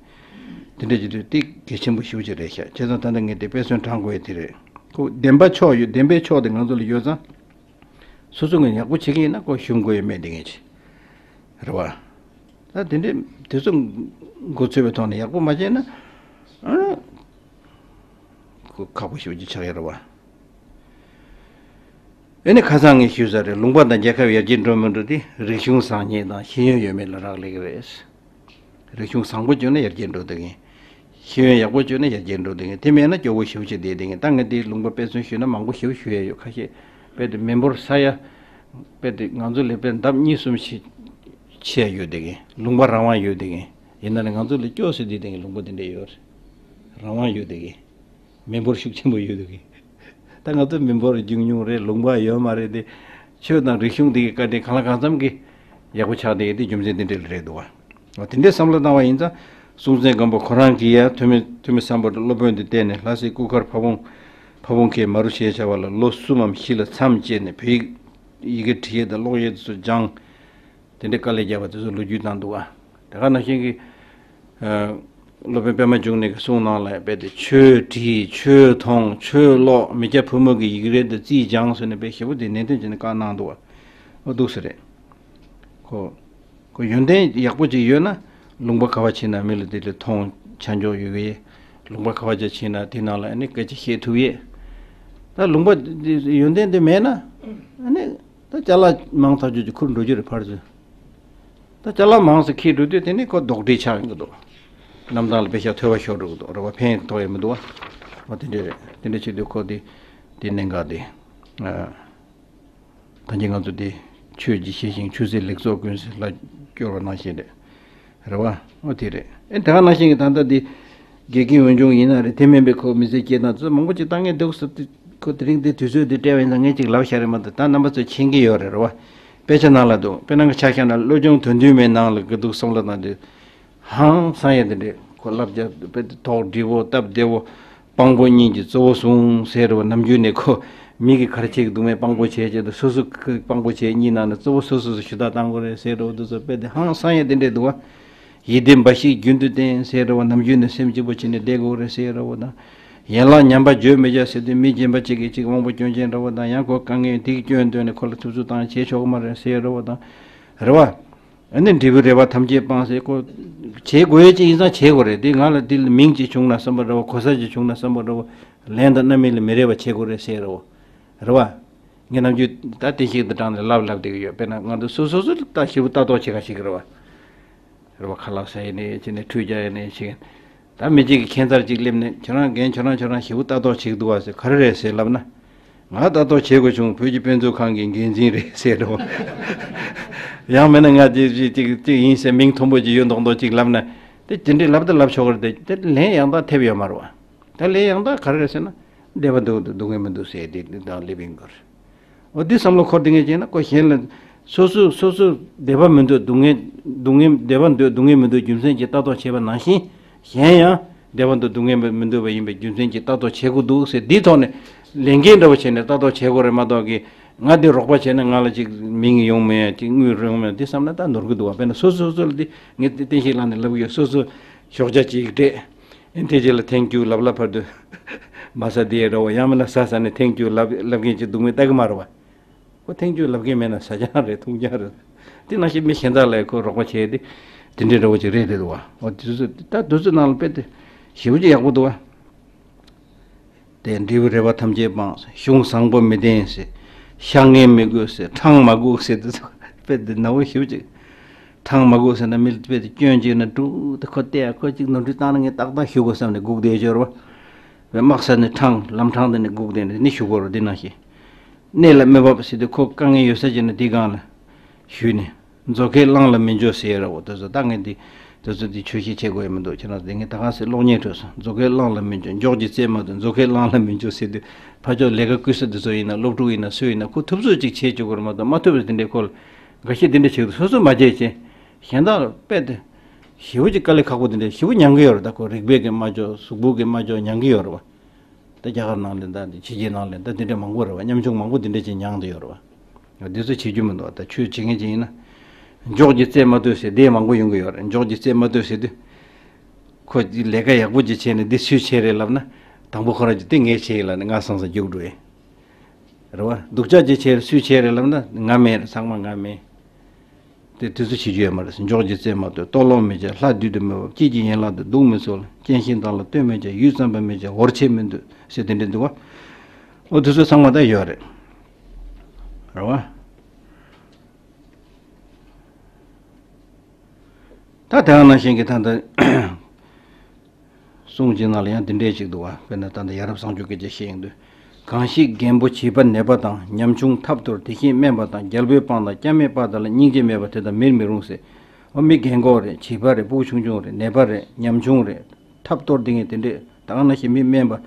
དེ་འདྲ་བྱེད་དུས་དེ་གལ་ཆེན་པོ་ཞེ་པོ་ཅིག་རེད་ཤག་བྱས་ཙང་ད་ལྟ་ངས་དེ་དཔེ་མཚོན་དྲངས་དགོས་ཡ་དེ་རེད། ཁོ་བདེན་པ་ཕྱོགས་ཡོད། བདེན་པའི་ཕྱོགས་དེ་ང་ཚོ་ལ་ཡོད་ཙང་། སོ་སོ་ངོས་ཡག་པོ་བྱེད་ཀྱི་ཡིན་ན་ཁོ་ཞུམ་དགོས་ཡོད་མེད་དེ་ངས་བྱེད། རེད་བ། ད་དེ་འདྲས་དེ་ཚོ་མགོ་ཚོས་པའི་ཐོག་ནས་ཡག་པོ་མ་བྱས་ན། ཨ། ཁོ་ཁག་པོ་ཞེ་པོ་ཅིག་ཆགས་ཡོད་རེད་བ། ཨེ་ནི་ཁ་སང་ངས་ཞུས་ས་རེད། ལུང་པ་དང་རྒྱལ་ཁབ་ཡར་རྒྱས་འགྲོ་མི་འགྲོ་དེ་རིག་གཞུང་བཟང་ངན་དང་ཤེས་ཡོན་ཡོད་མེད་ལ་རག་ལས་ཀྱི་རེད། རིག་གཞུང་བཟང་པོ་བྱུང་ན་ཡར་རྒྱས་འགྲོ་བསྡད་མཁན། ཤེས་ཡོན་ཡག་པོ་བྱུང་ན་ཡར་རྒྱས་འགྲོ་བསྡད་མཁན། དེ་མེད་ན་སྐྱོ་བོ་ཞེ་པོ་ཅིག་བསྡད་བསྡད་མཁན། ད་ངས་དེའི་ལུང་པ་དཔེ་མཚོན་ཞུས་ན་མང་པོ་ཞེ་པོ་ཞུ་ཡ་ཡོད། ཁ་ཤས་དཔེ་དེ་མི་འབོར་ས་ཡ། དཔེ་དེ་ང་ཚོ་ལས་དཔེ་ལྡབ་གཉིས་གསུམ་ཞིག་ཆེ་ཡ་ཡོད་བསྡད་མཁན། ལུང་པ་རང་དབང་ཡོད་བསྡད་མཁན། ཡིན་ན་ནི་ང་ཚོ་ལས་སྐྱོ་ཟེར་བསྡད་བསྡད་མཁན་ལུང་པ་དེ་འདྲ་ཡོད་རེད། རང་དབང་ཡོད་བསྡད་མཁན། མི་འབོར་ཤུགས་ཆེན་པོ་ཡོད་འདུག་གི། ད་ང་ཚོ་མི་འབོར་ཉུང་ཉུང་རེད། ལུང་པ་ཡོད་མ་རེད་དེ། ཆོས་དང་རིག་གཞུང་འདི་གི་བཀའ་དྲིན་གང་ལ་གང་འཚམ་གྱིས་ཡག་པོ་ཆགས་བསྡད་ཡོད་དེ་རྒྱུ་མཚན་འདི་འདྲ་ལ་རེད་འདུག་བ། འོ་དེ་འདྲའི་བསམ་བློ་བཏང་བ་ཡིན་ཙང་ སྲོང་བཙན་སྒམ་པོ་ཁོ་རང་གིས་ཡང་ཐོན་མི་ཐོན་མི་སམ་བྷོ་ཊ་སློབ་དཔོན་དུ་བསྟེན་ནས། ལྷ་སའི་སྐུ་མཁར་ཕ་བོང་ཕ་བོང་ཁའི་མ་རུ་ཞེས་བྱ་བ་ལ་ལོ་གསུམ་མམ་བཞི་ལ་མཚམས་བཅད་ནས། བོད་ཡིག་ཡི་གེ་འབྲི་ཡས་དང་ཀློག་ཡས་དེ་ཚོ་སྦྱངས། དེ་འདྲའི་དཀའ་ལས་བརྒྱབ་པ་དེ་ཚོ་ལོ་རྒྱུས་བཏང་འདུག་ཨ། དེ་ག་ནང་བཞིན་གྱི། ཨ། སློབ་དཔོན་པད་མ་འབྱུང་གནས་ཀྱི་གསུང་ནང་ལ་རྦད་དེ་ཆོས་བྲིས། ཆོས་མཐོང་། ཆོས་ཀློག་མི་སྐྱ་ཕོ་མོ་གི་ཡིག་རིགས་དེ་རྩིས་སྦྱངས་ཟེར་ནས་དཔེ་ཞེ་པོ་དེ་ནན་ཏན་བྱས་ནས་བཀའ་གནང་འདུག་ཨ། འོ་འདུག་སེ་རེད། ཁོ། ཁོ་ཡོན་ཏན་ཡག་པོ་ཅིག་ཡོད་ན། ལུང་པ་ག་བ་ཕྱིན་ན་མི་ལ་དེ་ལས་མཐོང་ཆ་འཇོག་ཡོད་གི། ལུང་པ་ག་བ་ཅིག་ཕྱིན་ན་དེ་ནང་ལ་ཨ་ནི་སྐད་ཆ་བཤད་ཐུབ་ཡས། ད་ལུང་པ་ཡོན་ཏན་དེ་མེད་ན། ཨ་ནི་ད་ཅ་ལག་མང་ཐག་ཆོད་ཅིག་ཁུར་འགྲོ་རྒྱུ་རེད་ཕར་ཚུར། ད་ཅ་ལག་མང་ཙམ་འཁྱེར་འགྲོ་དུས་དེ་ནི་ཁོ་རྡོག་ཁྲེས་ཆགས་ཡོང་གི་འདུག་གནམ་ཐང་ལ་དཔེ་ཤག་ཐོས་པ་ཤོར་འགྲོ་གི་འདུག་རེད་བ། ཕན་ཐོགས་ཡས་མི་འདུག་བ། འོ་དེ་འདྲས་རེད། དེ་འདྲས་བྱེད་དུས་ཁོ་དེ་དེ་གནད་འགག་དེ། ཨ། ད་གིན་ང་ཚོ་དེ་ཆོས་ཀྱི་ཞི་ཞིང་ཆོས་སྲིད་ལེགས་ཚོགས་ཀུན་ཟེར་ལ་སྐྱོར་བ་ནང་བཞིན་རེད། རེད་བ། འོ་དེ་རེད། ཨེ་ད་ག་ནང་བཞིན་གྱི་ད་ལྟ་དེ་དགེ་རྒན་འོས་སྦྱོང་ཡིན་ན་རེད། དེ་མིན་པའི་ཁོ་མི་ཚེ་སྐྱེལ་སྟངས་ཚོ་མང་པོ་ཅིག་ལྟ་ངན་འདུག་ཟེར་དུས། ཁོ་དེ་རིང་དེ་དུས་ཚོད་དེ་སྤྲད་པ་ཡིན་ཙང་ངས་ཅིག་ལབ་བཞག་རེད་མ་གཏོགས། ད་རྣམ་པ་ཚོས་མཁྱེན་གྱི་ཡོད་རེད། རེད་བ། དཔེ་ཆ་ནང་ལ་འདུག་དཔེ་ནང་གི་ཆ་བཞག་ན་བློ་སྦྱོང་དོན་བདུན་མའི་ནང་ལ་གི་འདུག་བསམ་བློ་བཏང་དུས། ཧང་སང་ཡས་དེ་འདྲས་ཁོ་བསླབ་བྱ་དཔེ་དེ་ཐོག་འདྲི་བོ་སྟབས་བདེ་བོ། སྤང་པོ་གཉིས་ཀྱི་གཙོ་བོ་བཟུང་ཟེར་རེད་བ། ནམ་རྒྱུན་ནས་ཁོ་མི་གིས་ག་རེ་བྱེད་ཀྱི་འདུག་མེད་སྤང་པོ་བྱས་བྱས་དུས་སོ་སོ་གི་སྤང་པོ་བྱས་གཉིས་ནང་ནས་གཙོ་བོ་སོ་སོ་སོ་ཞུ་དག་བཏང་དགོས་རེད་ཟེར་རེད་བ། འདུག་ཚོ་དཔེ་དེ་ཧང་སང་ཡས་དེ་འདྲས་འདུག་བ། ཡིད་བདེ་འབའ་ཞིག་རྒྱུན་དུ་བསྟེན་ཟེར་རེད་བ། ནམ་རྒྱུན་ནས་སེམས་སྐྱིད་པོ་བྱས་ནས་བསྡད་དགོས་རེད་ཟེར་རེད་བ་དང་། ཡན་ལག་ཉམས་པ་བརྗོད་མི་བྱ་ཟེར་དུས་མི་གཞན་པ་གཅིག་གིས་གཅིག་དབང་པོ་སྐྱོན་ཅན་འདྲ་བོ་དང་། ཡང་ཁོ་དཀའ་ངལ་དེ་གི་སྐྱོན་བཏོན་ནས་ཁོ་ལ་ཐུབ་ཚོད་བཏང་བྱེད་ཆོག་གི་མ་རེད་ཟེར་རེད་བ་དང་། རེད་བ། ཨ་ནི་འབྲས་བུ་རེ་བ་ཐམས་ཅད་སྤངས་ཟེར། ཁོ་བྱེད་དགོས་ཡས་ཅིག་ཡིན་ཙང་བྱེད་དགོས་རེད། དེ་ང་ལ་དེ་ལ་མིང་ཅིག་བྱུང་ན་བསམ་པ་འདྲ་བོ། གོ་ས་ཅིག་བྱུང་ན་བསམ་པ་འདྲ་བོ། ལན་དང་རྣམ་སྨིན་ལ་མི་རེ་བ་བྱེད་དགོས་རེད་ཟེར་རེད་བ། རེད་བ། ངས་ནམ་རྒྱུན་ད་བསྟན་བཤིག་འདི་དྲངས་ནས་ལབ་ལབ་བསྡད་ཀྱི་ཡོད། དཔེར་ན་ང་ཚོ་སོ་སོ་སོ་ལ་ད་ཞེ་པོ་ལྟ་རྟོག་བྱེད་ག་ཞིག་རེད་བ། རེད་བ། ཁ་ལག་ཟ་ཡས་ནས་བྱས་ནས་ཁྲུས་རྒྱག་ཡས་ནས་བྱས། ད་མི་གཅིག་གིས་ཁྱད་མཚར་ཅིག་སླེབས་ནས་ཁྱོད་རང་རྒན་ཁྱོད་རང་ཁྱོད་རང་ཞེ་པོ་ལྟ་རྟོག་བྱེད་ཀྱི་འདུག་བ་ཟེར། ག་རེ་རེད་ཟེར་ལབ་ན། ང་ལྟ་རྟོག་བྱེད་དགོས་བྱུང་། བོད་ཀྱི་དཔེ་མཛོད་ཁང་གི་འགན་འཛིན་རེད་ཟེར་རོ། ཡང་མིན་ན་ང་ཅིག་ཅིག་ཅིག་ཅིག་ཡིན་ཟེར་མིང་མཐོན་པོ་ཅིག་ཡོད་མདོག་མདོག་ཅིག་ལབ་ན། དེ་དེ་འདྲའི་ལབ་ད་ལབ་ཆོག་གི་རེད་དེ། དེ་ལན་ཡང་དག་ཐེབས་ཡོད་མ་རེད་བ། ད་ལན་ཡང་དག་ག་རེ་རེད་ཟེར་ན། བདེ་བ་འདུག་འདུག་སྡུག་བསྔལ་མི་འདུག་ཟེར་དེ་དང་སླེབས་ཡིན་དགོས་རེད། འོ་འདི་བསམ་བློ་འཁོར་བསྡད་མཁན་ཅིག་ན། ཁོ་གཞན་ལ་སོ་སོ་སོ་སོ་བདེ་བ་མི་འདུག་སྡུག་བསྔལ་སྡུག་བསྔལ་བདེ་བ་འདོད་སྡུག་བསྔལ་མི་འདོད་རྒྱུ་མཚན་གྱིས་ལྟ་རྟོག་བྱེད་པ་ནང་བཞིན། གཞན་ཡང་བདེ་བ་འདོད་སྡུག་བསྔལ་མི་འདོད་པ་ཡིན་པའི་རྒྱུ་མཚན་གྱིས་ལྟ་རྟོག་བྱེད་དགོས་འདུག་ཟེར། འདིའི་ཐོག་ནས་ལས་འགན་འདྲ་བོ་བྱས་ནས་ལྟ་རྟོག་བྱེད་དགོས་རེད་མ་གཏོགས་ཀྱི། ང་འདི་རོགས་པ་བྱས་ན་ང་ལ་ཅིག་མིང་ཡོང་མེད། ཅིག་དངུལ་ཡོང་མེད། འདི་བསམ་ན་ད་ནོར་གི་འདུག་བ། དཔེར་ན་སོ་སོ་སོ་ལ་འདི་ངས་བསྟན་བཤིག་ལངས་ནས་ལབ་གི་ཡོད། སོ་སོ་ཞོགས་ཇ་ཅིག་སྤྲད། ཨེ་དེ་རྗེས་ལ་ཐེངས་བཅུ་ལབ་ལབ་བར་དུ་མ་ཟ་དེ་ར་བ། ཡང་མིན་ན་ཟ་ཟ་ནས་ཐེངས་བཅུ་ལབ་ལབ་མཁན་ཅིག་འདུག་མེད་ལྟ་གི་མ་རེད་བ། ཁོ་ཐེངས་བཅུ་ལབ་མཁན་མེད་ན་ཟ་རྐྱང་རེད། འཐུང་རྐྱང་རེད། དེ་ནང་བཞིན་མི་གཞན་དག་ལ་ཁོ་རོགས་པ་བྱས་ཏེ་དེ་འདྲའི་འདྲ་བོ་ཅིག་རེད་དེ་འདུག་བ། འོ་དེ་ཚོ་ད་དུས་ཚོད་ནང་ལ་དཔེ་དེ་ཞེ་པོ་ཅིག་ཡག་པོ་འདུག་བ། དེ་འབྲས་བུ་རེ་བ་ཐམས་ཅད་སྤངས། གཞུང་བཟང་པོ་མི་བསྟེན་ཟེར། ཤ་ངན་མི་དགོས་ཟེར། ཁྲག་མ་དགོས་ཟེར། དེ་ཚོ་དཔེ་དེ་ནག་པོ་ཞེ་པོ་ཅིག་ཁྲག་མ་དགོས་ཟེར་ན་མི་དཔེ་དེ་སྐྱོན་ཅིག་ན་འགྲོ་དེ་ཁོ་བལྟས་ཡ། ཁོ་ཅིག་ནོར་འཁྲུལ་བཏང་ན་ངས་ཏག་ཏག་ཞུ་དགོས་བསམ་ནས་སྒུག་བསྡད་ཡོད་རེད་བ། དམག་ས་ནས་ཁྲང་ལམ་ཁྲང་དེ་ནས་སྒུག་བསྡད་ནས་ནི་ཞུ་དགོས་རེད། འདི་ནང་བཞིན་གནས་ལ་མི་བབ་ཟེར་དུས་ཁོ་དཀའ་ངལ་ཡོད་ས་ཅིག་ན་དེའི་སྒང་ལ་ཞུས་ནས། མཛོ་ཁའི་གླང་ལ་མི་འགྱོ་ཟེར་ཡ་ར་བོ། དེ་ཚོ་ད་ངས་འདི་དེ་ཚོ་འདི་ཆོས་བཤད་བྱེད་དགོས་ཡ་མི་འདུག་ཁྱེད་རང་ཚོ་དེ་ངས་ད་ག་སེ་གློག་བརྙན་ཁྲོད་སོང་། མཛོ་ཁའི་གླང་ལ་མི་འགྱོ། མགྱོགས་ཀྱི་རྩལ་མ་ཐོས། མཛོ་ཁའི་གླང་ལ་མི་འགྱོ་ཟེར་དུས་ཕར་ཕྱོགས་ལས་ཀ་བསྐུལ་ས་དེ་ཚོ་ཡིན་ན། སློབ་ཕྲུག་ཡིན་ན་སུ་ཡིན་ན་ཁོ་ཐུབ་ཚོད་ཅིག་བྱེད་བཅུག་དགོས་རེད་མ་གཏོགས། མ་ཐུབ་པ་དེ་འདྲའི་ཁོ་ལ་འགའ་ཤས་དེ་འདྲ་བྱེད་དུས་སོ་སོ་མ་བྱས་བྱས། གཞན་དག་ལ་དཔེ་དེ་ཞེ་པོ་ཅིག་དཀའ་ལས་ཁག་པོ་དེ་འདྲ་ཞེ་པོ་མྱང་གི་ཡོད་རེད། ད་ཁོ་རིག་པའི་གི་མ་འཇོག་གཟུགས་པོ་གི་མ་འཇོག་མྱང་གི་ཡོད་རེད་བ། ད་རྒྱ་གར་ནང་ལ་ད་འདི་ཕྱི་རྒྱལ་ནང་ལ་ད་དེ་འདྲ་མང་པོ་རེད་བ། ཉམ་ཆུང་མང་པོ་དེ་འདྲ་ཅིག་མྱང་བསྡད་ཡོད་རེད་བ། འདི་ཚོ་བྱེད་རྒྱུ་མི་འདུག་ད་ཆོས་བྱེད་མཁན་ཅིག་ཡིན་ན། མགྱོགས་ཀྱི་རྩལ་མ་ཐོས་ཟེར་དེ་མང་པོ་ཡོང་གི་ཡོད་རེད། མགྱོགས་ཀྱི་རྩལ་མ་ཐོས་ཟེར་དུས། ཁོ་ལས་ཀ་ཡག་པོ་ཅིག་བྱས་ནས་འདི་སུས་བྱས་རེད་ལབ་ན། དང་པོ་ཁོ་རང་གིས་དེ་ངས་བྱས་ཡིན་ལབ་ནས་ང་སང་སང་རྒྱུགས་འགྲོ་ཡིན། རེད་བ། སྡུག་ཅག་ཅིག་བྱས་རེད། སུས་བྱས་རེད་ལབ་ན་ང་མིན། ཚང་མ་ང་མིན། དེ་དུས་ཚོད་བྱེད་རྒྱུ་ཡོད་མ་རེད། མགྱོགས་ཀྱི་རྩལ་མ་ཐོས། ལྟོ་སློང་མི་བྱ། ལྷ་བདུད་དུ་མི་འབབ། སྐྱིད་ཀྱི་ཡན་ལག་དང་སྡུག་མི་ཚོར། སྐྱེ་ཤིང་དག་ལ་ལྟོས་མི་བྱ། ཡུད་ཙམ་པ་མི་བྱ། འོར་ཆེད་མི་འདོད་ཟེར་དེ་འདྲ་འདུག་བ། འོ་དུས་ཚོད་ཚང་མ་ད་ཡོད་རེད། རེད་བ། ད་དེ་ནང་བཞིན་གྱི་ད་ལྟ་གསུང་གི་ནང་ལ་ཡང་འདི་འདྲས་ཅིག་འདུག་བ། དཔེར་ན་ད་ལྟ་ཡ་རབས་བཟང་སྤྱོད་སྐད་ཆ་བཤད་ཡོང་དུས། གང་ཞིག་རྒན་པོ་བྱིས་པ་ནད་པ་དང་། ཉམ་ཆུང་ཐབས་གཏོར་དེ་བཞིན་དམན་པ་དང་། རྒྱལ་པོའི་དཔང་དང་སྐྱ་མིའི་དཔའ་དག་ལ། སྙིང་རྗེ་མེད་པར་དེ་དག་མིར་མི་རུང་ཟེར། འོ་མི་རྒན་གོག་རེད། བྱིས་པ་རེད། སྤུ་གུ་ཆུང་ཆུང་རེད། ནད་པ་རེད། ཉམ་ཆུང་རེད། ཐབས་གཏོར་དེ་ངས་དེ་འདྲས་ད་ག་ནང་བཞིན་མི་དམན་པ།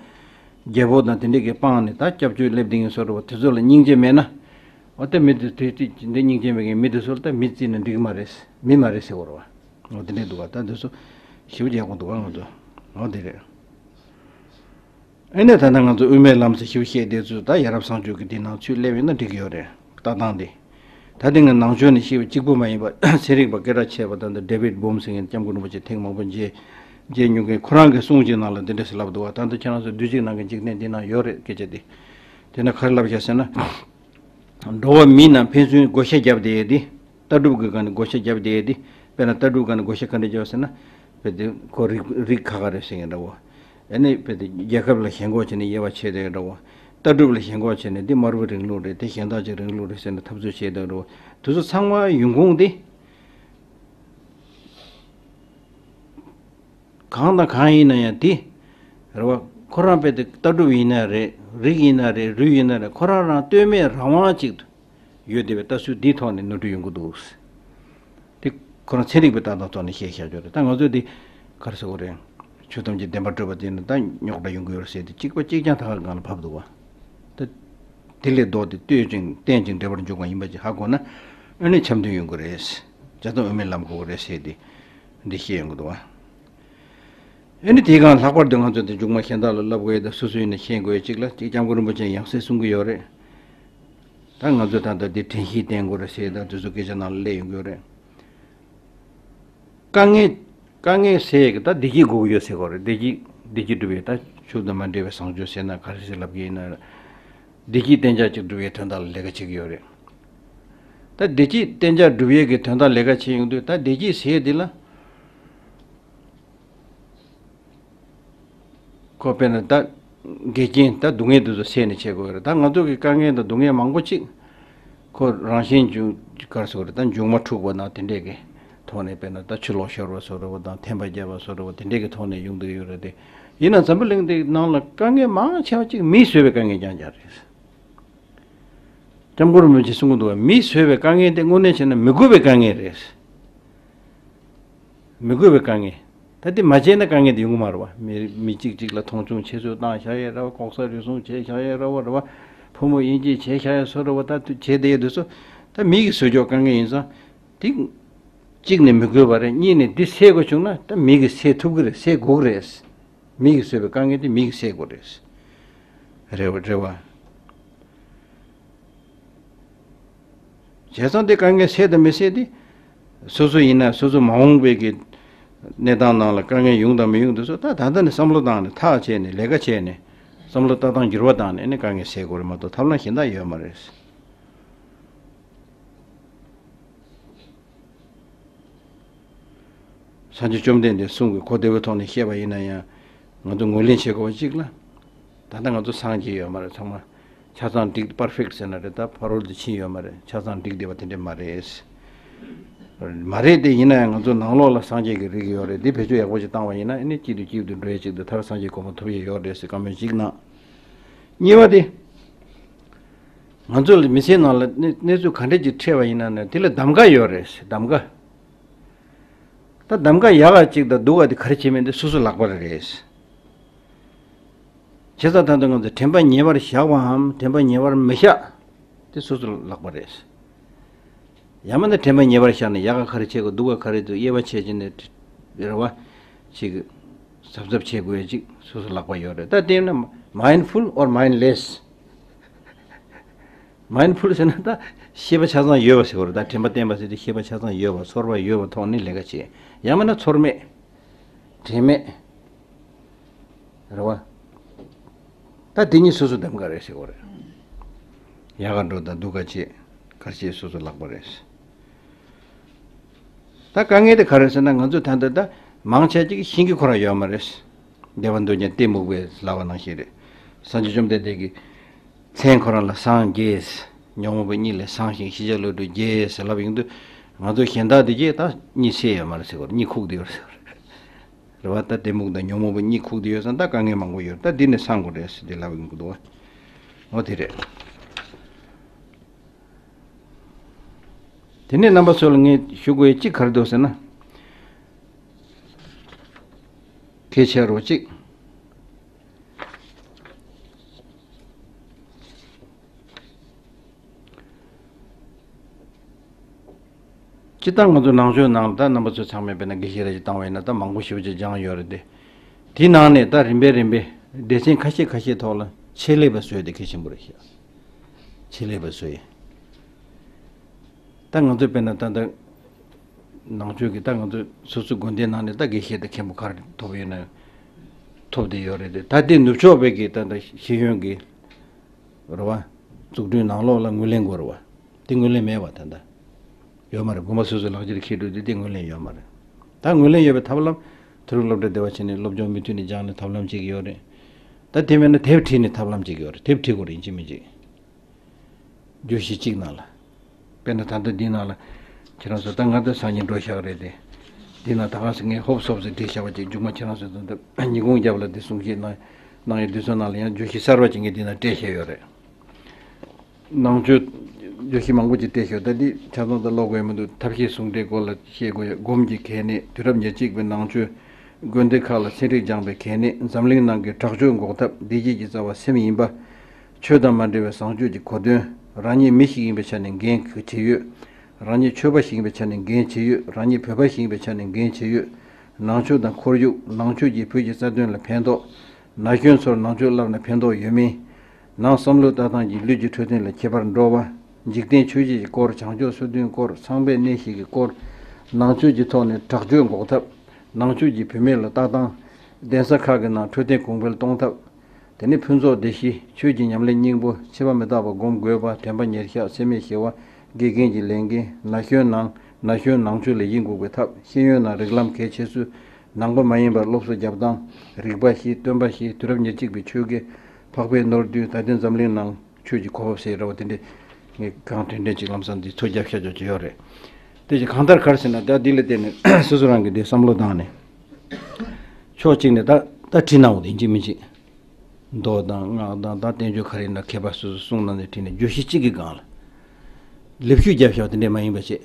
རྒྱལ་པོ་དང་དེ་འདྲས་ཀྱི་དཔང་ནས་ད་སྐྱབས་བཅོལ་སླེབས་དེ་ངས་བཟོ་འདྲ་བ་དེ་ཚོ་ལ་སྙིང་རྗེ་མེད་ན། འོ་ད་མི་དེ་དེ་དེ་འདི་སྙིང་རྗེ་མེད་མཁན་མི་དེ་ཚོ་ལ་ད་མི་བརྩིས་ན་འགྲིག་གི་མ་རེད། མི་མ་རེད་ཟེར་བ་རེད་བ། འོ་དེ་འདྲས་འདུག་བ། ད་དེ་ཚོ་ ཞེ་པོ་རྒྱག་དགོས་འདུག་བ། ང་ཚོ་འོ་དེ་རེད། ཨེ་ནས་ད་ལྟ་ང་ཚོ་དབུ་མའི་ལམ་ཟེར་ཞེ་པོ་བཤད་བསྡད་ཚུལ། ད་ཡ་རབས་བཟང་སྤྱོད་ཀྱི་འདི་ནང་ཚུད་སླེབས་ཡོད་ན་འགྲིག་གི་ཡོད་རེད། ལྟ་སྟངས་འདི། ད་ལྟ་ང་ནང་ཆོས་ནས་ཤེས་པ་གཅིག་པུ་མ་ཡིན་པ་ཚན་རིག་པ་སྐད་གྲགས་ཆེ་བ་ད་ལྟ་ཌེ་བིད་བྷོམ་ཟེར་མཁན་སྐྱབས་མགོན་རིན་པོ་ཆེ་ཐེངས་མང་པོ་མཇལ་མཇལ་མྱོང་མཁན་ཁོ་རང་གི་གསུང་ཅིག་ནང་ལ་འདི་འདྲ་ཞིག་ལབ་འདུག་བ། ད་ལྟ་ཁྱེད་རང་ཚོ་བདུད་རྩི་ནང་གི་འཇིག་རྟེན་འདི་ནང་ཡོད་རེད། སྐད་ཆ་འདི། དེ་ན་ག་རེ་ལབ་བཞག་ཟེར་ན། འགྲོ་བ་མི་རྣམས་ཕན་ཚུན་བགོ་བཤའ་བརྒྱབ་བསྡད་ཡས་འདི། ལྟ་གྲུབ་ཀྱི་སྒང་ནས་བགོ་བཤའ་བརྒྱབ་བསྡད་ཡས་འདི། དཔེར་ན་ལྟ་གྲུབ་སྒང་ནས་བགོ་བཤའ་ག་འདྲ་བརྒྱབ་ཟེར་ན། དཔེ་དེ་ཁོ་རིགས་རིགས་ཁ་ཁ་རེད་ཟེར་མཁན་འདྲ་བོ། ཨ་ནི་དཔེ་དེ་རྒྱལ་ཁབ་ལ་ཞེན་ཁོག་བྱས་ནས་དབྱེ་བ་ཕྱེ་བསྡད་འདྲ་བོ། ལྟ་གྲུབ་ལ་ཞེན་ཁོག་བྱས་ནས་འདི་དམར་པོའི་རིང་ལུགས་རེད། དེ་གཞན་དག་ཅིག་རིང་ལུགས་རེད་ཟེར་ནས་འཐབ་རྩོད་བྱས་བསྡད་འདྲ་བོ། དེ་ཚོ་ཚང་མ་ཡོང་ཁུངས་དེ། གང་དང་གང་ཡིན་ན་ཡང་དེ། རེད་བ། ཁོ་རང་དཔེ་དེ་ལྟ་གྲུབ་ཡིན་ན་རེད། རིགས་ཡིན་ན་རེད། རུས་ཡིན་ན་རེད། ཁོ་རང་རང་ལྟོས་མེད་རང་དབང་ཅིག་ཡོད་བསྡད་པའི་ལྟ་ཚུལ་འདིའི་ཐོག་ནས་ནོར་འཁྲུལ་ཡོང་གི་འདུག་དེ་ཁོ་རང་ཚན་རིག་པའི་ལྟ་སྟངས་ཐོག་ནས་བཤད་བཞག་རྒྱུ་རེད། ད་ང་ཚོས་འདི་ག་རེ་ཟེར་དགོས་རེད། ཆོས་ཐམས་ཅད་བདེན་པར་གྲུབ་པ་དེ་ནི་ད་རྙོག་དྲ་ཡོང་གི་ཡོད་རེད་ཟེར་ཏེ་གཅིག་པ་གཅིག་རྐྱང་ཐག་གི་སྒང་ལ་བབས་འདུག་བ། ད་དེ་ལས་ལྡོག་སྟེ་ལྟོས་ཅིང་བརྟེན་ཅིང་འབྲེལ་པར་འཇུག་པ་ཡིན་པ་ཅིག་ཧ་གོ་ན། ཨ་ནི་འཆམ་མཐུན་ཡོང་གི་རེད། བྱས་ཙང་དབུ་མའི་ལམ་དགོས་ཀྱི་རེད་ཟེར་ཏེ་འདི་བཤད་ཡོང་གི་འདུག་བ། ཨ་ནི་དེའི་སྒང་ལྷག་པར་དུ་ང་ཚོ་འདི་མཇུག་མ་གཞན་དག་ལ་ལབ་དགོས་ཡས་དང་སོ་སོ་ཡིན་ན་ཤེས་དགོས་ཡས་གཅིག་ལ་གཅིག་སྐྱབས་མགོན་རིན་པོ་ཆེས་ཡང་སེ་གསུང་གི་ཡོད་རེད། ད་ང་ཚོས་ད་ལྟ་འདི་དྲན་ཤེས་བསྟེན་དགོས་རེད་ཟེར་ད་དེ་ཚོ་སྐད་ཆ་ནང་ལ་སླེབས་ཡོང་གི་ཡོད་རེད། དཀའ་ངལ། དཀའ་ངལ་སེལ་གི་ད་བདེ་སྐྱིད་དགོས་ཀྱི་ཡོད་ཟེར་གོ་རེད། བདེ་སྐྱིད་བདེ་སྐྱིད་སྒྲུབ་ཡས་ད་ཆོས་དང་མ་འབྲེལ་བའི་བཟང་སྤྱོད་ཟེར་ན་ག་རེ་ཟེར་ལབ་ཀྱི་ཡིན་ན། བདེ་སྐྱིད་གཏན་འཇགས་ཅིག་སྒྲུབ་ཡས་དོན་དག་ལ་ལས་ཀ་བྱེད་ཀྱི་ཡོད་རེད། ད་བདེ་སྐྱིད་གཏན་འཇགས་སྒྲུབ་ཡས་ཀྱི་དོན་དག་ལས་ཀ་བྱེད་ཡོང་དུས་ད་བདེ་སྐྱིད་ཟེར་ཡས་འདི་ལ། ཁོ་དཔེར་ན་ད་འགལ་རྐྱེན་ད་སྡུག་བསྔལ་འདི་ཚོ་སེལ་ནས་བྱེད་དགོས་རེད། ད་ང་ཚོ་གི་དཀའ་ངལ་དང་སྡུག་བསྔལ་མང་པོ་ཅིག་ཁོ་རང་བཞིན་འབྱུང་ག་རེ་ཟེར་དགོས་རེད། ད་འབྱུང་མ་འཁྲུགས་པ་དང་དེ་འདྲས་ཀྱི་ཐོག་ནས་དཔེར་ན་ད་ཆུ་ལོག་ཤོར་བ་བཟོ་འདྲ་བོ་དང་ཐན་པ་བརྒྱབ་པ་བཟོ་འདྲ་བོ་དེ་འདྲས་ཀྱི་ཐོག་ནས་ཡོང་བསྡད་ཡོད་རེད་དེ། ཡིན་ན་འཛམ་བུ་གླིང་འདི་ནང་ལ་དཀའ་ངལ་མང་ཆེ་བ་ཅིག་མིས་བཟོས་པའི་དཀའ་ངལ་རྐྱང་རྐྱང་རེད། སྐྱབས་མགོན་རིན་པོ་ཆེས་གསུང་གི་འདུག་བ། མིས་བཟོས་པའི་དཀའ་ངལ་དེ་དངོས་གནས་བྱས་ན་མི་དགོས་པའི་དཀའ་ངལ་རེད། མི་དགོས་པའི་དཀའ་ངལ། ད་དེ་མ་བྱས་ན་དཀའ་ངལ་དེ་ཡོང་གི་མ་རེད་བ། མི་མི་གཅིག་གཅིག་ལ་མཐོང་ཆུང་ཆེ་བཟོ་བཏང་བཞག་ཡས་རེད་བ། ལྐོག་ཟ་རུལ་སུངས་བྱས་བཞག་ཡས་རེད་བ། རེད་བ། ཕོ་མོ་དབྱེ་འབྱེད་བྱས་བཞག་ཡས་བཟོ་འདྲ་བོ་ད་དུ་བྱས་བསྡད་ཡས་དེ་ཚོ་ད་མི་གིས་བཟོས་ཆོག་དཀའ་ངལ་ཡིན་ཙང་། དེ་གཅིག་ནས་མི་དགོས་པ་རེད། གཉིས་ནས་འདི་སེལ་དགོས་བྱུང་ན་ད་མི་གིས་སེལ་ཐུབ་ཀྱི་རེད། སེལ་དགོས་ཀྱི་རེད། མི་གིས་བཟོས་པའི་དཀའ་ངལ་དེ་མི་གིས་སེལ་དགོས་རེད། རེད་བ། རེད་བ། བྱས་ཙང་དེ་དཀའ་ངལ་སེལ་དང་མི་སེལ་དེ། སོ་སོ་ཡིན་ན་སོ་སོ་མ་འོངས་པའི་གི་གནས་སྟངས་ནང་ལ་དཀའ་ངལ་ཡོང་དང་མི་ཡོང་དེ་ཚོ་ད་ད་ལྟ་ནས་བསམ་བློ་བཏང་ནས་ཐག་བཅད་ནས་ལས་ཀ་བྱས་ནས་བསམ་བློ་ལྟ་སྟངས་འགྱུར་བ་བཏང་ནས་ཨ་ནི་དཀའ་ངལ་སེལ་དགོས་རེད་མ་གཏོགས་ཐབས་ལམ་གཞན་དག་ཡོད་མ་རེད། སངས་རྒྱས་བཅོམ་ལྡན་འདས་གསུང་གི་གོ་བདེ་བོའི་ཐོག་ནས་བཤད་པ་ཡིན་ན་ཡང་། ང་ཚོ་ངོས་ལེན་བྱེད་དགོས་པ་གཅིག་ལ། ད་ལྟ་ང་ཚོ་སངས་རྒྱས་ཡོད་མ་རེད། ཚང་མ་ཆ་ཚང་འགྲིག་པར་ཕེག་ཟེར་ན་རེད། ད་ཕ་རོལ་ཏུ་ཕྱིན་ཡོད་མ་རེད། ཆ་ཚང་འགྲིག་བསྡད་པ་དེ་འདྲས་མ་རེད། མ་རེད་དེ་ཡིན་ན་ཡང་ང་ཚོ་ནང་ལོགས་ལ་སངས་རྒྱས་ཀྱི་རིགས་ཡོད་རེད། འདི་བེད་སྤྱོད་ཡག་པོ་ཞིག་བཏང་བ་ཡིན་ན་ཨ་ནི་གཅིག་ཏུ་གཅིག་ཏུ་འགྲོ་ཡས་གཅིག་ཏུ་མཐར་སངས་རྒྱས་གོ་འཕང་ཐོབ་ཡས་ཡོད་རེད་ཟེར་བཀའ་མོལ་གཅིག་གནང་། གཉིས་པ་དེ། ང་ཚོ་ལ་མི་ཚེའི་ནང་ལ་གནས་གནས་ཚུལ་ག་འདྲས་ཅིག་འཕྲད་པ་ཡིན་ན་ནི་དེ་ལ་གདམ་ག་ཡོད་རེད། གདམ་ག། ད་གདམ་ག་ཡག་ག་ཅིག་དང་སྡུག་ག་དེ་ག་རེ་བྱེད་མིན་དེ་སོ་སོ་ལག་པ་རེད། བྱས་ཙང་ད་ལྟ་ང་ཚོ་དྲན་པ་ཉེ་བར་བཞག་པའམ་དྲན་པ་ཉེ་བར་མི་བཞག་དེ་སོ་སོ་ལག་པ་རེད། ཡང་མིན་ན་དྲན་པ་ཉེ་བར་བཞག་ནས་ཡག་ག་ག་རེ་བྱེད་དགོས་སྡུག་ག་ག་རེ་འདུག་དབྱེ་བ་ཕྱེ་བྱས་ནས་རེ་བ་ཅིག་གཟབ་གཟབ་བྱེད་དགོས་ཡ་ཅིག་སོ་སོ་ལག་པ་ཡོད་རེད། ད་དེ་ན་mindful or mindless། མའིན་ཌ་ཕུལ་ཟེར་ན་ད་ཤེས་པ་ཆ་ཚང་ཡོད་པ་ཟེར་བ་རེད། ད་དྲན་པ་བརྟན་པ་ཟེར་དུས་ཤེས་པ་ཆ་ཚང་ཡོད་པ་ཚོར་བ་ཡོད་པ་ཐོག་ནས་ལས་ཀ་བྱེད། ཡང་མིན་ན་ཚོར་མེད། དྲན་མེད། རེད་བ། ད་དེ་གཉིས་སོ་སོ་གདམ་ག་རེད་ཟེར་བ་རེད། ཡག་ག་འགྲོ་དང་སྡུག་ག་བྱེད། ག་རེ་བྱེད་སོ་སོ་ལག་པ་རེད། ད་དཀའ་ངལ་དེ་ག་རེ་ཟེར་ན་ང་ཚོས་ད་ལྟ་ད་མང་ཆེ་ཅིག་ཤེས་ཀྱི་ཁོ་རང་ཡོད་མ་རེད། བདེ་བ་འདོད་ཀྱང་གཏི་མུག་པས་ལབ་པ་ནང་བཞིན་རེད། སངས་རྒྱས་བཅོམ་ལྡན་འདས་ཀྱིས་མཚན་ཁོ་རང་ལ་སངས་རྒྱས། ཉོན་མོངས་པ་གཉིད་ལས་སངས་ཤིང་ཤེས་བྱ་བློ་གྲོས་རྒྱས་ཟེར་ལབ་ཡོང་དུས། ང་ཚོ་གཞན་དག་དེ་གས་ད་གཉིད་སད་ཡོད་མ་རེད་ཟེར་བ་རེད། གཉིད་ཁུག་བསྡད་ཡོད་རེད་ཟེར་བ་རེད། རེད་བ། ད་གཏི་མུག་དང་ཉོན་མོངས་པ་གཉིད་ཁུག་བསྡད་ཡོད་ཙང་ད་དཀའ་ངལ་མང་པོ་ཡོད་རེད། ད་འདི་ནས་སངས་དགོས་རེད་ཟེར་དེ་ལབ་ཡོང་གི་འདུག་བ། འོ་དེ་རེད། དེ་ནས་རྣམ་པ་ཚོ་ལ་ངས་ཞུ་དགོས་ཡ་གཅིག་ག་རེ་འདུག་ཟེར་ན། གལ་ཆེ་རུ་གཅིག་སྤྱིར་བཏང་ང་ཚོ་ནང་ཆོས་ནང་ལ་ད་རྣམ་པ་ཚོ་ཚང་མས་དཔེར་ན་དགེ་བཤེས་ར་ཅིག་བཏང་བ་ཡིན་ན་ད་མང་པོ་ཞེ་པོ་ཅིག་སྦྱངས་ཡོད་རེད་དེ། དེའི་ནང་ནས་ད་རིམ་པས་རིམ་པས་སྡེ་ཚན་ཁ་ཤས་ཁ་ཤས་ཐོག་ལ་ཆེད་ལས་པ་བཟོས་ཏེ་གལ་ཆེན་པོ་རེད་ཤག་ཆེད་ལས་པ་བཟོས་ཡིན། ད་ང་ཚོས་དཔེར་ན་ད་ད་ནང་ཆོས་ཀྱི་ད་ང་ཚོ་སོ་སོའི་དགོན་སྡེའི་ནང་ནས་ད་དགེ་བཤེས་དང་མཁན་པོ་ག་རེ་ཐོབ་ཡོད་ན་ཐོབ་བསྡད་ཡོད་རེད་དེ། ད་དེ་ནུབ་ཕྱོགས་བོད་ཀྱི་ད་ད་ཤེས་ཡོན་གྱི་རེད་བ། འཛུགས་སྐྲུན་ནང་ལོགས་ལ་ངོས་ལེན་དགོས་རེད་བ། དེ་ངོས་ལེན་མེད་བ་ད་ལྟ། ཡོད་མ་རེད། དགོན་པ་སོ་སོའི་ལག་ཁྱེར་འཁྱེར་འགྲོ་དུས་དེ་ངོས་ལེན་ཡོད་མ་རེད། ད་ངོས་ལེན་ཡོད་པའི་ཐབས་ལམ། མཐོ་རིམ་སློབ་གྲྭ་བདེ་བ་བྱས་ནས་སློབ་སྦྱོང་མུ་མཐུད་ནས་སྦྱངས་ནས་ཐབས་ལམ་བྱེད་ཀྱི་ཡོད་རེད། ད་དེ་མེད་ན་དེབ་བྲིས་ནས་ཐབས་ལམ་བྱེད་ཀྱི་ཡོད་རེད། དེབ་བྲིས་དགོས་རེད་ཡིན་གཅིག་མིན་གཅིག་བརྗོད་གཞི་གཅིག་ནང་ལ། དཔེར་ན་ད་ལྟ་འདི་ནང་ལ། ཁྱེད་རང་ཚོ་ད་ང་ད་སང་ཉིན་འགྲོ་བཞག་རེད་དེ། འདི་ནང་ད་ག་སེ་ངས་ཧོབ་སོབ་སེ་བྲིས་བཞག་པ་ཅིག་མཇུག་མ་ཁྱེད་རང་ཚོས་ད་ལྟ་ཉིན་གུང་རྒྱབ་ལ་འདི་གསུང་བཤད་གནང་གནང་ཡོད་དུས་ཚོད་ནང་ལ་ཡང་བརྗོད་གཞི་གསར་པ་ཅིག་ངས་འདི་ནང་སྤྲད་བཞག་ཡོད་རེད། ནང་ཆོས་བརྗོད་གཞི་མང་པོ་ཅིག་སྤྲད་ཤོག་ད་འདི་ཆ་ཚང་ད་ཀློག་དགོས་མི་འདུག་ཐབས་ཤེས་ཟུང་འབྲེལ་སྐོར་ལ་བཤད་དགོས་ཡ། སྒོམ་གྱི་གལ་གནད། དུས་རབས་ཉེར་གཅིག་པའི་ནང་ཆོས་དགོན་སྡེ་ཁག་ལ་ཚན་རིག་སྦྱངས་པའི་གལ་གནད། འཛམ་གླིང་ནང་གི་དྲག་སྤྱོད་འགོག་ཐབས། བདེ་སྐྱིད་ཀྱི་རྩ་བ་སེམས་ཡིན་པ། ཆོས་དང་མ་འབྲེལ་བའི་བཟང་སྤྱོད་ཀྱི་གོ་དོན། རང་ཉིད་མི་ཞིག་ཡིན་པའི་ཆ་ནས་འགན་ཇི་ཡོད། རང་ཉིད་ཆོས་པ་ཞིག་ཡིན་པའི་ཆ་ནས་འགན་ཇི་ཡོད། རང་ཉིད་བོད་པ་ཞིག་ཡིན་པའི་ཆ་ནས་འགན་ཇི་ཡོད། ནང་ཆོས་དང་ཁོར་ཡུག་ནང་ཆོས་ཀྱིས་བོད་ཀྱི་རྩ་དོན་ལ་ཕན་ཐོགས། ན་གཞོན་ཚོར་ནང་ཆོས་བསླབས་ན་ཕན་ཐོགས་ཡོད་མིན། ནང་བསམ་བློ་ལྟ་སྟངས་ཀྱིས་ལུས་ཀྱི་འཕྲོད་བསྟེན་ལ་ཁྱད་པར་འགྲོ་བ། འཇིག་རྟེན་ཆོས་བརྒྱད་ཀྱི་སྐོར། བྱང་ཕྱོགས་སོ་བདུན་སྐོར། ཚངས་པའི་གནས་བཞི་གི་སྐོར། ནང་ཆོས་ཀྱི་ཐོག་ནས་དྲག་སྤྱོད་འགོག་ཐབས། ནང་ཆོས་ཀྱིས་བུད་མེད་ལ་ལྟ་སྟངས། གདན་ས་ཁག་གི་ནང་འཕྲོད་བསྟེན་གོང་འཕེལ་གཏོང་ཐབས། དེ་ནས་ཕུན་ཚོགས་སྡེ་བཞི། ཆོས་ཀྱི་ཉམས་ལེན་སྙིང་པོ། འཆི་བ་མི་རྟག་པ་སྒོམ་དགོས་པ། དྲན་པ་ཉེར་བཞག་སེམས་མེད་ཞི་བ། དགེ་རྒན་གྱི་ལས་འགན། ན་གཞོན་ནང་ན་གཞོན་ནང་ཆོས་ལ་ཡིད་འགུག་པའི་ཐབས། ཤེས་ཡོན་ནང་རིགས་ལམ་གལ་ཆེ་ཚུལ། ནང་པ་མ་ཡིན་པར་སློབ་གསོ་རྒྱབ་སྟངས། རིག་པ་བཞི། སྟོན་པ་བཞི། དུས་རབས་ཉེར་གཅིག་པའི་ཆོས་དགེ། འཕགས་པའི་ནོར་བདུན། ད་ལྟའི་འཛམ་གླིང་ནང་ཆོས་ཀྱི་གོ་འཕང་ཟེར་ར་བ་དེ་འདྲས་ངས་གང་དྲན་དྲན་ཅིག་ལམ་སང་འདི་ཚོ་རྒྱབ་ཤ་ཅོག་ཅིག་ཡོད་རེད། དེ་ཅིག་གང་ལྟར་ག་རེ་ཟེར་ན་ད་འདི་ལ་བརྟེན་ནས་སོ་སོ་རང་གི་འདི་བསམ་བློ་བཏང་ནས། ཕྱོགས་གཅིག་ནས་ད་ད་བྲིས་གནང་འོ་དེ་ཡིན་གཅིག་མིན་གཅིག་མདོ་དང་སྔགས་དང་ད་བསྟན་བཅོས་ག་རེ་ཡིན་ན་མཁས་པ་སོ་སོ་གསུང་གནང་ནས་བྲིས་ནས་བརྗོད་གཞི་གཅིག་གི་སྒང་ལ་ལེབ་ཤུལ་རྒྱབ་ཤོག་དེ་འདྲས་མ་ཡིན་པ་བྱས།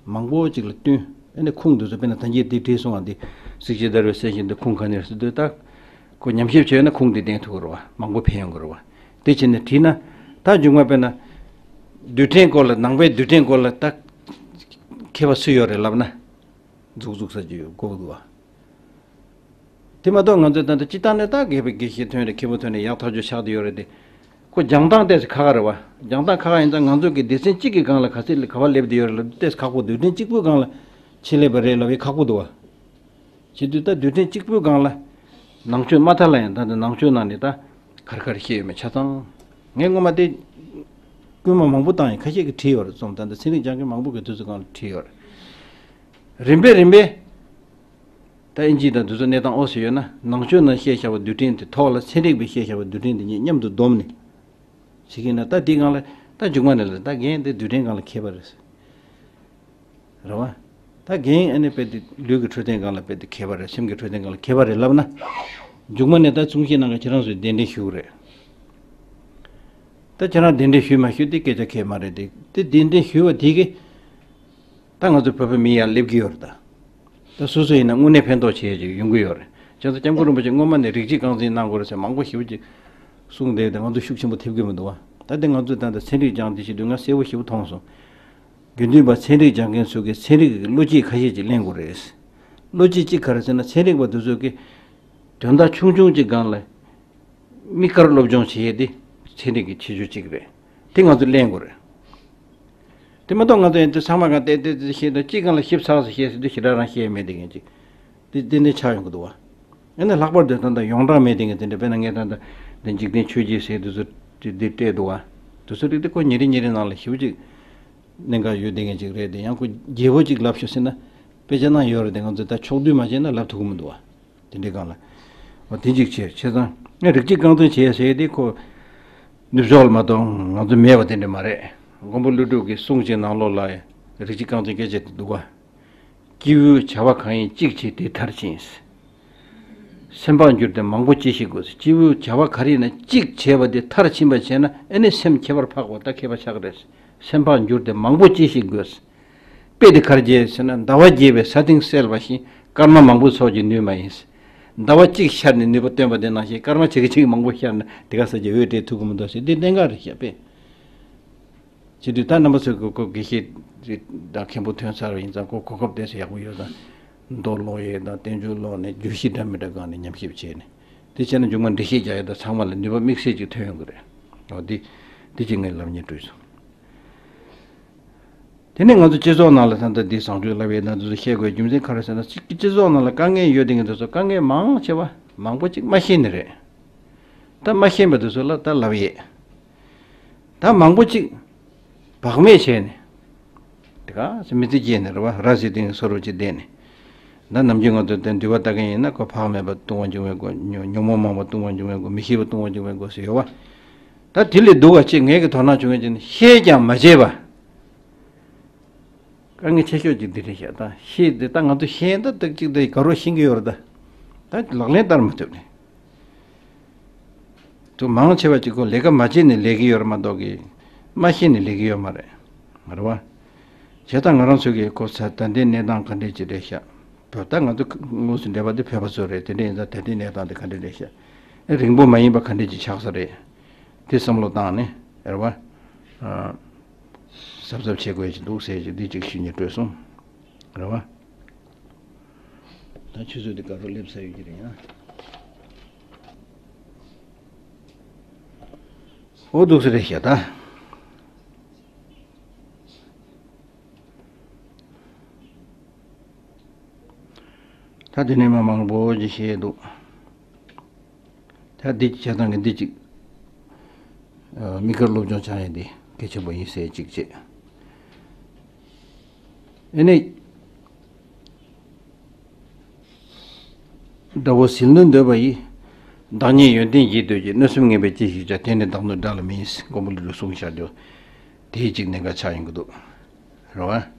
མང་པོ་ཅིག་ལ་བསྟུན། ཨ་ནི་ཁུངས་དེ་ཚོ་དཔེར་ན་ད་གིན་དེ་བྲིས་སོང་བ་འདི་གཟི་བརྗིད་དར་བའི་གསལ་བྱེད་འདི་ཁུངས་ག་ནས་རེད་ཟེར་དུས་ད་ཁོ་ཉམས་ཞིབ་བྱས་ན་ཁུངས་དེ་ལྡན་ཐུབ་ཀྱི་རེད་བ། མང་པོ་ཕན་ཡོང་གི་རེད་བ། དེ་བྱས་ནས་བྲིས་ན་ད་མཇུག་མ་དཔེར་ན་རྡུལ་ཕྲན་སྐོར་ལ་ནང་པའི་རྡུལ་ཕྲན་སྐོར་ལ་ད་མཁས་པ་སུ་ཡོད་རེད་ལབ་ན། འཛུགས་འཛུགས་ས་ཅིག་ཡོད་དགོས་འདུག་བ། དེ་མ་གཏོགས་ང་ཚོས་ད་ལྟ་སྤྱི་བཏང་ནས་ད་དགེ་བའི་དགེ་བཤེས་ཐོན་རེད། མཁན་པོ་ཐོན་རེད། ཡག་ཐག་ཆོད་ཆགས་བསྡད་ཡོད་རེད་དེ། ཁོ་སྦྱང་སྟངས་ཏོག་ཙམ་ཁག་ཁག་རེད་བ། སྦྱང་སྟངས་ཁག་ཁག་ཡིན་ཙང་ང་ཚོ་གི་སྡེ་ཚན་གཅིག་གི་སྒང་ལ་ག་ཚད་ག་པར་སླེབས་བསྡད་ཡོད་རེད་ལབ་ཏོག་ཙམ་ཁག་པོ་འདུག་རྡུལ་ཕྲན་གཅིག་པུའི་སྒང་ལ་ཆེད་ལས་པ་རེད་ལབ་ཡས་ཁག་པོ་འདུག་བ། བྱེད་དུས་ད་རྡུལ་ཕྲན་གཅིག་པུའི་སྒང་ལ་ནང་ཆོས་མ་མཐའ་ལ་ཡང་ད་ལྟ་ནང་ཆོས་ནང་ནས་ད་ག་རེ་ག་རེ་བཤད་ཡོད་མེད་ཆ་ཚང་། ངས་སྔོན་མ་དེ་སྐུལ་མ་མང་པོ་བཏང་ཡིན། ཁ་ཤས་ཀྱིས་བྲིས་ཡོད་རེད། རྩོམ་ད་ལྟ་ཚན་རིག་སྦྱང་མཁན་མང་པོ་གིས་དུས་ཚོད་སྒང་ལ་བྲིས་ཡོད་རེད། རིམ་པས་རིམ་པས། ད་ཨིན་ཇི་དང་དེ་ཚོ་གནས་སྟངས་ཨོ་སི་ཡོད་ན་ནང་ཆོས་ནང་བཤད་བཞག་པ་རྡུལ་ཕྲན་དེ་ཐོག་ལ་ཚན་རིག་པས་བཤད་བཞག་པ་རྡུལ་ཕྲན་དེ་གཉིས་མཉམ་དུ་བསྡོམས་ནས་བྱེད་ཀྱི་ཡིན་ན། ད་དེའི་སྒང་ལ་ད་མཇུག་མ་ནས་ལ་ད་རྒན་དེ་རྡུལ་ཕྲན་སྒང་ལ་མཁས་པ་རེད། རེད་བ། ད་རྒན་ཨ་ནི་དཔེ་དེ་ལུས་ཀྱི་འཕྲོད་བསྟེན་སྒང་ལ་དཔེ་དེ་མཁས་པ་རེད། སེམས་ཀྱི་འཕྲོད་བསྟེན་སྒང་ལ་མཁས་པ་རེད་ལབ་ན། མཇུག་མ་ནས་ད་གསུང་བཤད་གནང་ག་ཁྱེད་རང་ཚོས་གདན་འདྲེན་ཞུ་གི་རེད། ད་ཁྱེད་རང་གདན་འདྲེན་ཞུས་མ་ཞུས་དེ་སྐད་ཆ་གང་ཡང་མ་རེད་དེ། དེ་གདན་འདྲེན་ཞུས་པ་དེ་གིས། ད་ང་ཚོ་བོད་པའི་མི་ཡར་སླེབས་ཀྱི་ཡོད་རེད་ད། ད་སོ་སོ་ཡིན་ན་དངོས་གནས་ཕན་ཐོགས་བྱེད་ཡས་ཅིག་ཡོང་གི་ཡོད་རེད། བྱས་ཙང་སྐྱབས་མགོན་རིན་པོ་ཆེ་སྔོན་མ་ནས་རིགས་གཅིག་རྐང་འཛིན་གནང་དགོས་རེད་ཟེར་མང་པོ་ཞེ་པོ་ཅིག་གསུངས་བསྡད་དེ་ང་ཚོ་ཤུགས་ཆེན་པོ་ཐེབས་ཀྱི་མི་འདུག་བ། ད་དེ་ང་ཚོས་ད་ལྟ་ཚན་རིག་སྦྱངས་དེ་བྱེད་དུས་ང་གསལ་པོ་ཞེ་པོ་མཐོང་སོང་། དགེ་འདུན་པ་ཚན་རིག་སྦྱང་མཁན་ཚོ་གིས་ཚན་རིག་གི་བློ་སྐྱེད་ཁ་ཤས་ཅིག་ལེན་དགོས་རེད། བློ་སྐྱེད་ཅིག་ག་རེ་ཟེར་ན་ཚན་རིག་པ་དེ་ཚོ་གིས་དོན་དག་ཆུང་ཆུང་ཅིག་སྒང་ལ། དམིགས་བཀར་སློབ་སྦྱོང་བྱེད་ཡས་དེ་ཚན་རིག་གི་ཁྱད་ཆོས་གཅིག་རེད། དེ་ང་ཚོས་གླེང་དགོས་རེད། དེ་མ་གཏོགས་ང་ཚོ་ཡང་དེ་ཚང་མ་གང་བལྟས་བལྟས་བལྟས་བཤད་དུས་གཅིག་སྒང་ལ་ཞིབ་ཚགས་སུ་བཤད་ཟེར་དུས་ཞེ་དྲག་རང་བཤད་མེད་དེ་ངན་ཅིག་དེ་དེ་འདྲ་ཆགས་ཡོང་གི་འདུག་བ། ཡང་ན་ལྷག་པར་དུ་ད་ལྟ་ཡོངས་གྲགས་མེད་དེ་ངན་དེ་འདྲ་དཔེར་ན་ངས་ད་ལྟ་དེ་འཇིག་རྟེན་ཆོས་བརྒྱད་ཟེར་དུས་ཚོ་དེ་དེ་སྤྲད་འདུག་བ། དེ་ཚོ་རིགས་དེ་ཁོ་ཉིན་རེ་ཉིན་རེ་ནང་ལ་ཞེ་པོ་ཅིག་གནད་འགག་ཡོད་དེ་ངན་ཅིག་རེད་དེ། ཡང་ཁོ་རྒྱས་པོ་ཅིག་ལབ་ཤོག་ཟེར་ན་དཔེ་ཆ་ནང་ཡོད་རེད་དེ་ང་ཚོས་ད་ཕྱོགས་བསྡུས་མ་བྱས་ན་ལབ་ཐུབ་ཀྱི་མི་འདུག་བ། དེ་འདྲའི་སྒང་ལ། འོ་དེ་གཅིག་བྱས་བྱས་ཙང་ངས་རིགས་གཅིག་རྐང་འཛིན་བྱས་ཟེར་དེ་ཁོ་ནུབ་ཕྱོགས་ལ་མ་གཏོགས་ང་ཚོ་མེད་པ་དེ་འདྲ་མ་རེད། མགོན་པོ་ཀླུ་སྒྲུབ་ཀྱི་གསུང་ཅིག་ནང་ལོགས་ལ་རིགས་གཅིག་རྐང་འཛིན་སྐད་ཆ་དེ་འདུག་ག། སྐྱེས་བུའི་བྱ་བ་གང་ཡིན་གཅིག་བྱས་དེ་མཐར་ཕྱིན། སེམས་འཕགས་འགྱུར་ཏེ་མང་པོ་ཅི་ཞིག་དགོས། སྐྱེས་བུའི་བྱ་བ་ག་རེ་ཡིན་ན་གཅིག་བྱས་པ་དེ་མཐར་ཕྱིན་པ་བྱས་ན་ཨེ་ནི་སེམས་ཁྱད་པར་འཕགས་པ་ད་མཁས་པ་ཆགས་རེད། སེམས་འཕགས་འགྱུར་ཏེ་མང་པོ་ཅི་ཞིག་དགོས། དཔེ་དེ་ག་རེ་བྱས་ཟེར་ན་ཟླ་བ་རྒྱས་པའི་ས་སྟེང་གསལ་བ་བཞིན་སྐར་མ་མང་པོ་ཚོགས་ཀྱིས་ནུས་མ་ཡིན། ཟླ་བ་གཅིག་ཤར་ནས་ནུས་པ་བཏོན་པ་དེ་ནང་བཞིན་སྐར་མ་ཆེ་གེ་ཆེ་གེ་མང་པོ་ཤར་ན་དེ་ག་ས་ཀྱི་འོད་སྤྲད་ཐུབ་ཀྱི་མི་འདུག་ཟེར་འདི་གནད་འགག་རེད་ཤག་དཔེ། བྱེད་དུས་ད་རྣམ་པ་ཚོས་ཁོ་ཁོ་དགེ་བཤེས་དང་མཁན་པོ་ཐོན་ཚར་བ་ཡིན་ཙང་ཁོ་གོ་སྐབས་དེ་ཚོ་ཡག་པོ་ཡོད་ཙང་མདོ་ཀློག་ཡས་དང་བསྟན་བཅོས་ཀློག་ནས་བརྗོད་གཞི་འདྲ་མི་འདྲ་སྒང་ནས་ཉམས་ཞིབ་བྱས་ནས་དེ་བྱས་ན་མཇུག་མ་འགྲེལ་བཤད་རྒྱག་ཡས་དང་ཚང་མ་ལ་ནུས་པ་དམིགས་བསལ་ཅིག་ཐོན་ཡོང་གི་རེད། འོ་འདི་འདི་ཅིག་ངས་ལབ་སྙིང་བྲོས་སོང་། དེ་ནས་ང་ཚོ་སྤྱི་ཚོགས་ནང་ལ་ད་ལྟ་འདི་བཟང་སྤྱོད་ལབ་ཡས་ན་འདི་ཚོ་བཤད་དགོས་རྒྱུ་མཚན་ག་རེ་ཟེར་ན་སྤྱི་སྤྱི་ཚོགས་ནང་ལ་དཀའ་ངལ་ཡོད་དེ་ངས་འདི་ཚོ་དཀའ་ངལ་མང་ཆེ་བ་མང་པོ་ཅིག་མ་ཤེས་ནི་རེད། ད་མ་ཤེས་པ་འདི་ཚོ་ལ་ད་ལབ་ཡས། ད་མང་པོ་ཅིག་བག་མེད་བྱས་ནས། དེ་ག་ཚོད་མི་ཚེ་སྐྱེལ་ནས་རེད་བ་ར་བཟི་སྟེང་སོ་རུ་ཅིག་བསྡད་ནས། ད་ནམ་རྒྱུན་ང་ཚོ་དེ་འདུལ་བ་ལྟ་མཁན་ཡིན་ན་ཁོ་བག་མེད་པ་ལྟུང་བ་འབྱུང་བའི་སྒོ་ཉོན་ཉོན་མོངས་མང་པོ་ལྟུང་བ་འབྱུང་བའི་སྒོ་མི་ཤེས་པ་ལྟུང་བ་འབྱུང་བའི་སྒོ་ཟེར་ཡོད་བ། ད་དེ་ལས་སྡུག་པ་ཅིག་ངས་ཀྱི་དོ་སྣང་བྱུང་མཁན་ཅིག་ནི་ཤེས་ཀྱང་མ་བྱས་པ། དཀའ་ངལ་ཆེ་ཤོས་ཅིག་འདི་རེད་ཤག་ད་ཤེས་དེ་ད་ང་ཚོ་ཤེས་ད་ཏིག་ཅིག་དེ་ག་རོ་ཤེས་ཀྱི་ཡོད་རེད་ད། ད་ལག་ལེན་བསྟར་མ་ཐུབ་ནས། དུ་མང་ཆེ་བ་ཅིག་གོ་ལས་ཀ་མ་བྱས་ནས་ལས་ཀྱི་ཡོད་རེད་མ་གཏོགས་ཀྱི་མ་ཤེས་ནས་ལས་ཀྱི་ཡོད་མ་རེད། རེད་བ། བྱས་ཙང་ང་རང་ཚོ་གི་གོ་ས་ད་ལྟའི་གནས་སྟངས་ག་འདྲས་ཅིག་རེད་ཤག་བོད་ད་ང་ཚོ་དངོས་སུ་འབྲེལ་བ་དེ་བོད་པ་ཚོ་རེད་དེ་འདྲས་ཡིན་ཙང་ད་ལྟའི་གནས་སྟངས་དེ་ག་འདྲས་རེད་ཤག་ཨེ་རིང་པོ་མ་ཡིན་པ་ག་འདྲས་ཅིག་ཆགས་ས་རེད། དེ་བསམ་བློ་བཏང་ནས་རེད་བ། གཟབ་གཟབ་བྱེད་དགོས་ཀྱི་འདུག་ཟེར་གྱི་འདི་གཅིག་ཞུ་སྙིང་བྲོས་སོང་། རེད་བ། ད་ཆུ་ཚོད་འདི་ག་རུ་སླེབས་ས་ཡོད་ཀྱི་རེད་ཡ། འོ་འདུག་སེ་རེད་ཤག་ད། ད་དེ་ནས་མ་མང་པོ་ཅིག་བཤད་འདུག་ད་འདི་བྱས་ཙང་གི་འདི་གཅིག་ཨ་དམིགས་བཀར་སློབ་སྦྱོང་བྱ་ཡ་འདི་གལ་ཆེན་པོ་ཡིན་ཟེར་གཅིག་བྱས། ཨེ་ནས། དགྲ་བོ་ཟིལ་གནོན་འདོད་པ་ཡིས། བདག་ཉིད་ཡོན་ཏན་བགྱིད་འདོད་ཀྱི། གནོད་སེམས་ངན་པའི་ཅི་ཞིག་བྱ། དེ་ནི་བདག་གནོད་དགྲ་ལ་མིན། མགོན་པོ་ཀླུ་སྒྲུབ་གསུངས་བཞག་རྒྱུ། དེའི་གཅིག་གནད་འགག་ཆགས་ཡོང་གི་འདུག་རེད་བ།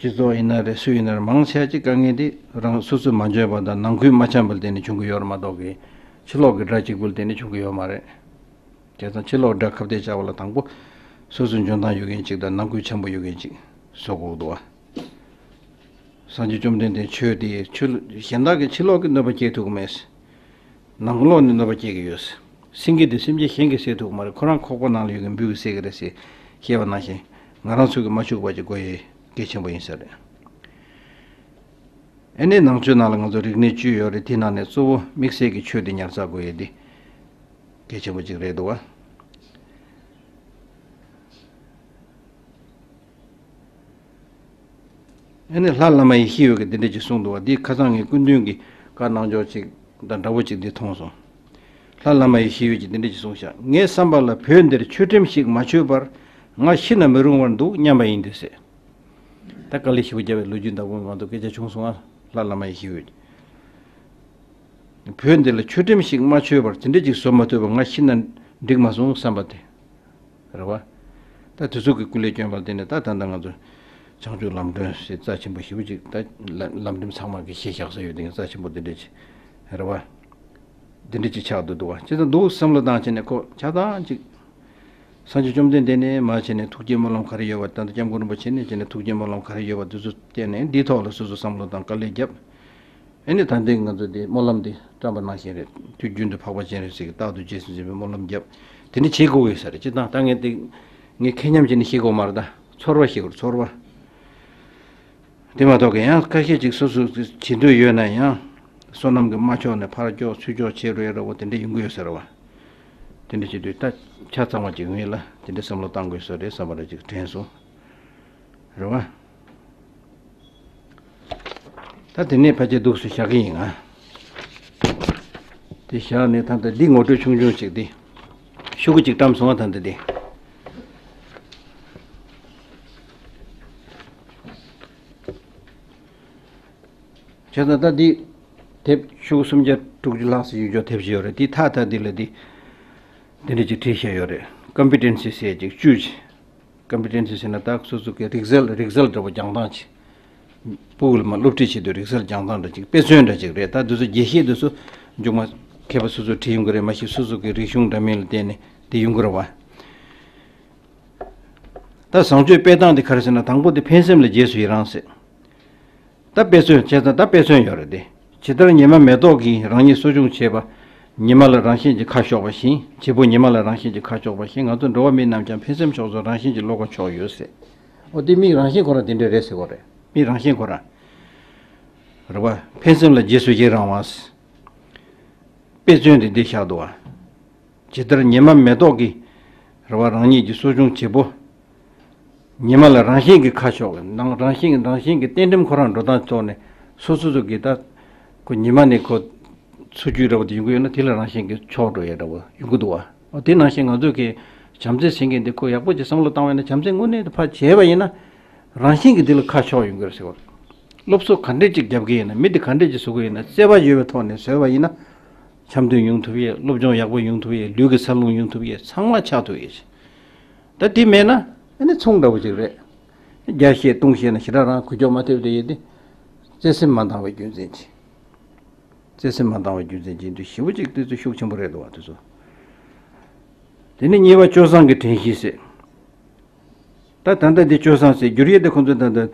སྤྱི་ཚོགས་ཡིན་ན་རེད་སུ་ཡིན་ན་རེད་མང་ཆེ་བ་ཅིག་དཀའ་ངལ་དེ་རང་སོ་སོས་མ་འཇོན་པ་དང་ནང་ཁུལ་མ་འཆམ་པ་ལ་བརྟེན་ནས་བྱུང་གི་ཡོད་རེད་མ་གཏོགས་ཀྱི་ཕྱི་ལོགས་ཀྱི་དགྲ་གཅིག་པུ་ལ་བརྟེན་ནས་བྱུང་གི་ཡོད་མ་རེད། བྱས་ཙང་ཕྱི་ལོགས་དགྲ་ཁ་གཏད་བཅག་པ་ལ་དང་པོ་སོ་སོའི་འཇོན་ཐང་ཡོད་མཁན་གཅིག་དང་ནང་ཁུལ་འཆམ་པོ་ཡོད་མཁན་གཅིག་བཟོ་དགོས་འདུག་བ། སངས་རྒྱས་བཅོམ་ལྡན་འདས་ཆོས་དེ་ཆོས་གཞན་དག་གིས་ཕྱི་ལོགས་ཀྱི་གནོད་པ་སྐྱེལ་ཐུབ་ཀྱི་མེད། ནང་ལོགས་ནས་གནོད་པ་སྐྱེལ་གྱི་ཡོད། སེང་གེ་དེ་སེམས་ཅན་གཞན་གྱིས་བསད་ཐུབ་ཀྱི་མ་རེད། ཁོ་རང་ཁོག་པ་ནང་ལ་ཡོད་མཁན་འབུ་གིས་བསད་ཀྱི་རེད་ཟེར་བཤད་པ་ནང་བཞིན་ང་རང་ཚོ་གིས་མ་ཤུགས་པ་ཅིག་དགོས་ཡས་གལ་ཆེན་པོ་ཡིན་ས་རེད། ཨེ་ནས་ནང་ཆོས་ནང་ལ་ང་ཚོ་རིག་གནས་བཅུ་ཡོད་རེད། དེ་ནང་ནས་གཙོ་བོ་དམིགས་བསལ་གྱི་ཆོས་དེ་ཉར་ཚགས་དགོས་ཡས་དེ་གལ་ཆེན་པོ་ཅིག་རེད་འདུག་བ། ཨེ་ནས་ལྷ་བླ་མ་ཡེ་ཤེས་འོད་ཀྱིས་འདི་འདྲ་ཅིག་གསུངས་འདུག་བ། འདི་ཁ་སང་ངས་སྐུ་མདུན་གྱི་བཀའ་གནང་ཕྱོགས་ཅིག་དང་འདྲ་བོ་ཅིག་འདི་མཐོང་སོང་། ལྷ་བླ་མ་ཡེ་ཤེས་འོད་ཀྱིས་འདི་འདྲ་ཅིག་གསུངས་ཤག་ངའི་བསམ་པ་ལ་བོད་འདིར་ཆོས་ཁྲིམས་ཤིག་མ་ཆོད་པར་ང་ཤི་ན་མི་རུང་བར་འདུག་སྙམ་པ་ཡིན་ཏེ་ཟེར། ད་དཀའ་ལས་ཞེ་པོ་བརྒྱབ་པའི་ལོ་རྒྱུས་འདྲ་བོ་ང་ཚོ་སྐད་ཆ་བྱུང་སོང་ང་། ལྷ་བླ་མ་ཡེ་ཤེས་འོད་ཀྱིས། བོད་འདི་ལ་ཆོས་ཁྲིམས་ཤིག་མ་ཆོད་པར་དེ་འདྲ་ཅིག་བཟོ་མ་ཐུབ་པ་ང་ཤི་ན་འགྲིག་མ་སོང་བསམ་པ་དེ། རེད་བ། ད་དེ་ཚོ་གི་སྐུ་ལས་བསྐྱོན་པ་དེ་ནས་ད་ད་ལྟ་ང་ཚོ་བྱང་ཆུབ་ལམ་སྒྲོན་ཞེས་རྩ་ཆེན་པོ་ཞེ་པོ་ཅིག་ད་ལམ་ལམ་རིམ་ཚང་མ་གི་ཞེས་བཞག་ས་ཡོད་དེ་རྩ་ཆེན་པོ་དེ་འདྲ་ཅིག་རེད་བ། དེ་འདྲ་ཅིག་ཆགས་འདུག་འདུག་བ་ཅི་ཙམ་འདུག་བསམ་བློ་བཏང་བྱས་ནས་ཁོ་ཆ་ཚང་ཅིག་སངས་རྒྱས་བཅོམ་ལྡན་འདས་ནས་མར་བྱས་ནས་ཐུགས་བསྐྱེད་སྨོན་ལམ་ག་རེ་ཡོད་པ་ད་ལྟ་སྐྱབས་མགོན་རིན་པོ་ཆེ་ནས་བྱས་ནས་ཐུགས་བསྐྱེད་སྨོན་ལམ་ག་རེ་ཡོད་པ་དེ་ཚོ་བསྟན་ནས་འདིའི་ཐོག་ལ་སོ་སོ་བསམ་བློ་བཏང་དཀའ་ལས་བརྒྱབ། ཨེ་ནི་ད་ལྟའི་ང་ཚོ་འདི་སྨོན་ལམ་འདི་བཀྲམ་པ་ནང་བཞིན་རེད། དུས་རྒྱུན་དུ་འཕགས་པ་སྤྱན་རས་གཟིགས་ཀྱི་རྟག་ཏུ་རྗེས་སུ་འཛིན་པའི་སྨོན་ལམ་བརྒྱབ། དེ་འདྲ་བྱེད་དགོས་ཀྱི་ས་རེད། སྤྱིར་བཏང་ད་ངས་འདི་ངས་ཁེ་ཉམས་བྱས་ནས་ཤེས་དགོས་མ་རེད་ད། ཚོར་བ་ཤེས་དགོས་ཚོར་བ། དེ་མ་གཏོགས་ཀྱི་ཡང་ཁ་ཤས་ཅིག་སོ་སོ་བྱེད་འདོད་ཡོད་ན་ཡང་། བསོད་ནམས་ཀྱི་དམའ་ཕྱོགས་ནས་ཕར་ཀྱོག་ཚུར་ཀྱོག་བྱེད་རོགས་རོགས་དེ་འདྲ་ཡོང་གི་ཡོད་ས་རེད་བ། དེ་འདྲ་བྱེད་དུས་ད་ཆ་ཚང་བ་ཅིག་ངེས་ལ་དེ་འདྲ་བསམ་བློ་བཏང་དགོས་ས་རེད་བསམ་པ་རེ་ཅིག་དྲན་སོང་། རེད་བ། ད་དེ་ནས་ཕལ་ཆེར་འདུག་སེ་བཞག་གི་ཡིན་ང་། དེ་བཞག་ནས་ད་ལྟ་འདི་ངོ་སྤྲོད་ཆུང་ཆུང་ཞིག་འདི། ཤོག་གུ་གཅིག་བཀྲམ་སོང་ང་ད་ལྟ་འདི། བྱས་ཙང་ད་འདི། དེབ་ཤོག་གུ་སུམ་བརྒྱ་དྲུག་ཅུ་ལྷག་ཙམ་ཡོད་ཅོག་དེབ་ཅིག་ཡོད་རེད་འདི་ཐག་ཐག་འདི་ལ་འདི། འདི་འདྲ་ཅིག་བྲིས་བཞག་ཡོད་རེད། ཀམ་པི་ཊེན་སི་ཟེར་ཅིག་བཅུ་ཅིག་ཀམ་པི་ཊེན་སི་ཟེར་ན་ད་སོ་སོ་གི་རིག་རྩལ་རིག་རྩལ་འདྲ་པོ་སྦྱང་སྟངས་ཅིག་སྤུ་གུ་ལ་མ་སློབ་ཁྲིད་བྱེད་དུས་རིག་རྩལ་སྦྱང་སྟངས་འདྲ་ཅིག་དཔེ་མཚོན་འདྲ་ཅིག་རེད། ད་འདི་ཚོ་རྒྱས་བཤད་འདི་ཚོ་མཇུག་མ་མཁས་པ་སོ་སོས་བྲིས་ཡོང་གི་རེད། མ་གཞི་སོ་སོ་གི་རིག་གཞུང་འདྲ་མིན་ལ་བརྟེན་ནས་འདི་ཡོང་གི་རེད་བ། ད་བཟང་སྤྱོད་སྤེལ་སྟངས་འདི་ག་རེ་ཟེར་ན་དང་པོ་འདི་ཕན་སེམས་ལ་རྗེས་སུ་ཡི་རང་ཟེར། ད་དཔེ་མཚོན་བྱས་ཙང་ད་དཔེ་མཚོན་ཡོད་རེད་དེ། ཇི་ལྟར་ཉི་མ་མེ་ཏོག་གིས་རང་ཉིད་གསོ་སྐྱོང་བྱེད་པ། ཉི་མ་ལ་རང་བཞིན་གྱིས་ཁ་ཕྱོགས་པ་བཞིན། བྱེད་པོ་ཉི་མ་ལ་རང་བཞིན་གྱིས་ཁ་ཕྱོགས་པ་བཞིན། ང་ཚོ་འགྲོ་བ་མིའི་རྣམས་ཀྱང་ཕན་སེམས་ཕྱོགས་སུ་རང་བཞིན་གྱིས་བློ་ཁ་ཕྱོགས་ཡོད་ཟེར། འོ་དེ་མིའི་རང་བཞིན་ཁོ་རང་དེ་འདྲ་རེད་ཟེར་བ་རེད། མིའི་རང་བཞིན་ཁོ་རང་། རེད་བ། ཕན་སེམས་ལ་རྗེས་སུ་ཡི་རང་བ། དཔེ་མཚོན་དེ་འདི་བཞག་འདུག་བ། ཇི་ལྟར་ཉི་མ་མེ་ཏོག་གི། རེད་བ། རང་ཉིད་ཀྱི་སོ་ཆུང་བྱེད་པོ། ཉི་མ་ལ་རང་བཞིན་གྱིས་ཁ་ཕྱོགས། ནང་རང་བཞིན་རང་བཞིན་གྱིས་གཏན་ཁྲིམས་ཁོ་རང་འགྲོ་སྟངས་ཐོག་ནས་སོ་སོ་སོ་གིས་ད། ཁོ་ཉི་མ་ནས་ཁོ་འཚོ་བཅུད་འདྲ་བོ་དེ་ཡོང་གི་ཡོད་ན། དེ་ལ་རང་བཞིན་གྱིས་ཕྱོགས་འགྲོ་ཡས་འདྲ་བོ་ཡོང་གི་འདུག་བ། འོ་དེ་ནང་བཞིན་ང་ཚོས་ཀྱི་བྱམས་བརྩེ་ཟེར་མཁན་དེ་ཁོ་ཡག་པོ་ཅིག་བསམ་བློ་བཏང་བས་ན། བྱམས་བརྩེ་དངོས་གནས་དུ་ཕར་བྱས་པ་ཡིན་ན། རང་བཞིན་གྱིས་དེ་ལ་ཁ་ཕྱོགས་ཡོང་གི་རེད་ཟེར་བ། སློབ་གསོ་ག་འདྲས་ཅིག་རྒྱབ་ཀྱི་ཡིན་ན། མི་དེ་ག་འདྲས་ཅིག་བཟོ་གི་ཡིན་ན། བརྩེ་བ་ཡོད་པའི་ཐོག་ནས་བཟོས་པ་ཡིན་ན། འཆམ་མཐུན་ཡོང་ཐུབ་ཡས། སློབ་སྦྱོང་ཡག་པོ་ཡོང་ཐུབ་ཡས། ལུས་ཀྱི་འཚར་ལོངས་ཡོང་ཐུབ་ཡས། ཚང་མ་ཆགས་ཐུབ་ཡས། ད་དེ་མེད་ན་ཨ་ནི་ཚོང་འདྲ་བོ་ཅིག་རེད། རྒྱ་བཤད་ལྟུང་བཤད་ན་ཞེ་དྲག་རང་འགུལ་སྐྱོད་མ་ཐེབས་དེ་ཡིན་ཏེ། བརྩེ་སེམས་མ་འདང་བའི་རྒྱུ་མཚན་གྱིས། བརྩེ་སེམས་མ་འདང་བའི་རྒྱུ་མཚན་གྱིས་འདུ་ཞེ་པོ་ཅིག་དེ་ཚོ་ཤུགས་ཆེན་པོ་རེད་འདུག་བ། དེ་ཚོ། དེ་ནས་གཉིས་པ་སྤྱོད་བཟང་གི་དྲན་ཤེས་ཟེར། ད་ད་ལྟ་འདི་སྤྱོད་བཟང་ཟེར་བསྒྱུར་ཡས་དེ་ཁོང་ཚོས་ད་ལྟ་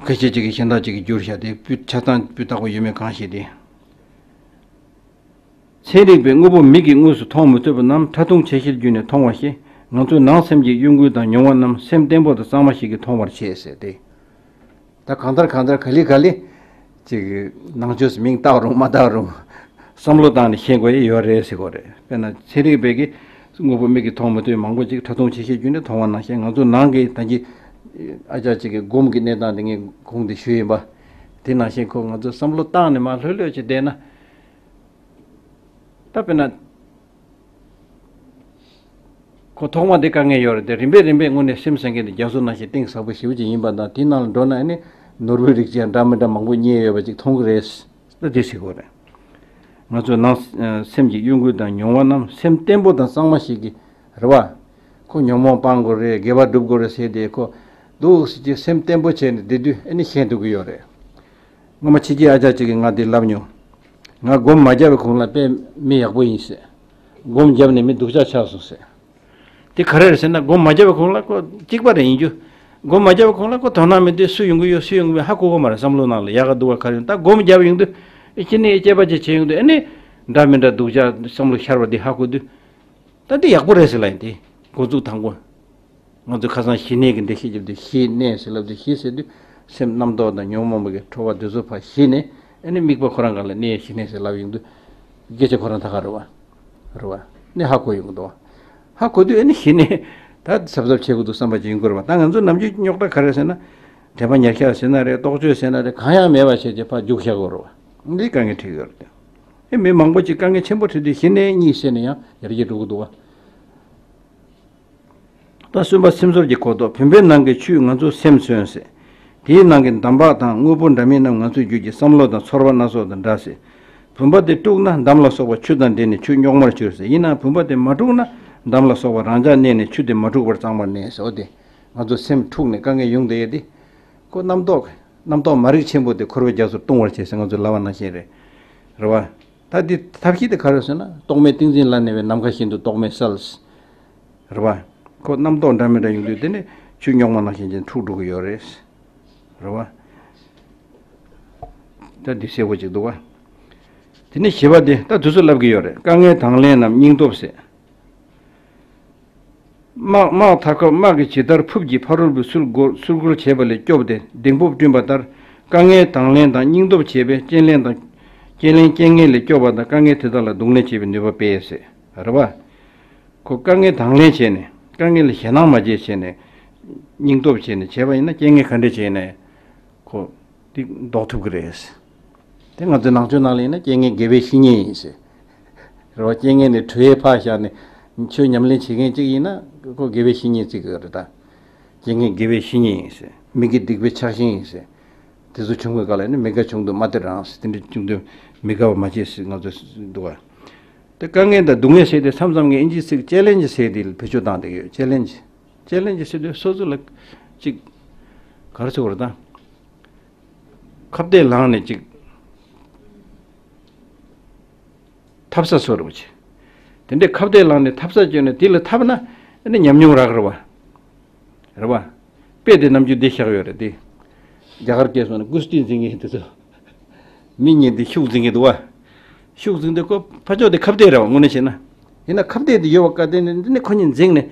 ཁ་ཤས་ཅིག་གིས་གཞན་དག་ཅིག་གིས་བསྒྱུར་བཞག་དེ་སྤུས་ཆ་ཚང་སྤུས་དག་པོ་ཡོད་མེད་གང་ཤེས་ཏེ། ཚན་རིག་པས་དངོས་པོ་མིག་གིས་དངོས་སུ་མཐོང་མི་ཐུབ་པ་རྣམས་ཕྲ་མཐོང་ཆེ་ཤེལ་བརྒྱུད་ནས་མཐོང་བ་ཞིག། ང་ཚོའི་ནང་སེམས་ཀྱི་གཡོ་འགུལ་དང་མྱོང་བ་རྣམས་སེམས་བརྟན་པོ་དང་གཙང་མ་ཞིག་གིས་མཐོང་བར་བྱེད་ཟེར་ཏེ། ད་གང་ལྟར་གང་ལྟར་ག་ལེ་ག་ལེ་ཅིག་ནང་ཆོས་སུ་མིང་བཏགས་རུང་མ་བཏགས་རུང་བསམ་བློ་བཏང་ནས་ཤེས་དགོས་ཡས་ཡོད་རེད་ཟེར་དགོས་རེད། དཔེར་ན་ཚན་རིག་པས་ཀྱིས་དངོས་པོ་མིག་གིས་མཐོང་མི་ཐུབ་མང་པོ་ཅིག་ཕྲ་མཐོང་ཆེ་ཤེལ་བརྒྱུད་ནས་མཐོང་བ་ནང་བཞིན། ང་ཚོ་ནང་གི་ད་གིན་ཨ་ཅག་ཅིག་གིས་སྒོམ་གྱི་གནས་སྟངས་དེ་ངས་གོང་དུ་ཞུས་ཡིན་པ། དེ་ནང་བཞིན་ཁོ་ང་ཚོས་བསམ་བློ་བཏང་ནས་མར་ལྷོད་ལྷོད་ཅིག་བསྡད་ན། ད་དཔེར་ན། ཁོ་ཐོག་མ་དེ་དཀའ་ངལ་ཡོད་རེད་དེ། རིམ་པས་རིམ་པས་དངོས་གནས་སེམས་ཟེར་མཁན་དེ་རྒྱ་མཚོ་ནང་བཞིན་གཏིང་ཟབ་པོ་ཞེ་པོ་ཅིག་ཡིན་པ་དང་། དེའི་ནང་ལ་འགྲོ་ན་ཨ་ནི་ནོར་བུའི་རིགས་ཅན་འདྲ་མི་འདྲ་མང་པོ་རྙེད་ཡོད་པ་ཅིག་མཐོང་གི་རེད། ད་དེ་ཟེར་དགོས་རེད། ང་ཚོའི་ནང་སེམས་ཀྱི་གཡོ་འགུལ་དང་མྱོང་བ་རྣམས་སེམས་བརྟན་པོ་དང་གཙང་མ་ཞིག་གིས་རེད་བ། ཁོ་ཉོན་མོངས་སྤང་དགོས་རེད། དགེ་བ་སྒྲུབ་དགོས་རེད་ཟེར་དེ། ཁོ་འདུག་སེ་ཅིག་སེམས་བརྟན་པོ་བྱས་ནས་བསྡད་དུས་ཨ་ནི་ཤེས་ཐུབ་ཀྱི་ཡོད་རེད། སྔོན་མ་ཕྱི་རྒྱལ་ཨ་ཅག་ཅིག་གིས་ང་འདི་ལབ་མྱོང་། ང་སྒོམ་མ་བརྒྱབ་པའི་གོང་ལ་དཔེ་མི་ཡག་པོ་ཡིན་ཟེར། སྒོམ་བརྒྱབ་ནས་མི་སྡུག་ཅག་ཆགས་སོང་ཟེར། དེ་ག་རེ་རེད་ཟེར་ན། སྒོམ་མ་བརྒྱབ་པའི་གོང་ལ་ཁོ་གཅིག་པ་རེད་ཡིན་རྒྱུ། སྒོམ་མ་བརྒྱབ་པའི་གོང་ལ་ཁོ་དོ་སྣང་མི་འདུག་སུ་ཡོང་གི་ཡོད་སུ་ཡོང་གི་མེད་ཧ་གོ་གི་མ་རེད། བསམ་བློ་ནང་ལ་ཡག་ག་སྡུག་ག་ག་རེ་ཡོང་། ད་སྒོམ་བརྒྱབ་ཡོང་དུས་ཨེ་ཅི་ནས་དཔྱད་པ་ཅིག་བྱས་ཡོང་དུས་ཨ་ནི་འདྲ་མི་འདྲ་སྡུག་ཅག་བསམ་བློ་ཤར་བ་འདི་ཧ་གོ་དུས། ད་འདི་ཡག་པོ་རེད་ཟེར་ལབ་ཡིན་ཏེ། འགོ་འཛུགས་དང་པོ། ང་ཚོས་ཁ་སང་ཞི་གནས་ཀྱི་འགྲེལ་བཤད་བརྒྱབ་དུས། ཞི་གནས་ཟེར་ལབ་དུས། ཞི་ཟེར་དུས་སེམས་རྣམ་རྟོག་དང་ཉོན་མོངས་པའི་ཁྲོ་བ་དེ་ཚོ་ཕར་ཞི་ནས། ཨ་ནི་དམིགས་པ་ཁོ་རང་སྒང་ལ་གནས། ཞི་གནས་ཟེར་ལབ་ཡོང་དུས་སྐད་ཆ་ཁོ་རང་ད་ག་རེད་བ། རེད་བ། ནི་ཧ་གོ་ཡོང་གི་འདུག་བ། ཧ་གོ་དུས་ཨ་ནི་ཞི་གནས། ད་གཟབ་གཟབ་བྱེད་དགོས་འདུག་བསམ་པ་ཅིག་ཡོང་གི་རེད་བ། ད་ང་ཚོ་ནམ་རྒྱུན་རྙོག་དྲ་ག་རེ་ཟེར་ན། དྲན་པ་ཉེར་ཞག་ཟེར་ན་རེད། རྟོག་དཔྱོད་ཟེར་ན་རེད། གང་ཡང་མེད་པ་བྱས་བྱས་ཕར་རྒྱུགས་བཞག་དགོས་རེད་བ། འདི་དཀའ་ངལ་འཕྲད་ཀྱི་ཡོད་རེད། ཨེ་མི་མང་པོ་ཅིག་དཀའ་ངལ་ཆེན་པོ་འཕྲད་དུས་ཞི་གནས་གཉིས་བྱས་ནས་ཡང་ཡར་རྒྱས་འགྲོ་གི་འདུག་བ། ད་གསུམ་པ་སེམས་ཚོར་གྱི་གོ་རྟོགས། བུམ་པའི་ནང་གི་ཆུས་ང་ཚོའི་སེམས་མཚོན་ཟེར། དེའི་ནང་གི་འདམ་བག་དང་དངོས་པོ་འདྲ་མིན་རྣམས་ང་ཚོའི་རྒྱུད་ཀྱི་བསམ་བློ་དང་ཚོར་བ་སྣ་ཚོགས་དང་འདྲ་ཟེར། བུམ་པ་དེ་དཀྲུགས་ན་འདམ་ལ་སོགས་པ་ཆུ་དང་འདྲེས་ནས་ཆུ་རྙོག་མར་གྱུར་ཟེར། ཡིན་ནའང་བུམ་པ་དེ་མ་དཀྲུགས་ན་འདམ་ལ་སོགས་པ་རང་འཇགས་གནས་ནས་ཆུ་དེ་མ་འཁྲུགས་པར་གཙང་མར་གནས་ཟེར། འོ་དེ་ང་ཚོ་སེམས་འཁྲུགས་ནས་དཀའ་ངལ་ཡོང་བསྡད་ཡོད་དེ། ཁོ་རྣམ་རྟོག་རྣམ་རྟོག་མ་རིག་ཆེན་པོ་དེ་འཁོར་བའི་རྒྱ་མཚོར་ལྟུང་བར་བྱེད་ཟེར་ང་ཚོས་ལབ་པ་ནང་བཞིན་རེད། རེད་བ། ད་འདི་ཐབས་ཤེས་དེ་ག་རེ་ཟེར་ན། རྟོག་མེད་ཏིང་འཛིན་ལ་གནས་པས་ནམ་མཁའ་བཞིན་དུ་རྟོག་མེད་གསལ། རེད་བ། ཁོ་རྣམ་རྟོག་འདྲ་མི་འདྲ་ཡོང་དུས་དེ་ནི་ཆུ་རྙོག་མ་ནང་བཞིན་ཅིག་འཁྲུག་འགྲོ་གི་ཡོད་རེད། རེད་བ། ད་འདི་གསལ་པོ་ཅིག་འདུག་བ། དེ་ནི་བཞི་པ་དེ་ད་དུས་ཚོད་ལབ་ཀྱི་ཡོད་རེད། དཀའ་ངལ་དང་ལེན་ནམ་སྙིང་སྟོབས་ཟེར། དམག་དམག་མཐའ་འཁོབ་དམག་གིས་ཇི་ལྟར་ཕུབ་ཀྱི་ཕ་རོལ་པོའི་སུལ་སྒོར་སུལ་སྒོར་བྱེད་པ་ལས་སྐྱོབ་སྟེ་གདེང་སྤོབས་བསྐྲུན་པ་ལྟར། དཀའ་ངལ་དང་ལེན་དང་སྙིང་སྟོབས་བྱེད་པས་རྐྱེན་ལན་དང་། རྐྱེན་ལན་རྐྱེན་ངན་ལས་སྐྱོབ་པ་དང་། དཀའ་ངལ་དེ་དག་ལ་གདོང་ལེན་བྱེད་པའི་ནུས་པ་སྤེལ་ཟེར། རེད་བ། ཁོ་དཀའ་ངལ་དང་ལེན་བྱས་ནས། དཀའ་ངལ་ལ་ཞེད་སྣང་མ་བྱེད་བྱས་ནས། སྙིང་སྟོབས་བྱས་ནས་བྱས་པ་ཡིན་ན། རྐྱེན་ངན་ག་འདྲ་བྱས་ནས་ཁོ། དེ་ཟློག་ཐུབ་ཀྱི་རེད། དེ་ང་ཚོའི་ནང་ཆོས་ནང་ལ་ཡིན་ན་རྐྱེན་ངན་དགེ་བའི་བཤེས་གཉེན་ཡིན་ཟེར། རེད་བ། རྐྱེན་ངན་ནི་གྲོལ་བའི་ཕར་བཞག་ནས་ཆོས་ཉམས་ལེན་བྱེད་མཁན་གཅིག་ཡིན་ན་ཁོ་དགེ་བའི་བཤེས་གཉེན་བརྩི་གི་རེད་ད། རྐྱེན་ངན་དགེ་བའི་བཤེས་གཉེན་ཡིན་ཟེར། མི་དགེ་སྡིག་པའི་ཆགས་ཞེན་ཡིན་ཟེར། དེ་ཚོ་བྱུང་བའི་སྐབས་ལ་ནི་མི་དགའ་བྱུང་དུས་མ་དེ་རང་ཟེར། དེ་འདྲ་བྱུང་དུས་མི་དགའ་བ་མ་བྱེད་ཟེར་ང་ཚོས་འདུག་བ། དེ་དཀའ་ངལ་དང་སྡུག་བསྔལ་ཟེར་དེ་མཚམས་མཚམས་ངས་ཨིན་ཇིའི་ཚིག་ཅེ་ལེན་ཇི་ཟེར་དེ་ལ་བེད་སྤྱོད་བཏང་བསྡད་ཀྱི་ཡོད། ཅེ་ལེན་ཇི། ཅེ་ལེན་ཇི་ཟེར་དུས་སོ་སོ་ལ་ཅིག་ག་རེ་ཟེར་དགོས་རེད་ད། ཁ་གཏད་ལངས་ནས་ཅིག་འཐབ་ས་བཟོ་རོགས་བྱེད། དེ་འདྲའི་ཁ་གཏད་ལངས་ནས་འཐབ་ས་བྱོས་ནས་དེ་ལ་འཐབ་ན་ཨ་ནི་ཉམས་མྱོང་རག་རེད་བ། རེད་བ། དཔེ་དེ་ནམ་རྒྱུན་འདི་བཞག་ཡོད་རེད་དེ། རྒྱ་གར་སྐད་སོང་ན་ཀུ་སྟི་འཛིན་མཁན་དེ་ཚོ། མི་གཉིས་འདི་ཤུགས་འཛིན་གྱི་འདུག་བ། ཤུགས་འཛིན་དུས་ཁོ་ཕར་ཕྱོགས་དེ་ཁ་གཏད་རེད་བ། དངོས་གནས་བྱས་ན། ཡིན་ན་ཁ་གཏད་དེ་ཡོད་པ་བཀའ་བསྟན་ནས་འདི་ནས་ཁོ་གཉིས་འཛིང་ནས།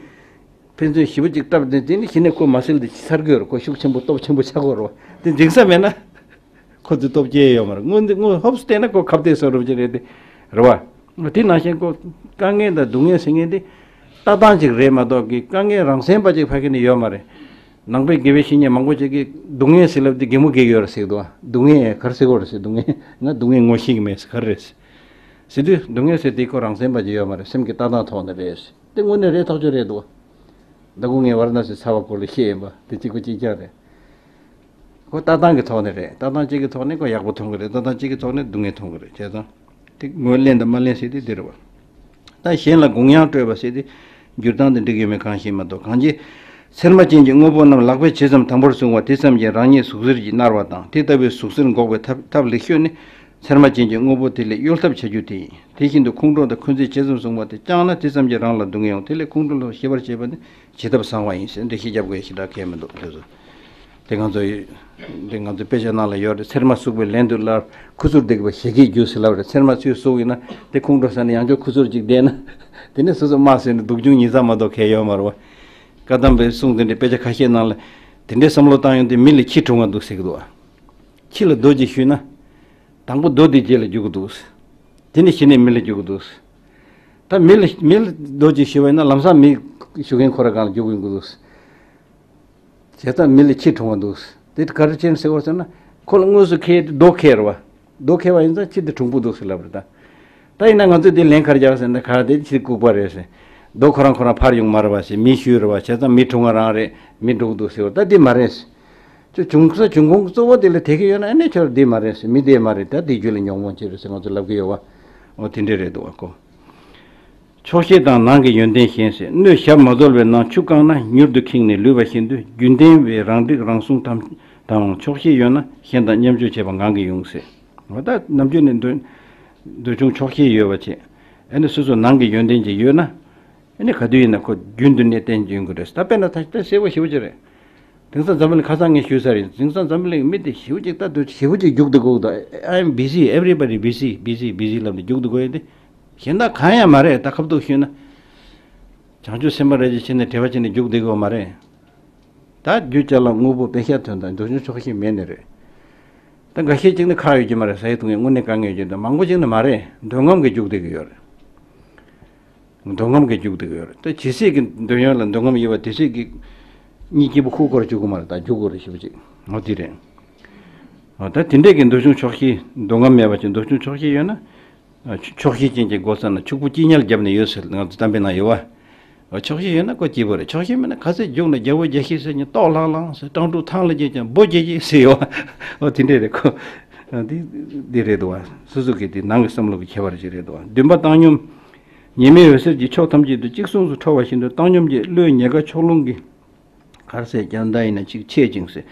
ཕན་ཚུན་ཞེ་པོ་ཅིག་བཀྲབ་སྟེ་དེ་ནི་གཞི་ནས་ཁོ་མ་སེལ་དེ་ཕྱི་ཚར་གི་ཡོད་རེད། ཁོ་ཤུགས་ཆེན་པོ་སྟོབས་ཆེན་པོ་ཆགས་ཀྱི་ཡོད་རེད་བ། དེ་འཛིང་ས་མེད་ན། ཁོ་ཚོས་སྟོབས་སྐྱེ་ཡོད་མ་རེད། དངོས་འདི་དངོས་ཧོབ་སྟེ་ན་ཁོ་ཁ་གཏད་སོང་རུབ་ཀྱི་རེད་དེ། རེད་བ། དེ་ནང་བཞིན་ཁོ་དཀའ་ངལ་དང་སྡུག་བསྔལ་ཟེར་མཁན་དེ་ལྟ་སྟངས་ཅིག་རེད་མ་གཏོགས་ཀྱི་དཀའ་ངལ་རང་མཚན་པ་ཅིག་ཕ་གི་ནས་ཡོད་མ་རེད། ནང་པའི་དགེ་བའི་བཤེས་གཉེན་མང་པོ་ཅིག་གིས་སྡུག་བསྔལ་ཟེར་ལབ་དེ་གད་མོ་བགད་ཀྱི་ཡོད་རེད་ཟེར་གི་འདུག་བ། སྡུག་བསྔལ་ག་རེ་ཟེར་གི་ཡོད་རེད་ཟེར། སྡུག་བསྔལ་ང་སྡུག་བསྔལ་ངོ་ཤེས་ཀྱི་མེད་ཟེར། ག་རེ་རེད་ཟེར། ཟེར་དུས་སྡུག་བསྔལ་ཟེར་དེ་ཁོ་རང་མཚན་པ་ཅིག་ཡོད་མ་རེད། སེམས་ཀྱི་ལྟ་སྟངས་ཐོག་ནས་རེད་ཟེར། དེ་དངོས་གནས་རེད། ཐག་ཆོད་རེད་འདུག་ད་ཁོ་ངས་ཝཱ་ར་ཎ་སི་ཚར་བ་སྐོར་ལ་བཤད་ཡིན་པ་དེ་གཅིག་པ་གཅིག་རྐྱང་རེད། ཁོ་ལྟ་སྟངས་ཀྱི་ཐོག་ནས་རེད། ལྟ་སྟངས་གཅིག་གི་ཐོག་ནས་ཁོ་ཡག་པོ་མཐོང་གི་རེད། ལྟ་སྟངས་གཅིག་གི་ཐོག་ནས་སྡུག་བསྔལ་མཐོང་གི་རེད། བྱས་ཙང་དེ་ངོས་ལེན་དང་མ་ལེན་ཟེར་དེ་འདི་རེད་བ། ད་གཞན་ལ་དགོངས་ཡངས་སྤྲོད་པ་ཟེར་དེ་འགྱུར་སྟངས་དེ་འགྲིག་གི་མེད། གང་ཞིག་མ་གཏོགས་གང་ཅི། ཚེར་མ་ཅན་གྱི་དངོས་པོ་རྣམས་ལག་པས་ཇི་ཙམ་དམ་པོར་བཟུང་བ་དེ་ཙམ་གྱིས་རང་ཉིད་ཟུག་གཟེར་གྱིས་མནར་བ་དང་དེ་ལྟ་བུའི་ཟུག་གཟེར་འགོག་པའི་ཐབས་ཐབས་ལེགས་ཤོས་ནི། ཚེར་མ་ཅན་གྱི་དངོས་པོ་དེ་ལས་གཡོལ་ཐབས་བྱ་རྒྱུ་དེ་ཡིན། དེ་བཞིན་དུ་ཁོང་ཁྲོ་དང་འཁོན་འཛིན་ཇི་ཙམ་བཟུང་བ་དེ་བཅངས་ན་དེ་ཙམ་གྱིས་རང་ལ་སྡུག་བསྔལ་ཡོང་། དེ་ལས་ཁོང་ཁྲོ་ལ་ཞི་བར་བྱེད་པ་ནི་བྱེད་ཐབས་བཟང་བ་ཡིན་ཟེར། འགྲེལ་བཤད་རྒྱབ་དགོས་ཞེ་དྲག་གལ་མི་འདུག་དེ་ཚོ། དེ་ང་ཚོ་ཡི་དེ་ང་ཚོ་དཔེ་ཆ་ནང་ལ་ཡོད་རེད། ཚེར་མ་ཟུག་པའི་ལན་དུ་སླར་ཁུ་ཚུར་སྡིག་པ་ཞེ་གིས་རྒྱུ་ཟེར་ལབ་རེད། ཚེར་མ་ཚུར་ཟུག་ཡིན་ན་དེ་ཁོང་ཁྲོ་ཟ་ནས་ཡང་བསྐྱར་ཁུ་ཚུར་ཅིག་བསྡད་ན་དེ་ནས་སོ་སོ་དམར་ཟེར་ནས་སྡུག་ཆུང་ཉིས་ཚང་མ་གཏོགས་གལ་ཡོད་མ་རེད་བ། བཀའ་གདམས་པའི་གསུང་དེ་འདྲའི་དཔེ་ཆ་ཁ་ཤས་ནང་ལ་དེ་འདྲའི་བསམ་བློ་བཏང་ཡོང་དུས་མི་ལ་ཁྱི་གྲུང་བ་འདུག་ཟེར་གི་འདུག་བ། ཁྱི་ལ་རྡོ་གཅིག་གཞུས་ན། དང་པོ་རྡོ་དེ་རྗེས་ལ་རྒྱུག་གི་འདུག་དེ་ནས་གཞི་ནས་མི་ལ་རྒྱུག་གི་འདུག་ད་མི་ལ་མི་ལ་རྡོ་གཅིག་གཞུས་པ་ཡིན་ན་ལམ་སང་མི་གཞུ་མཁན་ཁོ་རང་སྒང་ལ་རྒྱུག་གི་འདུག་བྱས་ཙང་མི་ལ་ཁྱི་གྲུང་བ་འདུག་དེ་ག་རེ་བྱས་ནས་ཟེར་བ་ཟེར་ན། ཁོ་ལ་དངོས་སུ་ཁྱི་རྡོ་ཁྱེར་བ། རྡོ་ཁྱེར་བ་ཡིན་ཙང་ཁྱི་དེ་གྲུང་པོ་འདུག་ཟེར་ལབ་རེད་ད། ད་ཡིན་ན་ང་ཚོས་དེ་ལན་ག་རེ་རྒྱག་ཟེར་ན། ག་དེ་ཁྱི་ལྐུགས་པ་རེད་ཟེར། རྡོ་ཁོ་རང་ཁོ་རང་ཕར་ཡོང་མ་རེད་བ་ཟེར། མི་གཞུས་རེད་བ། བྱས་ཙང་མི་གྲུང་བ་རང་རེད། མི་འགྲོ་གི་འདུག་ཟེར་བ། ད་དེ་མ་རེད་ཟེར། ཁྱོད་བྱུང་ས་བྱུང་ཁུངས་གཙོ་བོ་དེ་ལ་དེ་གི་ཡོད་ན་ཨ་ནི་ཁྱོད་དེ་མ་རེད་ཟེར། མི་དེ་མ་རེད། ད་དེ་རྒྱུད་ལ་ཉོན་མོངས་ཅིག་རེད་ཟེར་ང་ཚོ་ལབ་གི་ཡོད་བ། འོ་དེ་འདྲས་རེད་འདུག་བ་ཁོ། ཕྱོགས་ཞེན་དང་ནང་གི་ཡོན་ཏན་ཞན་ཟེར། སྣོད་ཞབས་མ་རྫོགས་པའི་ནང་ཆུ་བཀང་ན་མྱུར་དུ་ཁེངས་ནས་ལུད་པ་བཞིན་དུ་རྒྱུན་ལྡན་པའི་རང་སྒྲིག་རང་སྲུང་དམ་དང་ཕྱོགས་ཞེན་ཡོད་ན་གཞན་དང་མཉམ་སྤྱོད་བྱེད་པ་ངང་གིས་ཡོང་ཟེར། འོ་ད་ནམ་རྒྱུན་ནས་འདོད་འདོད་ཆུང་ཕྱོགས་ཞེན་ཡོད་པ་བྱས། ཨ་ནི་སོ་སོ་ནང་གི་ཡོན་ཏན་ཅིག་ཡོད་ན། ཨ་ནི་ག་དུས་ཡིན་ན་ཁོ་རྒྱུན་དུ་གནས་བརྟན་ཡོང་གི་རེད། ད་དཔེར་ན་ད་ལྟ་གསལ་པོ་ཞེ་པོ་ཅིག་རེད། དེང་སང་འཛམ་བུ་གླིང་ཁ་སང་ངས་ཞུས་ས་རེད། དེང་སང་འཛམ་བུ་གླིང་མི་དེ་ཞེ་པོ་ཅིག་ད་དུ་ཞེ་པོ་ཅིག་རྒྱུག་བསྡད་གོ་གི་འདུག I'm busy, everybody busy, busy, busy ལབ་ནས་རྒྱུག་བསྡད་གོ་ཡོད་དེ། གཞན་དག་གང་ཡང་མ་རེད། ད་ཁ་བཏུག་ཞུས་ན། བྱང་ཆུབ་སེམས་དཔའ་རེད་ཅེས་བྱས་ནས་བྲེལ་བ་བྱས་ནས་རྒྱུག་བསྡད་གོ་མ་རེད། ད་རྒྱུ་ཅ་ལག་དངོས་པོ་དཔེ་ཤ་དོན་དང་འདོད་ཆུང་ཕྱོགས་ཞེན་མེད་ནི་རེད། ད་འགའ་ཤས་ཅིག་ནི་ཁག་ཡོད་ཀྱི་མ་རེད། ཟ་ཡི་འཐུང་ཡི་དངོས་གནས་དཀའ་ངལ་ཡོད་ཀྱི་འདུག་མང་པོ་ཅིག་ནི་མ་རེད། འདོད་རྔམ་གྱིས་རྒྱུག་བསྡད་ཀྱི་ཡོད་རེད། འདོད་རྔམ་གྱིས་རྒྱུག་བསྡད་ཀྱི་ཡོད་རེད། ད་ཇི་སྲིད་ཀྱི་འདོད་ཡོན་ལ་འདོད་རྔམ་ཡོད་པ་དེ་སྲིད་ཀྱི་གཉིད་སྐྱིད་པོ་ཁུག་སྐོར་བཅུག་གི་མ་རེད། ད་རྒྱུག་དགོས་རེད་ཞེ་པོ་ཅིག་འོ་དེ་རེད། འོ་ད་དེ་འདྲས་ཀྱི་འདོད་ཆུང་ཕྱོགས་ཞེན་འདོད་རྔམ་མེད་པ་ཅིག་འདོད་ཆུང་ཕྱོགས་ཞེན་ཡོད་ན། ཕྱོགས་ཞེན་ཅན་གྱི་སྒོ་ས་ན་ཕྱུག་པོ་སྐྱིད་ཉལ་བརྒྱབ་ནས་ཡོད་ཟེར། ང་ཚོ་གཏམ་དཔེ་ནང་ཡོད་བ། ཕྱོགས་ཞེན་ཡོད་ན་ཁོ་སྐྱིད་པོ་རེད། ཕྱོགས་ཞེན་མེད་ན་ག་ཚད་རྒྱུག་ན་རྒྱལ་པོ་རྒྱལ་ཤེས་ཟེར་ཉིན་ཏོག་ལྷང་ལྷང་ཟེར། སྤྲང་ཕྲུག་ཐང་ལ་རྒྱས་ཀྱང་འབོ་རྒྱས་རྒྱས་ཟེར་ཡོད་བ། འོ་དེ་འདྲས་རེད་ཁོ། འདི་འདི་རེད་འདུག་བ། སོ་སོ་གི་དེ་ནང་གི་བསམ་བློ་གི་ཁྱད་པར་ཅིག་རེད་འདུག་བ། འདུན་པ་བཏང་སྙོམས། ཉི་མའི་འོད་ཟེར་གྱིས་ཕྱོགས་ཐམས་ཅད་དུ་གཅིག་མཚུངས་སུ་འཕྲོ་བ་བཞིན་དུ་བཏང་སྙོམས་ཀྱིས་བློའི་ཉེན་ཁ་ཕྱོགས་ལྷུང་གི་གར་སའི་རྒྱང་མཐའ་ཡིན་ན་གཅིག་ཆད་ཅིང་ཟེར།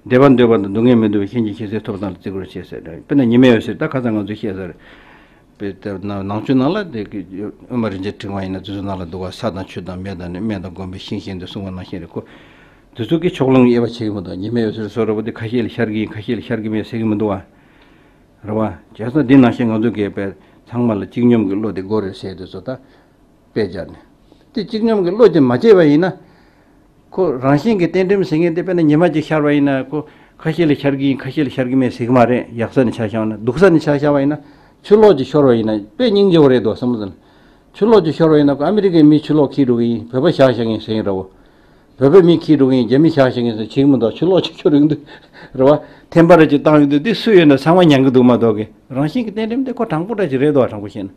བདེ་བ་འདོད་པ་དང་སྡུག་བསྔལ་མི་འདོད་པའི་ཤན་གྱི་ཤེས་ཚད་ཐོབ་སྟངས་ལ་བརྩི་དགོས་ཞེས་ཟེར། དཔེར་ན་ཉི་མའི་འོད་ཟེར་ད་ཁ་སང་ང་ཚོས་བཤད་ས་རེད། དཔེ་ལྟར་ན་ནང་ཆོས་ནང་ལ་དེ་གི་དབུ་མ་རིན་ཆེན་ཕྲེང་བ་ཡིན་ན་དེ་ཚོ་ནང་ལ་འདུག་བ། ས་དང་ཆུ་དང་མེ་དང་ནི་སྨན་དང་སྒོམ་པའི་ཤིང་བཞིན་དུ་གསུངས་པ་ནང་བཞིན་རེད་ཁོ། དེ་ཚོ་གི་ཕྱོགས་ལྷུང་དབྱེ་བ་ཕྱེ་གི་མི་འདུག་ཉི་མའི་འོད་ཟེར་བཟོ་འདྲ་པོ་དེ་ཁ་ཤས་ལ་ཤར་གི་ཡིན། ཁ་ཤས་ལ་ཤར་གི་མེད་ཟེར་གི་མི་འདུག་བ། རེད་བ། བྱས་ཙང་འདི་ནང་བཞིན་ང་ཚོ་གིས་དཔེ་ཚང་མ་ལ་གཅིག་སྙོམས་ཀྱི་བློ་དེ་དགོས་རེད་ཟེར་དུས་ཚོད་ད། དཔེ་སྦྱར་ནས། དེ་གཅིག་སྙོམས་ཀྱི་བློ་དེ་མ་སྐྱེས་པ་ཡིན་ན། ཁོ་རང་བཞིན་གྱི་རྟེན་འབྲེལ་ཟེར་མཁན་དེ་དཔེར་ན་ཉི་མ་གཅིག་ཤར་བ་ཡིན་ན་ཁོ་ཁ་ཤས་ལ་ཤར་གྱི་ཡིན། ཁ་ཤས་ལ་ཤར་གྱི་མེད་ཟེར་གྱི་མ་རེད། ཡག་ས་ནས་ཆ་བཞག་ན། སྡུག་ས་ནས་ཆ་བཞག་པ་ཡིན་ན། ཆུ་ལོག་ཅིག་ཤོར་བ་ཡིན་ན་དཔེ་སྙིང་རྗེ་བོ་རེད་འདུག་བསམ་བློ་བཏང་ན། ཆུ་ལོག་ཅིག་ཤོར་བ་ཡིན་ན་ཁོ་ཨ་མི་རི་ཀའི་མིས་ཆུ་ལོག་འཁྱེར་འགྲོ་གི་ཡིན། བོད་པ་བཞག་བཞག་གི་ཡིན་ཟེར་གྱི་རེད་བ། བོད་པའི་མིས་འཁྱེར་འགྲོ་གི་ཡིན། རྒྱ་མིས་བཞག་བཞག་གི་ཡིན་ཟེར་བྱེད་ཀྱི་མི་འདུག་ཆུ་ལོག་ཅིག་ཤོར་ཡོང་དུས། རེད་བ། ཐེམ་པ་རེ་ཅིག་བཏང་ཡོང་དུས་དེ་སུ་ཡོད་ན་ཚང་མ་མྱང་གི་འདུག་མ་གཏོགས་ཀྱི། རང་བཞིན་གྱི་རྟེན་འབྲེལ་དེ་ཁོ་དྲང་པོ་འདྲ་ཅིག་རེད་འདུག་བ། དྲང་པོ་བཤད་ན།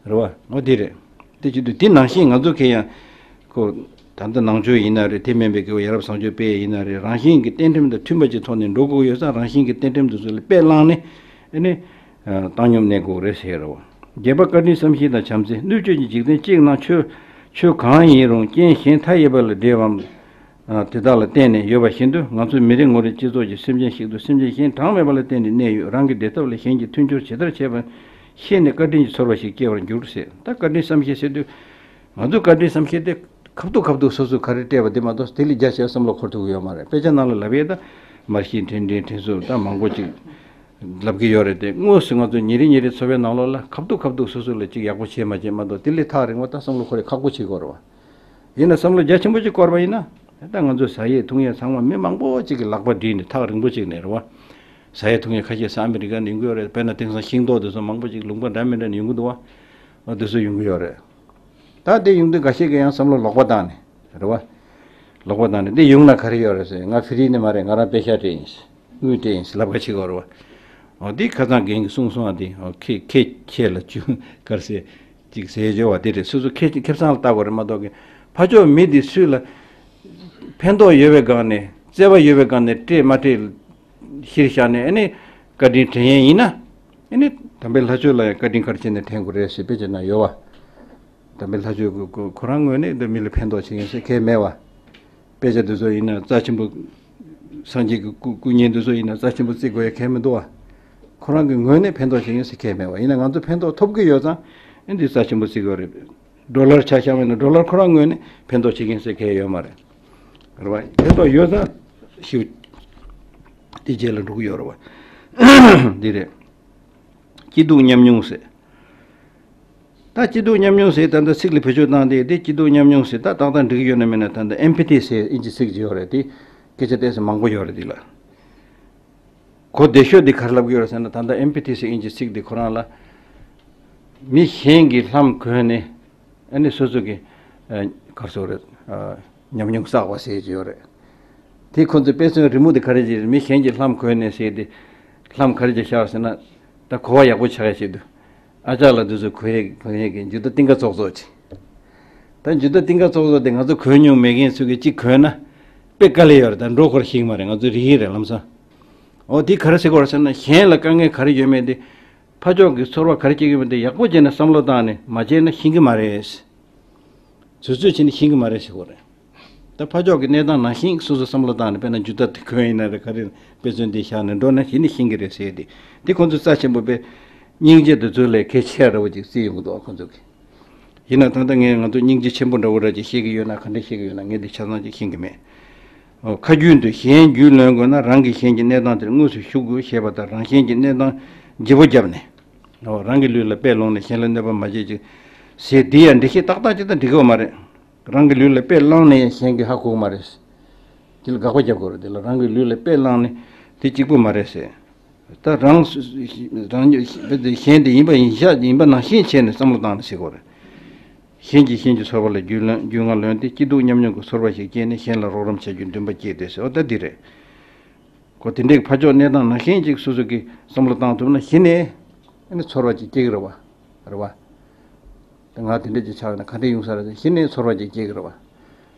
རེད་བ། འོ་དེ་རེད། དེ་བྱེད་དུས་དེ་ནང་བཞིན་ང་ཚོ་གས་ཡང་ཁོ། ད་ལྟ་ནང་ཆོས་ཡིན་ན་རེད། དེ་མིན་པའི་སྐྱེ་བོ་ཡ་རབས་བཟང་སྤྱོད་དཔེ་ཡིན་ན་རེད། རང་བཞིན་གྱི་རྟེན་འབྲེལ་དང་མཐུན་པ་ཅིག་ཐོག་ནས་འགྲོ་དགོས་ཡོད་ཙང་རང་བཞིན་གྱི་རྟེན་འབྲེལ་དེ་ཚོ་ལ་དཔེ་བླངས་ནས་ཨ་ནི། བཏང་སྙོམས་གནས་དགོས་རེད་ཟེར་རོ། རྒྱས་པ་བཀའ་དྲིན་བསམ་ཤེས་དང་བྱམས་བརྩེ། སྣོད་བཅུད་ཀྱི་འཇིག་རྟེན་གཅིག་ནང་ཆོས་ཆོས་གང་ཡིན་རུང་རྐྱེན་གཞན་མཐའ་ཡས་པ་ལ་འབྲེལ་བའམ། དེ་དག་ལ་བརྟེན་ནས་ཡོད་པ་བཞིན་དུ་ང་ཚོའི་མི་རེ་ངོ་རེའི་སྤྱི་ཚོགས་ཀྱི་སེམས་ཅན་ཞིག་ཏུ་སེམས་ཅན་གཞན་གྲངས་མེད་པ་ལ་བརྟེན་ནས་གནས་ཡོད། རང་གི་བདེ་ཐབས་ལ་གཞན་གྱིས་མཐུན་སྦྱོར་ཇི་ལྟར་བྱེད་པ་ཤེས་ནས་བཀའ་དྲིན་གྱི་ཚོར་བ་ཞིག་སྐྱེ་བར་འགྱུར་ཟེར། ད་བཀའ་དྲིན་བསམ་ཤེས་ཟེར་དུས། ང་ཚོས་བཀའ་དྲིན་བསམ་ཤེས་དེ་ཁ་ཐུག་ཁ་ཐུག་སོ་སོས་ག་རེ་སྤྲད་པ་དེ་མ་གཏོགས་དེ་ལས་རྒྱ་ཆེ་བ་བསམ་བློ་འཁོར་ཐུབ་ཀྱི་ཡོད་མ་རེད། དཔེ་ཆ་ནང་ལ་ལབ་ཡས་ད་མར་ཤེས་དྲན་དྲན་དྲན་གསོ་ད་མང་པོ་ཅིག་ ལབ་ཀྱི་ཡོད་རེད་དེ། དངོས་སུ་ང་ཚོ་ཉིན་རེ་ཉིན་རེ་འཚོ་བའི་ནང་ལོགས་ལ་ཁ་ཐུག་ཁ་ཐུག་སོ་སོ་ལ་ཅིག་ཡག་པོ་བྱེད་མ་བྱེད་མ་གཏོགས། དེ་ལས་ཐག་རིང་བ་ད་བསམ་བློ་འཁོར་རེ་ཁག་པོ་བྱེད་དགོས་རེད་བ། ཡིན་ན་བསམ་བློ་རྒྱ་ཆེན་པོ་ཅིག་བསྐོར་བ་ཡིན་ན། ད་ང་ཚོའི་ཟ་ཡས་འཐུང་ཡས་ཚང་མ་མི་མང་པོ་ཅིག་གི་ལག་པ་བསྒྲིལ་ནས་ཐག་རིང་པོ་ཅིག་ནས་རེད་བ། ཟ་ཡས་འཐུང་ཡས་ཁ་ཤས་ས་ཨ་མི་རི་ཀ་ནས་ཡོང་གི་ཡོད་རེད། དཔེར་ན་དེང་སང་ཤིང་ཏོག་དེ་ཚོ་མང་པོ་ཅིག་ལུང་པ་འདྲ་མི་འདྲ་ནས་ཡོང་གི་འདུག་བ། འོ་དེ་ཚོ་ཡོང་གི་ཡོད་རེད། ད་དེ་ཡོང་དུས་འགའ་ཤས་ཀྱིས་ཡང་བསམ་བློ་ལོག་པ་བཏང་ནས་རེད་བ། ལོག་པ་བཏང་ནས་འདི་ཡོང་ན་ག་རེ་ཡོད་རེད་ཟེར། ང་ཕི་རི་ནས་མ་རེད། ང་རང་པེ་ཤ་སྤྲད་ཡིན། དངུལ་སྤྲད་ཡིན་ལབ་ཁ་ཕྱེ་གི་ཡོད་རེད་བ། འོ་འདི་ཁ་སང་རྒན་གྱིས་གསུངས་སོང་བ། འདི་འོ་ཁེ་ཁེ་ཁྱེད་ལ་བཅུ་གར་ཟེར་ཅིག་ཟེར་བརྗོད་བ་དེ་རེད། སོ་སོ་ཁེ་ཁེ་བཟང་ལ་ལྟ་དགོས་རེད་མ་གཏོགས་ཀྱི། ཕར་ཕྱོགས་མི་འདི་སུས་ལ་ཕན་ཐོགས་ཡོད་པའི་སྒང་ནས། བརྩེ་བ་ཡོད་པའི་སྒང་ནས་སྤྲད་མ་སྤྲད་གཞིར་བཞག་ནས། ཨ་ནི་བཀའ་དྲིན་དྲན་ཡས་ཡིན་ན། ཨ་ནི་དམ་པའི་ལྷ་ཆོས་ལ་ཡང་བཀའ་དྲིན་གར་བྱས་ནས་དྲན་དགོས་རེད་ཟེར་དཔེ་ཆ་ན་ཡོད་བ། དམ་པའི་ལྷ་ཆོས་ཀྱི་སྐུ་ཁོ་རང་ངོས་ནས་འདི་མི་ལ་ཕན་ཐོགས་བྱེད་མཁན་ཟེར་མཁན་མེད་བ། དཔེ་ཆ་འདི་ཚོ་ཡིན་ན་རྩ་ཆེན་པོ། སངས་རྒྱས་ཀྱི་སྐུ་སྐུ་བརྙན་འདི་ཚོ་ཡིན་ན་རྩ་ཆེན་པོ་བརྩི་དགོས་ཡ་གང་ཡང་མི་འདུག་བ། ཁོ་རང་གི་ངོས་ནས་ཕན་ཐོགས་བྱེད་མཁན་ཟེར་མཁན་མེད་བ། ཡིན་ན་ང་ཚོ་ཕན་ཐོགས་ཐོབ་ཀྱི་ཡོད་ཙང་ཨེ་འདི་རྩ་ཆེན་པོ་བརྩི་དགོས་རེད། ཌོ་ལར་ཆ་བཞག་པ་ཡིན་ན་ཌོ་ལར་ཁོ་རང་ངོས་ནས་ཕན་ཐོགས་བྱེད་མཁན་ཟེར་མཁན་ཡོད་མ་རེད། རེད་བ། ཕན་ཐོགས་ཡོད་ཙང་ཞིབ་དེ་རྗེས་ལ་འགྲོ་གི་ཡོད་རེད་བ། འདི་རེད། སྐྱིད་སྡུག་མཉམ་མྱོང་ཟེར། ད་སྐྱིད་སྡུག་མཉམ་མྱོང་ཟེར་ད་ལྟ་ཚིག་ལ་བེད་སྤྱོད་བཏང་དེ། དེ་སྐྱིད་སྡུག་མཉམ་མྱོང་ཟེར་ད་ཏག་ཏག་འགྲིག་གི་ཡོད་ན་མེད་ན། ད་ལྟ་ཨེམ་པ་ཐི་ཟེར་ཨིན་ཇི་ཚིག་ཅིག་ཡོད་རེད། དེ་སྐད་ཆ་ཏོག་ཙམ་མང་པོ་ཡོད་རེད། དེ་ལ་གོ་བདེ་ཤོས་དེ་ག་རེ་ལབ་ཀྱི་ཡོད་རེད་ཟེར་ན། ད་ལྟ་ཨེམ་པ་ཐི་ཟེར་ཨིན་ཇི་ཚིག་དེ་ཁོ་རང་ལ་མི་གཞན་གྱིས་ལྷམ་གོན་ནས། ཨ་ནི་སོ་སོ་གི་ཨ་ག་རེ་ཟེར་དགོས་རེད། ཨ་ཉམས་མྱོང་བསགས་པ་ཟེར་གྱི་ཡོད་རེད། དེ་ཁོ་ཚོས་དཔེ་མཚོན་རི་མོ་དེ་ག་རེ་ཅིག་རེད། མི་གཞན་གྱིས་ལྷམ་གོན་ནས་ཟེར་དེ། ལྷམ་ག་རེ་ཅིག་ཤར་ཟེར་ན། ད་གོ་བ་ཡག་པོ་ཆགས་ཡ་ཆེད་དུ། ཨ་ཅག་ལགས་འདི་ཚོ་གོན་ཡས་གོན་ཡས་ཀྱི་འཇུ་རྟ་རྟིང་ཀ་ཙོག་ཙོག་ཅིག་ད་འཇུ་རྟ་རྟིང་ཀ་ཙོག་ཙོག་དེ་ང་ཚོ་གོན་མྱོང་མེད་མཁན་ཚོས་ཀྱིས་གཅིག་གོན་ན་དཔེ་དཀའ་ལས་ཡོད་རེད། ད་འགྲོ་ཁོར་ཤེས་ཀྱི་མ་རེད། ང་ཚོ་རིག་གི་རེད་ལམ་སང་། འོ་དེ་ག་རེ་ཟེར་དགོས་རེད་ཟེར་ན། གཞན་ལ་དཀའ་ངལ་ག་རེ་ཡོད་མེད་དེ། ཕར་ཕྱོགས་ཀྱི་ཚོར་བ་ག་རེ་སྐྱེ་གི་མེད་དེ་ཡག་པོ་བྱས་ནས་བསམ་བློ་བཏང་ནས་མ་བྱས་ན་ཤེས་ཀྱི་མ་རེད། ཚོད་ཚོད་བྱས་ནས་ཤེས་ཀྱི་མ་རེད་ཟེར་དགོས་རེད། ད་ཕར་ཕྱོགས་ཀྱི་གནས་སྟངས་ནང་བཞིན་སོ་སོ་བསམ་བློ་བཏང་ནས། དཔེར་ན་འཇུ་རྟ་དེ་གོན་ཡིན་ན་རེད། ག་རེ་དཔེ་མཚོན་དེ་བཞག་ནས་འགྲོ་ན་གཞི་ནས་ཤེས་ཀྱི་རེད་ཟེར་དེ། དེ་ཁོང་ཚོས་རྩ་ཆེན་པོ་དཔེ་སྙིང་རྗེ་དེ་ཚོ་ལས་གལ་ཆེ་དྲགས་པོ་ཅིག་བརྩི་ཡོང་གི་འདུག་ཁོང་ཚོ་གིས། ཡིན་ན་ད་ལྟ་ངས་ང་ཚོ་སྙིང་རྗེ་ཆེན་པོ་འདྲ་བོ་འདྲ་ཅིག་བཤད་ཀྱི་ཡོད་ན། ག་འདྲ་བཤད་ཀྱི་ཡོད་ན་ངས་འདི་ཆ་ཚང་ཅིག་ཤེས་ཀྱི་མེད། ཨོ། ཁ་རྒྱུན་དུ་གཞན་རྒྱུས་ལོན་དགོས་ན། རང་གིས་གཞན་གྱི་གནས་སྟངས་དེར་དངོས་སུ་ཞུགས་དགོས་ཞེས་པ་ལྟར། རང་གཞན་གྱི་གནས་སྟངས་བརྗེ་པོ་བརྒྱབ་ནས། ཨོ། རང་གི་ལུས་ལ་དཔེ་བླངས་ནས་གཞན་ལ་གནོད་པ་མ་བྱེད་ཅིག་ཟེར། འདི་ཡང་འགྲེལ་བཤད་ཏག་ཏག་ཅིག་དང་འགྲིག་གི་ཡོད་མ་རེད། རང་གི་ལུས་ལ་དཔེ་བླངས་ནས་གཞན་གྱིས་ཧ་གོ་གི་མ་རེད། དེ་ལ་དགག་པ་རྒྱག་དགོས་རེད། དེ་ལ་རང་གི་ལུས་ལ་དཔེ་བླངས་ནས་དེ་གཅིག་པུ་མ་རེད་ཟེར། ད་རང་རང་གཞན་དེ་ཡིན་པ་ཡིན་ཤག་ཡིན་པ་ནང་བཞིན་བྱས་ནས་བསམ་བློ་བཏང་ནས་བྱེད་དགོས་རེད། གཞན་གྱིས་གཞན་གྱི་ཚོར་བ་ལ་རྒྱུས་ལོན་རྒྱུས་མངའ་ལོན་ཏེ་སྐྱིད་སྡུག་མཉམ་མྱོང་གི་ཚོར་བ་ཞིག་སྐྱེས་ནས་གཞན་ལ་རོགས་རམ་བྱ་རྒྱུའི་འདུན་པ་སྐྱེས་ཏེ་ཟེར་བ་ད་འདི་རེད། ཁོ་དེ་འདྲའི་ཕར་ཕྱོགས་གནས་སྟངས་ནང་བཞིན་ཅིག་སོ་སོ་གིས་བསམ་བློ་བཏང་ཐུབ་ན་གཞི་ནས་ཨ་ནི་ཚོར་བ་ཅིག་སྐྱེ་གི་རེད་བ། རེད་བ། ད་ང་དེ་འདྲ་ཅིག་ཆགས་ན་ག་འདྲ་ཡོང་ས་རེད་ཟེར་གཞི་ནས་ཚོར་བ་ཅིག་སྐྱེ་གི་རེད་བ།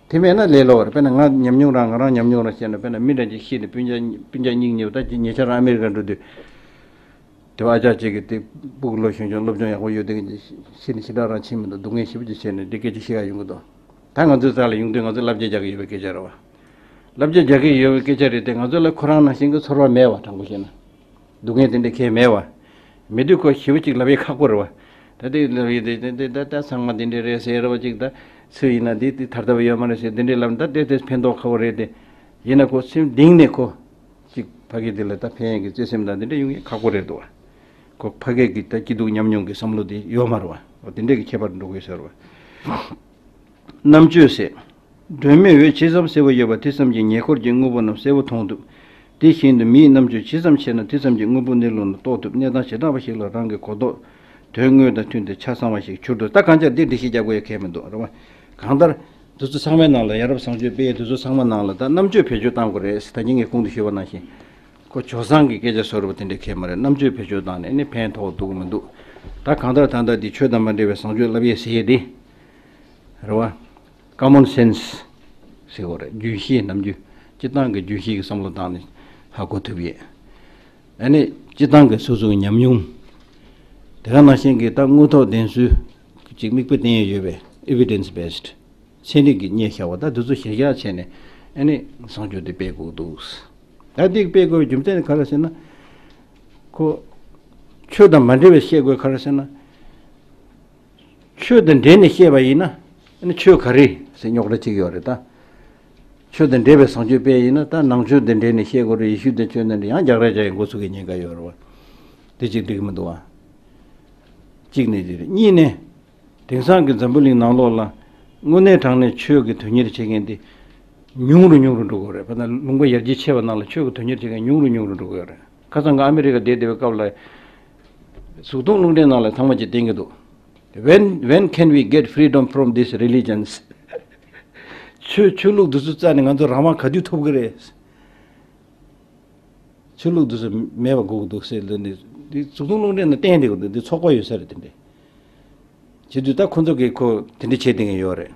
དེ་མེད་ན་ལས་སླ་བ་རེད། དཔེར་ན་ང་ཉམས་མྱོང་རང་ང་རང་ཉམས་མྱོང་རང་བཤད་ན། དཔེར་ན་མི་འདྲ་ཅིག་ཤི་ནས་སྤུན་ཀྱག་སྤུན་ཀྱག་སྙིང་ཉེ་བ། ད་ཉེ་ཆར་ཨ་མེ་རི་ཀ་འགྲོ་དུས། དེ་བ་ཨ་ཅག་ཅིག་གིས་དེ་སྤུ་གུ་ལོ་གཞོན་གཞོན་སློབ་སྦྱོང་ཡག་པོ་ཡོད་དེ་ཤི་ནས་ཞེ་དྲག་རང་ཕྱིན་མི་འདུག་སྡུག་བསྔལ་ཞེ་པོ་ཅིག་བྱས་ནས་འདི་སྐད་ཆ་བཤད་ཡག་ཡོང་གི་འདུག་ད་ང་ཚོའི་རྩ་ལ་ཡོང་དུས་ང་ཚོས་བསླབ་བྱ་རྒྱག་གི་ཡོད་པའི་སྐད་ཆ་རེད་བ། བསླབ་བྱ་རྒྱག་གི་ཡོད་པའི་སྐད་ཆ་རེད་དེ། ང་ཚོ་ལ་ཁོ་རང་ནང་བཞིན་གྱི་ཚོར་བ་མེད་བ། དྲང་པོ་བཤད་ན། སྡུག་བསྔལ་དེ་འདྲ་གང་ཡང་མེད་བ། མེད་དུས་ཁོ་ཞེ་པོ་ཅིག་ལབ་ཡས་ཁག་པོ་རེད་བ། ད་དེ་ལབ་ཡས་དེ་དེ་དེ་ད་ད་ཚང་མ་དེ་འདྲ་རེད་ཟེར་བ་ཅིག་ད་སུ་ཡིན་ན་དེ་དེ་ཐར་ཐབས་ཡོད་མ་རེད་ཟེར་དེ་འདྲ་ལབ་ན། ད་དེ་དེ་ཕན་ཐོགས་ཁག་པོ་རེད་དེ། ཡིན་ན་ཁོ་སེམས་གཏིང་ནས་ཁོ་ཅིག་ཕ་གི་དེ་ལ་ད་ཕན་ཡས་ཀྱི་བརྩེ་སེམས་དང་དེ་འདྲ་ཡོང་ཡས་ཁག་པོ་རེད་འདུག་བ། ཁོ་ཕ་གི་གི་ད་སྐྱིད་སྡུག་མཉམ་མྱོང་གི་བསམ་བློ་དེ་ཡོད་མ་རེད་བ། འོ་དེ་འདྲ་གི་ཁྱད་པར་འགྲོ་གི་ཟེར་བ། རྣམ་དཔྱོད་ཟེར། སྒྲོན་མེའི་འོད་ཇི་ཙམ་གསལ་པོ་ཡོད་པ་དེ་ཙམ་གྱིས་ཉེ་འཁོར་གྱི་དངོས་པོ་རྣམས་གསལ་པོ་མཐོང་ཐུབ། དེ་བཞིན་དུ་མིའི་རྣམ་དཔྱོད་ཇི་ཙམ་ཆེ་ན་དེ་ཙམ་གྱིས་དངོས་པོ་གནས་ལུགས་ལ་རྟོགས་ཐུབ། གནས་སྟངས་བྱེ་བྲག་པ་ཞིག་ལ་རང་གི་གོ་རྟོགས་དོན་དངོས་དང་མཐུན་ཏེ་ཆ་ཚང་བ་ཞིག་གྱུར་ཏོ། ད་གང་ལྟར་འདི་འགྲེལ་བཤད་རྒྱག་དགོས་ཡ་གང་ཡང་མི་འདུག་རེད་བ། གང་ལྟར་འདི་ཚོ་ཚང་མའི་ནང་ལ། ཡ་རབས་བཟང་སྤྱོད་སྤེལ་ཡ་དེ་ཚོ་ཚང་མ་ནང་ལ་ད་རྣམ་དཔྱོད་བེད་སྤྱོད་གཏང་དགོས་རེད་ཟེར། ད་གིན་ངས་གོང་དུ་ཞུས་པ་ནང་བཞིན། ཁོ་བྱོལ་སོང་གི་སྐད་ཆ་བཟོ་འདྲ་པོ་དེ་འདྲ་གང་ཡང་མ་རེད། རྣམ་དཔྱོད་བེད་སྤྱོད་བཏང་ནས་ནི་ཕན་ཐོགས་འདུག་མི་འདུག་ད་གང་ལྟར་ད་ལྟ་འདི་ཆོས་དང་མ་འབྲེལ་བའི་བཟང་སྤྱོད་ལབ་ཡས་ཟེར་ཡས་དེ་རེད་བ། ཀ་མོན་སེན་སི་ཟེར་དགོས་རེད། རྒྱུན་ཤེས་རྣམ་འགྱུར། སྤྱིར་བཏང་གི་རྒྱུན་ཤེས་ཀྱི་བསམ་བློ་བཏང་ནས་ཧ་གོ་ཐུབ་ཡས། ཨ་ནི་སྤྱིར་བཏང་གི་སོ་སོའི་ཉམས་མྱོང་། དེ་ག་ནང་བཞིན་གྱི་ད་དངོས་ཐོག་བདེན་འཚོལ་ཅིག་དམིགས་པ་བསྟན་ཡས་ཡོད་པའི་evidence based། ཚན་རིག་གི་རྙེད་བཞག་པ་ད་དེ་ཚོ་གཞིར་བཞག་བྱས་ནས་ཨ་ནི་བཟང་སྤྱོད་དེ་སྤེལ་དགོས་འདུག་ད་འདི་སྤེལ་དགོས་པའི་རྒྱུ་མཚན་ནི་ག་རེ་ཟེར་ན། ཁོ་ཆོས་དང་མ་འབྲེལ་བའི་བཤད་དགོས་ག་རེ་ཟེར་ན། ཆོས་དང་འབྲེལ་ནས་བཤད་པ་ཡིན་ན་ཨ་ནི་ཆོས་ག་རེ་ཟེར་རྙོག་དྲ་གཅིག་ཡོད་རེད་ད། ཆོས་དང་འབྲེལ་བའི་བཟང་སྤྱོད་སྤེལ་ཡིན་ན་ད་ནང་ཆོས་དང་འབྲེལ་ནས་བཤད་དགོས་རེད། ཡེ་ཤུ་དང་ཆོས་དང་འབྲེལ་ཡང་རྒྱག་རེས་བྱ་ཡི་འགོ་ཚུགས་ཀྱི་ཉེན་ཁ་ཡོད་རེད་བ། དེ་གཅིག་འགྲིག་གི་མི་འདུག་ཨ། གཅིག་ནས་དེ་རེད། གཉིས་ནས། དེང་སང་གི་འཛམ་བུ་གླིང་ནང་ལོགས་ལ་དངོས་གནས་དྲང་གནས་ཆོས་ཀྱི་དོན་གཉེར་བྱེད་མཁན་དེ་ཉུང་རུ་ཉུང་རུ་འགྲོ་གི་རེད། དཔེར་ན་ལུང་པ་ཡར་རྒྱས་ཆེ་བ་ནང་ལ་ཆོས་ཀྱི་དོན་གཉེར་བྱེད་མཁན་ཉུང་རུ་ཉུང་རུ་འགྲོ་གི་ཡོད་རེད། ཁ་སང་ང་ཨ་མི་རི་ཀ་བསྡད་བསྡད་པའི་སྐབས་ལ་གཟུགས་མཐོང་རླུང་འཕྲིན་ནང་ལ་ཚང་མ་གཅིག་བསྟན་གྱི་འདུག When, when can we get freedom from these religions? ཆོས་ཆོས་ལུགས་འདི་ཚོ་རྩ་ནས་ང་ཚོ་རང་དབང་ག་དུས་ཐོབ་ཀྱི་རེད། ཆོས་ལུགས་འདི་ཚོ་མེད་པ་དགོས་ཀྱི་འདུག་ཟེར་ལབ་ནས། འདི་གཟུགས་མཐོང་རླུང་འཕྲིན་ནང་བསྟན་བསྡད་ཀྱི་འདུག་འདི་ཚོགས་པ་ཡོད་ས་རེད། དེ་འདྲས་བྱེད་དུས་ད་ཁོ་ཚོ་གིས་ཁོ་དེ་འདྲས་བྱེད་བསྡད་མཁན་ཡོད་རེད།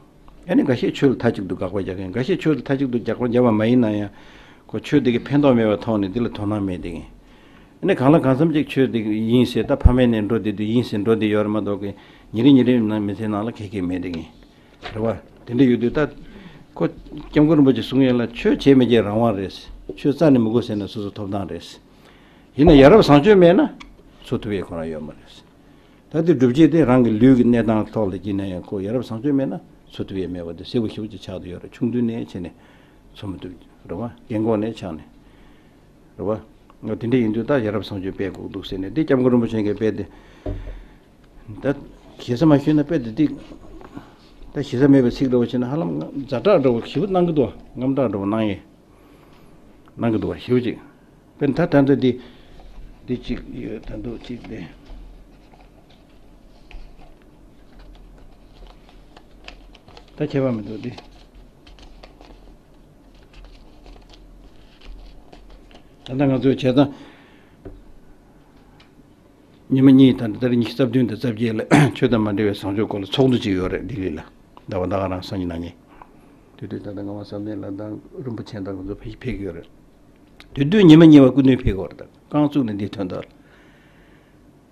ཨ་ནི་འགའ་ཤས་ཆོས་ལ་མཐའ་གཅིག་ཏུ་དགག་པ་རྒྱག་མཁན། འགའ་ཤས་ཆོས་ལ་མཐའ་གཅིག་ཏུ་དགག་པ་རྒྱག་པ་མ་ཡིན་ན་ཡང་། ཁོ་ཆོས་འདི་གི་ཕན་ཐོགས་མེད་པའི་ཐོག་ནས་འདི་ལ་དོ་སྣང་མེད་བསྡད་མཁན། ཨ་ནི་གང་ལ་གང་འཚམ་ཅིག་ཆོས་འདི་ཡིན་ཟེར། ད་ཕ་མེས་ནས་འགྲོ་བསྡད་དུས་ཡིན་ཟེར་འགྲོ་བསྡད་ཡོད་རེད་མ་གཏོགས་གི། ཉིན་རེ་ཉིན་རེ་ནང་མི་ཚེ་ནང་ལ་ག་གེ་མེད་བསྡད་མཁན། རེད་བ། དེ་འདྲ་ཡོད་དུས་ད་ཁོ་སྐྱབས་མགོན་རིན་པོ་ཆེ་གསུང་ཡས་ལ། ཆོས་བྱེད་མི་བྱེད་རང་དབང་རེད། ཆོས་རྩ་ནས་མི་དགོས་ཟེར་ན་སོ་སོ་ཐོབ་ཐང་རེད། ཡིན་ན་ཡ་རབས་བཟང་སྤྱོད་མེད་ན་འཚོ་ཐུབ་ཡས་ཁོ་རང་ཡོད་མ་རེད། ད་དེ་སྒྲུབ་བྱེད་དེ་རང་གི་ལུས་ཀྱི་གནས་སྟངས་ཐོག་ལ་བགྱིས་ན་ཡང་ཁོ་ཡ་རབས་བཟང་སྤྱོད་མེད་ན་འཚོ་ཐུབ་ཡས་མེད་པ་དེ་གསལ་པོ་ཞེ་པོ་ཅིག་ཆགས་བསྡད་ཡོད་རེད། ཆུང་དུས་ནས་བྱས་ནས་འཚོ་མི་ཐུབ་རེད་བ། རྒན་གོག་ནས་ཆགས་ནས་རེད་བ། དེ་འདྲ་ཡིན་དུས་ད་ཡ་རབས་བཟང་སྤྱོད་སྤེལ་དགོས་འདུག་ཟེར་ནས། དེ་སྐྱབས་མགོན་རིན་པོ་ཆེ་གིས་དཔེ་དེ། ད་ཞེ་ས་མ་ཞུས་ན་དཔེ་དེ་ཏིག་ད་ཞེ་ས་མེད་པའི་ཚིག་འདྲ་བོ་བྱས་ན་ཧ་ལམ་ཛ་དྲག་འདྲ་བོ་ཞེ་པོ་གནང་གི་འདུག་དངངས་སྐྲག་འདྲ་བོ་གནང་ཡས། གནང་གི་འདུག་བ། ཞེ་པོ་ཅིག་དཔེར་ན་ད་ད་ལྟ་འདི་འདི་གཅིག་ཡོད། ད་འདུག་གཅིག་དེ། ད་ཁྱད་པར་མི་འདུག་འདི། ད་ལྟ་ང་ཚོས་བྱས་ཙང་། ཉི་མ་གཉིས་དང་ད་རེས་ཉི་ཤུ་རྩ་བདུན་དང་རྩ་བརྒྱད་ལ་ཆོས་དང་མ་འབྲེལ་བའི་བཟང་སྤྱོད་སྐོར་ལ་ཚོགས་འདུ་ཅིག་ཡོད་རེད། ལྡི་ལི་ལ། ཟླ་བ་ཟླ་བ་རང་སང་ཉིན་གནངས་ཉིན། དེ་དུས་ད་ལྟ་ངག་དབང་བསམ་གཏན་ལགས་དང་རིན་པོ་ཆེ་དང་ང་ཚོ་ཕེབས་ཕེབས་ཀྱི་ཡོད་རེད། དེ་དུས་ཉི་མ་གཉིས་པ་སྐུ་མདུན་ཕེབས་ཀྱི་ཡོད་རེད། ད་རྐང་བཙུགས་ནས་འདིར་ཐོན་དོན་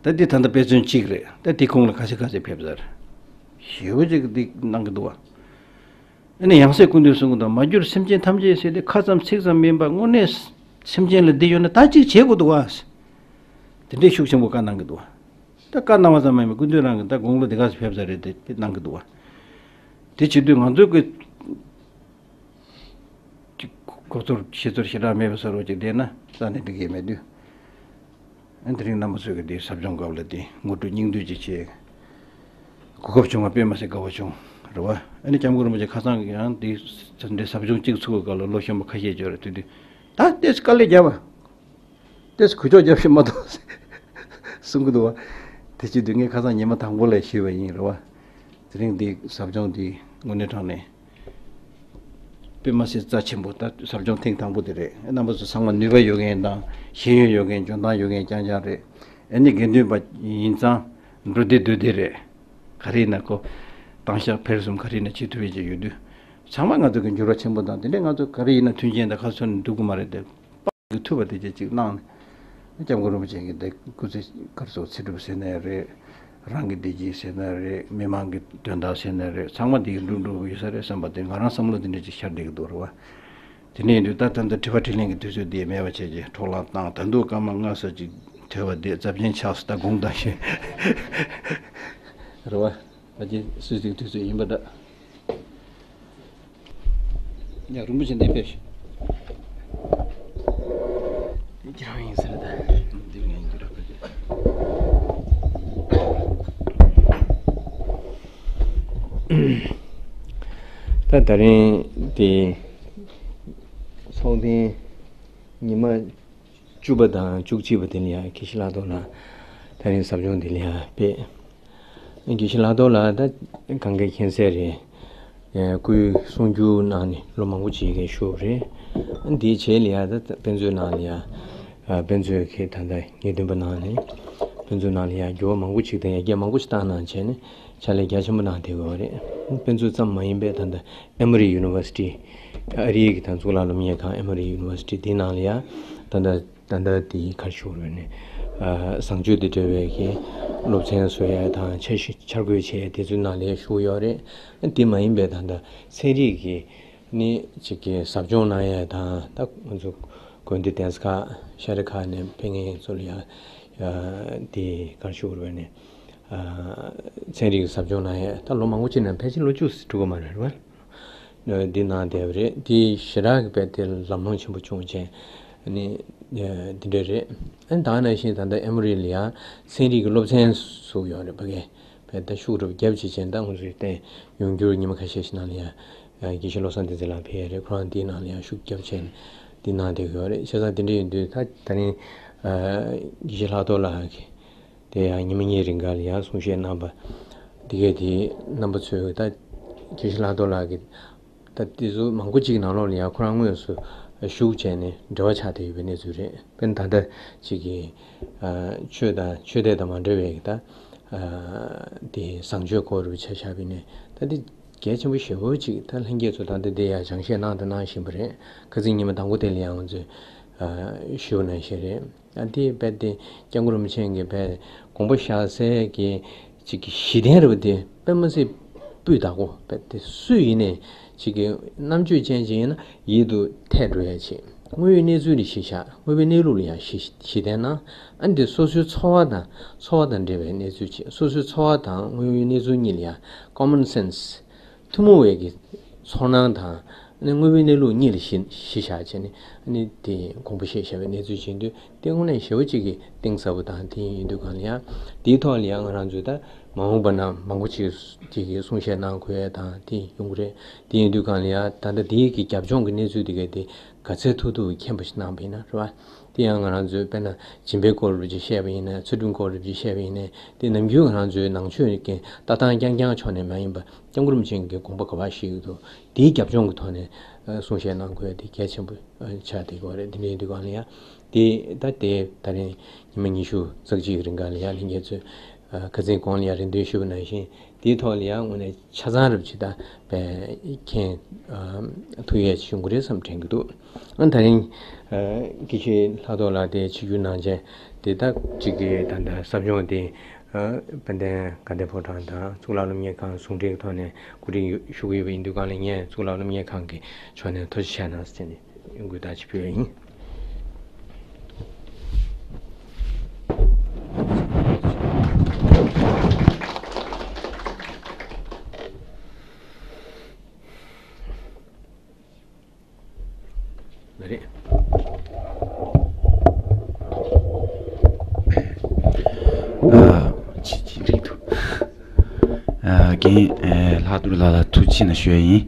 དག་ད་འདི་ད་ལྟ་དཔེ་མཚོན་གཅིག་རེད། ད་འདི་ཁོང་ལ་ཁ་ཤས་ཁ་ཤས་ཕེབས་ཚར། ཞེ་པོ་ཅིག་འདི་གནང་གི་འདུག་བ། ཨ་ནི་ཡང་སྲིད་སྐུ་མདུན་གསུང་གི་འདུག་མ་གྱུར་སེམས་ཅན་ཐམས་ཅད་ཟེར་ཏེ་ཁ་ཙམ་ཚིག་ཙམ་མིན་པ་དངོས་གནས་སེམས་ཅན་ལ་བདེ་ཡོད་ན་ད་ཅིག་བྱེད་དགོས་འདུག་བ། དེ་འདྲའི་ཤུགས་ཆེན་པོ་བཀའ་གནང་གི་འདུག་བ། ད་བཀའ་གནང་བ་ཙམ་མ་ཡིན་པར་སྐུ་མདུན་རང་གིས་ད་དགུང་ལོ་འདི་ག་ཚོད་ཕེབས་ཚར་རེད། དེ་དེ་གནང་གི་འདུག་བ། དེ་བྱེད་དུས་ང་ཚོ་གི་ཅིག་གོ་ཚོར་ཤེས་ཚོར་ཞེ་དྲག་མེད་པ་བཟོ་འདྲ་ཅིག་བསྡད་ན་རྩ་ནས་འགྲིག་གི་མེད་དུས། ཨ་དེ་རིང་རྣམ་པ་ཚོས་ཀྱི་དེའི་ཟབ་སྦྱོང་སྐབས་ལ་དེ་ངོ་སྤྲོད་སྙིང་བསྡུས་ཅིག་བྱས། གོ་སྐབས་བྱུང་བ་དཔེ་མ་སྲིད་དགའ་བོ་བྱུང་རེད་བ། ཨ་ནི་སྐྱབས་མགོན་རིན་པོ་ཆེ་ཁ་སང་གི་ཡང་དེ་འདྲའི་ཟབ་སྦྱོང་གཅིག་ཚུགས་པའི་སྐབས་ལ་ལོ་གཞོན་པ་ཁ་ཤས་ཡོད་རེད། དེ་དུས་ད་ལྟས་དཀའ་ལས་བརྒྱབ་པ། ལྟས་གུས་ཕྱོགས་རྒྱབ་ཤིག་མ་གཏོགས་གསུང་གི་འདུག་བ། དེ་བྱེད་དུས་ངས་ཁ་སང་ཉི་མ་དང་པོ་ལ་ཞུས་པ་ཡིན་རེད་བ། དེ་རིང་འདི་ཟབ་སྦྱོང་འདི་དངོས་གནས་དྲང་གནས་དཔེ་མ་སྲིད་རྩ་ཆེན་པོ། ད་ཟབ་སྦྱོང་ཐེངས་དང་པོ་དེ་རེད། རྣམ་པ་ཚོ་ཚང་མ་ནུས་པ་ཡོད་མཁན་དང་ཤེས་ཡོན་ཡོད་མཁན་འཇོན་ཐང་ཡོད་མཁན་རྐྱང་རྐྱང་རེད། ཨ་ནི་དགེ་འདུན་པ་ཡིན་ཙང་འགྲོ་བདེ་སྡོད་བདེ་རེད། ག་རེ་ཡིན་ན་ཁོ་བཏང་བཞག་འཕེལ་གསུམ་ག་རེ་ཡིན་ན་བྱེད་ཐུབ་ཡས་ཅིག་ཡོད་དུས། ཚང་མ་ང་ཚོ་གི་འགྱུར་བ་ཆེན་པོ་དང་དེ་འདྲས་ང་ཚོ་ག་རེ་ཡིན་ན་མཐུན་རྐྱེན་དང་ཁ་ཚོན་འདུག་གི་མ་རེད་དེ། གི་ཐུབ་པ་དེ་ཅིག་ཅིག་གནང་ནས། སྐྱབས་མགོན་རིན་པོ་ཆེ་གི་དེ་སྐུ་ཚེ་ག་རེ་ཟེར། ཚེ་སྒྲུབ་ཟེར་ན་རེད། རང་གི་བདེ་སྐྱིད་ཟེར་ན་རེད། མི་མང་གི་དོན་དག་ཟེར་ན་རེད། ཚང་མ་དེ་གི་འགྲུབ་འགྲུབ་ཡོད་ས་རེད་བསམ་པ་དེ་ང་རང་བསམ་བློ་དེ་འདྲ་ཅིག་ཤར་བསྡད་ཀྱི་འདུག་རེད་བ། དེ་ནས་ཡིན་དུས་ད་ད་ལྟ་དྲི་བ་དྲིས་ལན་གྱི་དུས་ཚོད་དེ་མེད་པ་བྱས་རྗེས་འཕྲོ་བརླག་བཏང་། ད་དུང་སྐར་མ་ལྔ་ཙམ་ཅིག་ཐོས་པ་དེ་རྩ་ཆེན་ཆགས་སོང་། ད་དགོངས་དག་ཞུ། རེད་བ། ད་ཅི་སུས་ཅིག་དུས་ཚོད་ཡིན་པ་འདྲ། ཡ། རིན་པོ་ཆེ་འདི་ཕེབས་ཤིག་འདི་ཁྱེད་རང་ཡིན་ཟེར་ད། འདི་ངའི་འགྱུར་བ་ཕེབས། ད་ད་རིང་དེ་ཚོགས་ཐེངས་ཉི་མ་བཅུ་པ་དང་བཅུ་གཅིག་པ་དེ་ལ་ཡང་དགེ་བཤེས་ལྷག་རྡོར་ལགས་དེ་རིང་ཟབ་སྦྱོང་དེ་ལ་ཡང་ཕེབས། དགེ་བཤེས་ལྷག་རྡོར་ལགས་ད་གང་ག་མཁྱེན་གསལ་རེད། སྐུའི་གསུང་སྒྱུར་གནང་ནས་ལོ་མང་པོ་ཅིག་གི་བཞུགས་རེད། འདིའི་རྗེས་ལ་ཡང་ད་དཔེ་མཛོད་ནང་ལ་ཡང་དཔེ་མཛོད་ཀྱི་ད་ལྟ་ཉེར་བདུན་པ་ནང་ནས་དཔེ་མཛོད་ནང་ལ་ཡང་འགྱུར་བ་མང་པོ་ཅིག་དང་ཡར་རྒྱས་མང་པོ་ཞིག་བཏང་གནང་བྱས་ནས་ཕྱག་ལས་རྒྱ་ཆེན་པོ་གནང་བསྡད་ཡོད་རེད། དཔེ་མཛོད་ཙམ་མ་ཡིན་པའི་ད་ལྟ་Emory University། ཨ་རིའི་གི་ད་གཙུག་ལག་སློབ་གཉེར་ཁང་Emory University་འདི་ནང་ལ་ཡང་ད་ལྟ་ད་ལྟ་དེའི་ག་རེ་ཞུ་དགོས་རེད་ནས། བཟང་སྤྱོད་དང་འབྲེལ་བའི་གི་སློབ་ཚན་བཟོ་ཡ་དང་འཆར་གཞི་འཆར་འགོད་བྱས་དེ་ཚོའི་ནང་ལ་ཞུགས་ཡོད་རེད། དེ་མ་ཡིན་པའི་ད་ལྟ་ཚན་རིག་གི་ནི་ཅིག་གི་ཟབ་སྦྱོང་གནང་ཡ་དང་། ད་ང་ཚོ་དགོན་སྡེ་གདན་ས་ཁག་ཤ་རི་ཁག་ནས་ཕེབས་མཁན་ཚོ་ལ་ཡ་དེ་ག་རེ་ཞུ་དགོས་རེད་ནས། ཚན་རིག་གི་ཟབ་སྦྱོང་གནང་ཡ་ད་ལོ་མང་པོ་ཅིག་ནས་ཕལ་ཆེར་ལོ་བཅུ་ཙམ་འགྲོ་གི་མ་རེད་བ། འདི་གནང་བསྡད་པ་རེད། འདི་ཞེ་དྲག་གི་དཔེ་དེ་ལམ་ལྷོང་ཆེན་པོ་བྱུང་བྱས། ནི་དེ་འདྲ་རེད། ཨ་ནི་ད་ག་ནང་བཞིན་ད་ལྟ་ཨེ་མོ་རི་ལ་ཡང་ཚན་རིག་གི་སློབ་ཚན་ཟུག་ཡོད་རེད། ཕ་གིར་བས་ད་ཤུགས་རུ་རྒྱབ་བྱེད་ཅན་ད་ང་ཚོའི་བསྟན་ཡོང་རྒྱུར་ཉི་མ་ཁ་ཤས་ཤིག་ནང་ལ་ཡང་དགེ་བཤེས་བློ་བཟང་བསྟན་འཛིན་ལགས་ཕེབས་ཡོད་རེད། ཁོ་རང་དེའི་ནང་ལ་ཡང་ཤུགས་རྒྱབ་བྱས་ནས་དེ་གནང་བསྡད་ཀྱི་ཡོད་རེད། བྱས་ཙང་དེ་འདྲ་ཡིན་དུས་ད་ད་རིང་དགེ་བཤེས་ལྷག་རྡོར་ལགས་ཀྱིས་དེ་ཡང་ཉི་མ་གཉིས་རིང་ག་ལ་ཡང་གསུང་བཤད་གནང་པ་དེ་གས་དེ་རྣམ་པ་ཚོས་ད་དགེ་བཤེས་ལྷག་རྡོར་ལགས་ཀྱིས་ད་དེ་ཚོ་མང་པོ་ཅིག་ནང་ལོགས་ལ་ཡང་ཁོ་རང་དངོས་སུ་ཞུགས་བྱས་ནས་འབྲེལ་བ་ཆགས་བསྡད་ཡོད་པའི་གནས་ཚུལ་རེད། དཔེར་ན་ད་ལྟ་ཅིག་གི་ཆོས་དང་ཆོས་དད་དང་མ་འབྲེལ་བའི་ད་དེ་བཟང་སྤྱོད་སྐོར་རུ་ཆ་བཞག་པ་ཡིན་ནའི་ད་དེ་གལ་ཆེན་པོ་ཞེ་པོ་ཅིག་ད་ལྷན་རྒྱས་ཚོ་ད་ལྟ་དེ་ཡང་སྦྱང་བཤད་གནང་དང་གནང་བཞིན་པ་རེད། ཁ་སང་ཉི་མ་དང་པོ་དེ་ལ་ཡང་ང་ཚོས་ཞུ་གནང་བཞིན་རེད། ཨ་དེ་རྦད་དེ་སྐྱབས་མགོན་རིན་པོ་ཆེ་གིས་རྦད་དགོངས་པ་བཞག་སའི་གི་ཅིག་གི་གཞི་རྟེན་རེད་པ། དེ་དཔེ་མ་སྲིད་སྤུས་དག་པོ། རྦད་དེ་སུ་ཡིན་ནའི་ཅིག་གི་རྣམ་དཔྱོད་ཅན་ཅིག་ཡིན་ན་ཡིད་དུ་འཐད་འགྲོ་ཡ་ཅིག་དངོས་ཡོད་གནས་ཚུལ་ལ་གཞི་བཞག་དངོས་པོའི་གནས་ལུགས་ལ་ཡང་གཞི་གཞི་བརྟེན་གནང་། ཨ་འདི་སོ་སོའི་འཚོ་བ་དང་འཚོ་བ་དང་འབྲེལ་བའི་གནས་ཚུལ་ཅིག་སོ་སོའི་འཚོ་བ་དང་དངོས་ཡོད་གནས་ཚུལ་གཉིས་ལ་ཡང་common sense ཐུན་མོང་བའི་གི་ཚོར་སྣང་དང་ནི་དངོས་པོའི་གནས་ལུགས་གཉིས་ལ་གཞི་གཞི་བཞག་བྱས་ནས་ནི་དེ་དགོངས་པ་བཞེས་བཞག་པའི་གནས་ཚུལ་བྱེད་དུས་དེ་དངོས་གནས་ཞེ་པོ་ཅིག་གི་གཏིང་ཟབ་པོ་དང་དེ་ཡིན་དུས་གང་ལ་ཡང་དེའི་ཐོག་ལ་ཡང་ང་རང་ཚོས་ད་མ་འོངས་པ་ན་མང་པོ་ཅིག་ཅིག་གི་གསུང་བཤད་གནང་དགོས་ཡ་དང་དེ་ཡོང་གི་རེད། དེ་ཡིན་དུས་གང་ལ་ཡང་ད་ལྟ་དེའི་གི་རྒྱབ་ལྗོངས་ཀྱི་གནས་ཚུལ་དེ་གས་དེ་ག་ཚད་ཐུབ་ཐུབ་མཁྱེན་པ་ཞིག་གནང་བ་ཡིན་ན་རེད་བ། དེ་ཡང་ང་རང་ཚོས་དཔེར་ན་སྦྱིན་པའི་སྐོར་རུ་ཅིག་བཤད་པ་ཡིན་ན་ཚུལ་ཁྲིམས་སྐོར་རུ་ཅིག་བཤད་པ་ཡིན་ན་དེ་ནམ་རྒྱུན་ང་རང་ཚོའི་ནང་ཆོས་ཀྱི་ལྟ་སྟངས་རྐྱང་རྐྱང་ཕྱོགས་ནས་མ་ཡིན་པ། སྐྱབས་མགོན་རིན་པོ་ཆེ་གི་དགོངས་པ་ག་པར་བཞེས་ཀྱི་འདུག་དེའི་རྒྱབ་ལྗོངས་ཀྱི་ཐོག་ནས་གསུང་བཤད་གནང་དགོས་དེ་གལ་ཆེན་པོ་ཆགས་བསྡད་ཀྱི་ཡོད་རེད། དེ་འདྲ་ཡིན་དུས་གང་ལ་ཡང་དེ་ད་དེ་ད་རིང་ཉི་མ་ཉི་ཤུ་རྩ་གཅིག་གི་རིང་ག་ལ་ཡང་ལྷན་རྒྱས་ཚོས་ཁ་སང་གོང་ལ་ཡང་རེ་འདུན་ཞུས་པ་ནང་བཞིན་དེའི་ཐོག་ལ་ཡང་དངོས་གནས་ཆ་ཚང་རབ་ཅིག་ད་མཁྱེན་ཐུབ་ཡས་བྱུང་གི་རེད་བསམ་དྲན་གྱི་འདུག་ཨ་ད་རིང་དགེ་བཤེས་ལྷག་རྡོར་ལགས་དེ་ཆིབས་བསྒྱུར་གནང་བྱས་དེ་ད་གཅིག་གི་ད་ལྟ་ཟབ་སྦྱོང་དེ། དཔལ་ལྡན་དགའ་ལྡན་ཕོ་བྲང་དང་གཙུག་ལག་སློབ་གཉེར་ཁང་ཟུང་འབྲེལ་གྱི་ཐོག་ནས་གོ་སྒྲིག་ཞུ་གི་ཡོད་པ་ཡིན་དུས་གང་ལ་ངས་གཙུག་ལག་སློབ་གཉེར་ཁང་གི་ཕྱོགས་ནས་ཐུགས་རྗེ་ཆེ་གནང་ཟེར་ནས་གུས་བཀུར་ཞུ་ཡ་ཡིན། ལགས་རེད། ཨ། ཅི་ཅི་འགྲིག་འདུག་ཨ། རྒན་ཨ་ལྷག་རྡོར་ལགས་ལ་ཐུགས་རྗེ་ཆེ་གནང་ཞུ་ཡ་ཡིན།